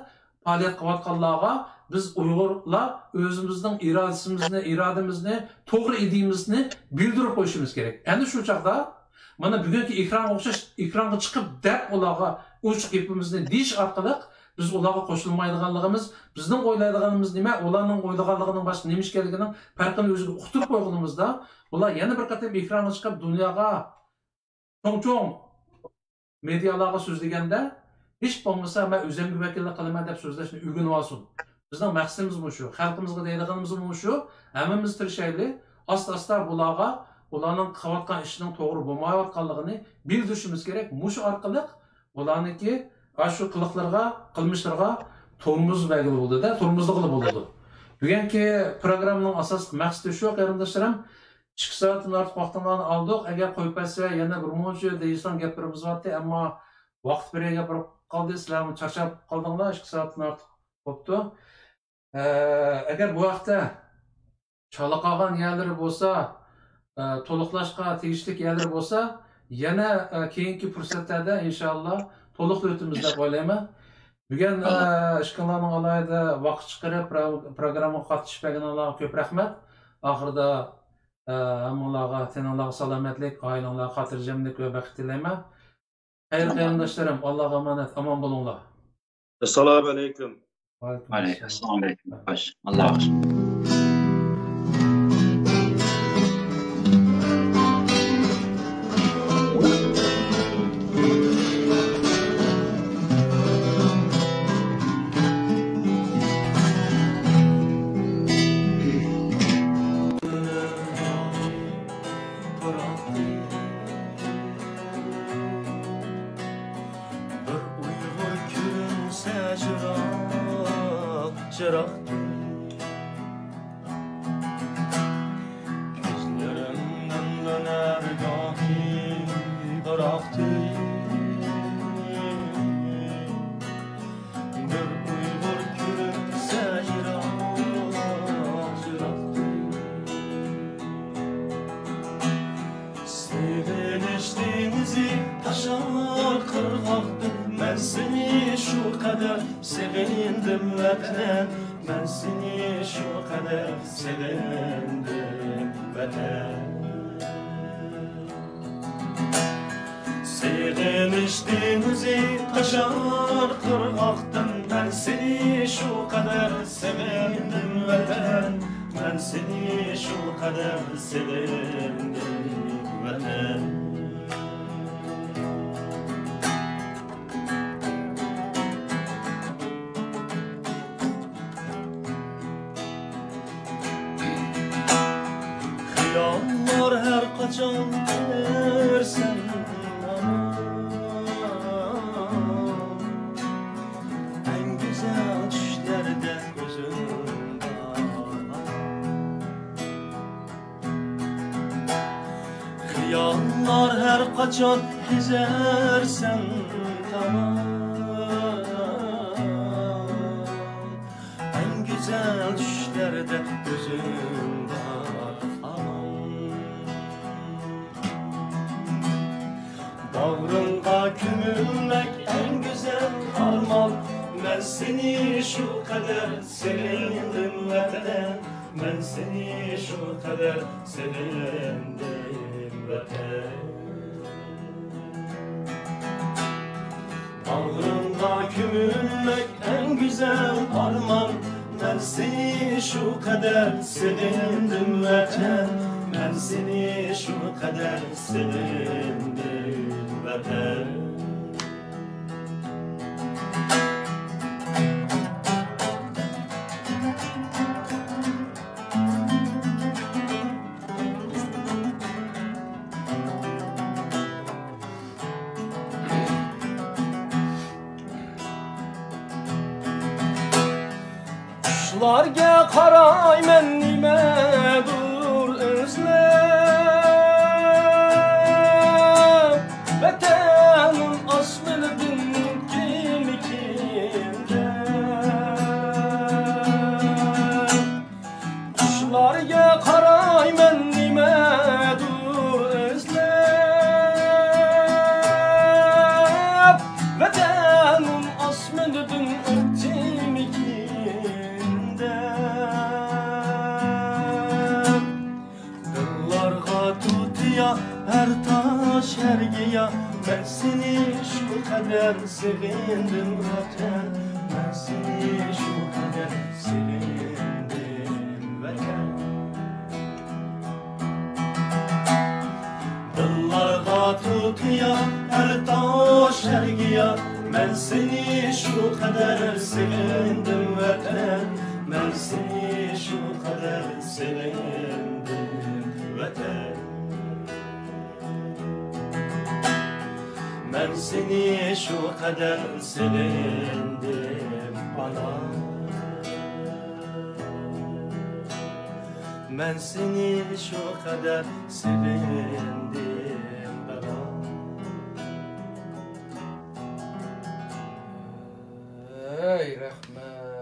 پائالىيەت قىلىۋاتقانلارغا بىز ئۇيغۇرلار ئۆزىمىزنىڭ ئىرادىسىمىزنى، ئىرادىمىزنى، توغرا ئىدىيىمىزنى بىلدۈرۈپ قويۇشىمىز كېرەك. ئەنە شۇ چاغدا مانا بۈگۈنكى ئېكرانغا ئوخشاش، ئېكرانغا چىقىپ دەپ ئۇلارغا ئوچۇق گېپىمىزنى دېيىش ئارقىلىق بىز ئۇلارغا قوشۇلمايدىغانلىقىمىز، بىزنىڭ ئويلايدىغىنىمىز نېمە، ئۇلارنىڭ ئويلىغانلىقىنىڭ باشقا نېمە ئىكەنلىكىنىڭ پەرقىنى ئۆزىگە ئۇقتۇرۇپ قويغىنىمىزدا، ئۇلار يەنە بىر قېتىم ئېكرانغا چىقىپ دۇنياغا چوڭ-چوڭ مېدىيالارغا سۆزلىگەندە، ھېچ بولمىسا مەن ئۆزۈمگە ۋەكىللىك قىلىمەن دەپ سۆزلەشنى ئۆگىنىۋالسۇن. بىزنىڭ مەقسىتىمىز مۇشۇ، خەلقىمىزغا دەيدىغىنىمىز مۇشۇ. ھەممىمىز تىرىشايلى، ئاستا-ئاستا بۇلارغا ئۇلارنىڭ قىلىۋاتقان ئىشىنىڭ توغرا بولمايۋاتقانلىقىنى بىلدۈرۈشىمىز كېرەك. مۇشۇ ئارقىلىق ئۇلارنىڭكى ئاشۇ قىلىقلىرىغا، قىلمىشلىرىغا تورمۇز بەرگىلى بولىدۇ، تورمۇزلىغىلى بولىدۇ. بۈگۈنكى پروگراممىنىڭ ئاساسلىق مەقسىتى شۇ، قېرىنداشلىرىم. ئىككى سائەتتىن ئارتۇق ۋاقتىڭلارنى ئالدۇق. ئەگەر قويۇپ بەرسە، يەنە بىر مۇنچە دېيىشىدىغان گەپلىرىمىز بارتى، ئەمما ۋاقىت بىر يەرگە بېرىپ قالدى. سىلەرمۇ چارچاپ قالدىڭلار، ئىككى سائەتتىن ئارتۇق بوپتۇ. ئە، ئەگەر بۇ ھەقتە چالا قالغان يەرلىرى بولسا، ئە، تولۇقلاشقا تېگىشلىك يەرلىرى بولسا، يەنە، ئە، كېيىنكى پۇرسەتلەردە ئىنشائاللا تولۇقلاپ ئۆتىمىز دەپ ئويلايمەن. بۈگۈن، ئە، ئىككىڭلارنىڭ ئالاھىدە ۋاقىت چىقىرىپ، پرو-، پروگراممىغا قاتنىشىپ بەرگىنىڭلارغا كۆپ رەھمەت. ئاخىرىدا، ئە، ھەممىڭلارغا، تېنىڭلارغا سالامەتلىك، ئائىلەڭلارغا خاتىرجەملىك ۋە بەخت تىلەيمەن. خەير، قېرىنداشلىرىم، ئاللاغا ئامانەت، ئامان بولۇڭلار. ئەسسالامۇ ئەلەيكۇم. ۋەئەلەيكۇم ئەسسالام. ئەسسالامۇ ئەلەيكۇم. خوش، ئاللاغا ئەمانەت. بىر ئۇيغۇر كۆرۈنسە جىراق، جىراقتىن. كۆزلىرىمدىن دۆنەر گاھى بىراقتىن. بىر ئۇيغۇر كۆرۈنسە يىراق، يىراقتىن. سېغىنىش دېڭىزى تاشار قىرغاقتىن، مەن سېنى شۇ قەدەر سېغىندىم ۋەتەن، مەن سېنى شۇ قەدەر سېغىندىم ۋەتەن. سېغىنىش دېڭىزى تاشار قىرغاقتىن، مەن سېنى شۇ قەدەر سېغىندىم ۋەتەن، مەن سېنى شۇ قەدەر سېغىندىم ۋەتەن. خىياللار ھەر قاچان كۆرسەم ھامان، ئەڭ گۈزەل چۈشلەردە كۆزۈم بار. خىياللار ھەر قاچان كېزەرسەن تامان، ئەڭ گۈزەل چۈشلەردە كۆزۈم بار ئامان. باغرىڭغا كۆمۈلمەك ئەڭ گۈزەل ئارمان، مەن سېنى شۇ قەدەر سېغىندىم ۋەتەن، مەن سېنى شۇ قەدەر سېغىندىم ۋەتەن. باغرىڭغا كۆمۈلمەك ئەڭ گۈزەل ئارمان، مەن سېنى شۇ قەدەر سېغىندىم ۋەتەن، مەن سېنى شۇ قەدەر سېغىندىم ۋەتەن. چۈشلەرگە قارايمەن نېمەدۇر ئىزلەپ، ۋەتەننىڭ ئاسمىنىدىن كىم كىم دەپ. چۈشلەرگە قارايمەن نېمەدۇر ئىزلەپ، ۋەتەننىڭ ئاسمىنىدىن ئۆتتىمىكىن دەپ. دىللارغا تۇتىيا ھەر تاش، ھەر گىيا، مەن سېنى شۇ قەدەر سېغىندىم ۋەتەن، مەن سېنى شۇ قەدەر سېغىندىم ۋەتەن. دىللارغا تۇتىيا ھەر تاش، ھەر گىيا، مەن سېنى شۇ قەدەر سېغىندىم ۋەتەن، مەن سېنى شۇ قەدەر سېغىندىم ۋەتەن. مەن سېنى شۇ قەدەر سېغىندىم ئانا، مەن سېنى شۇ قەدەر سېغىندىم دادا. ھەي، رەھمەت.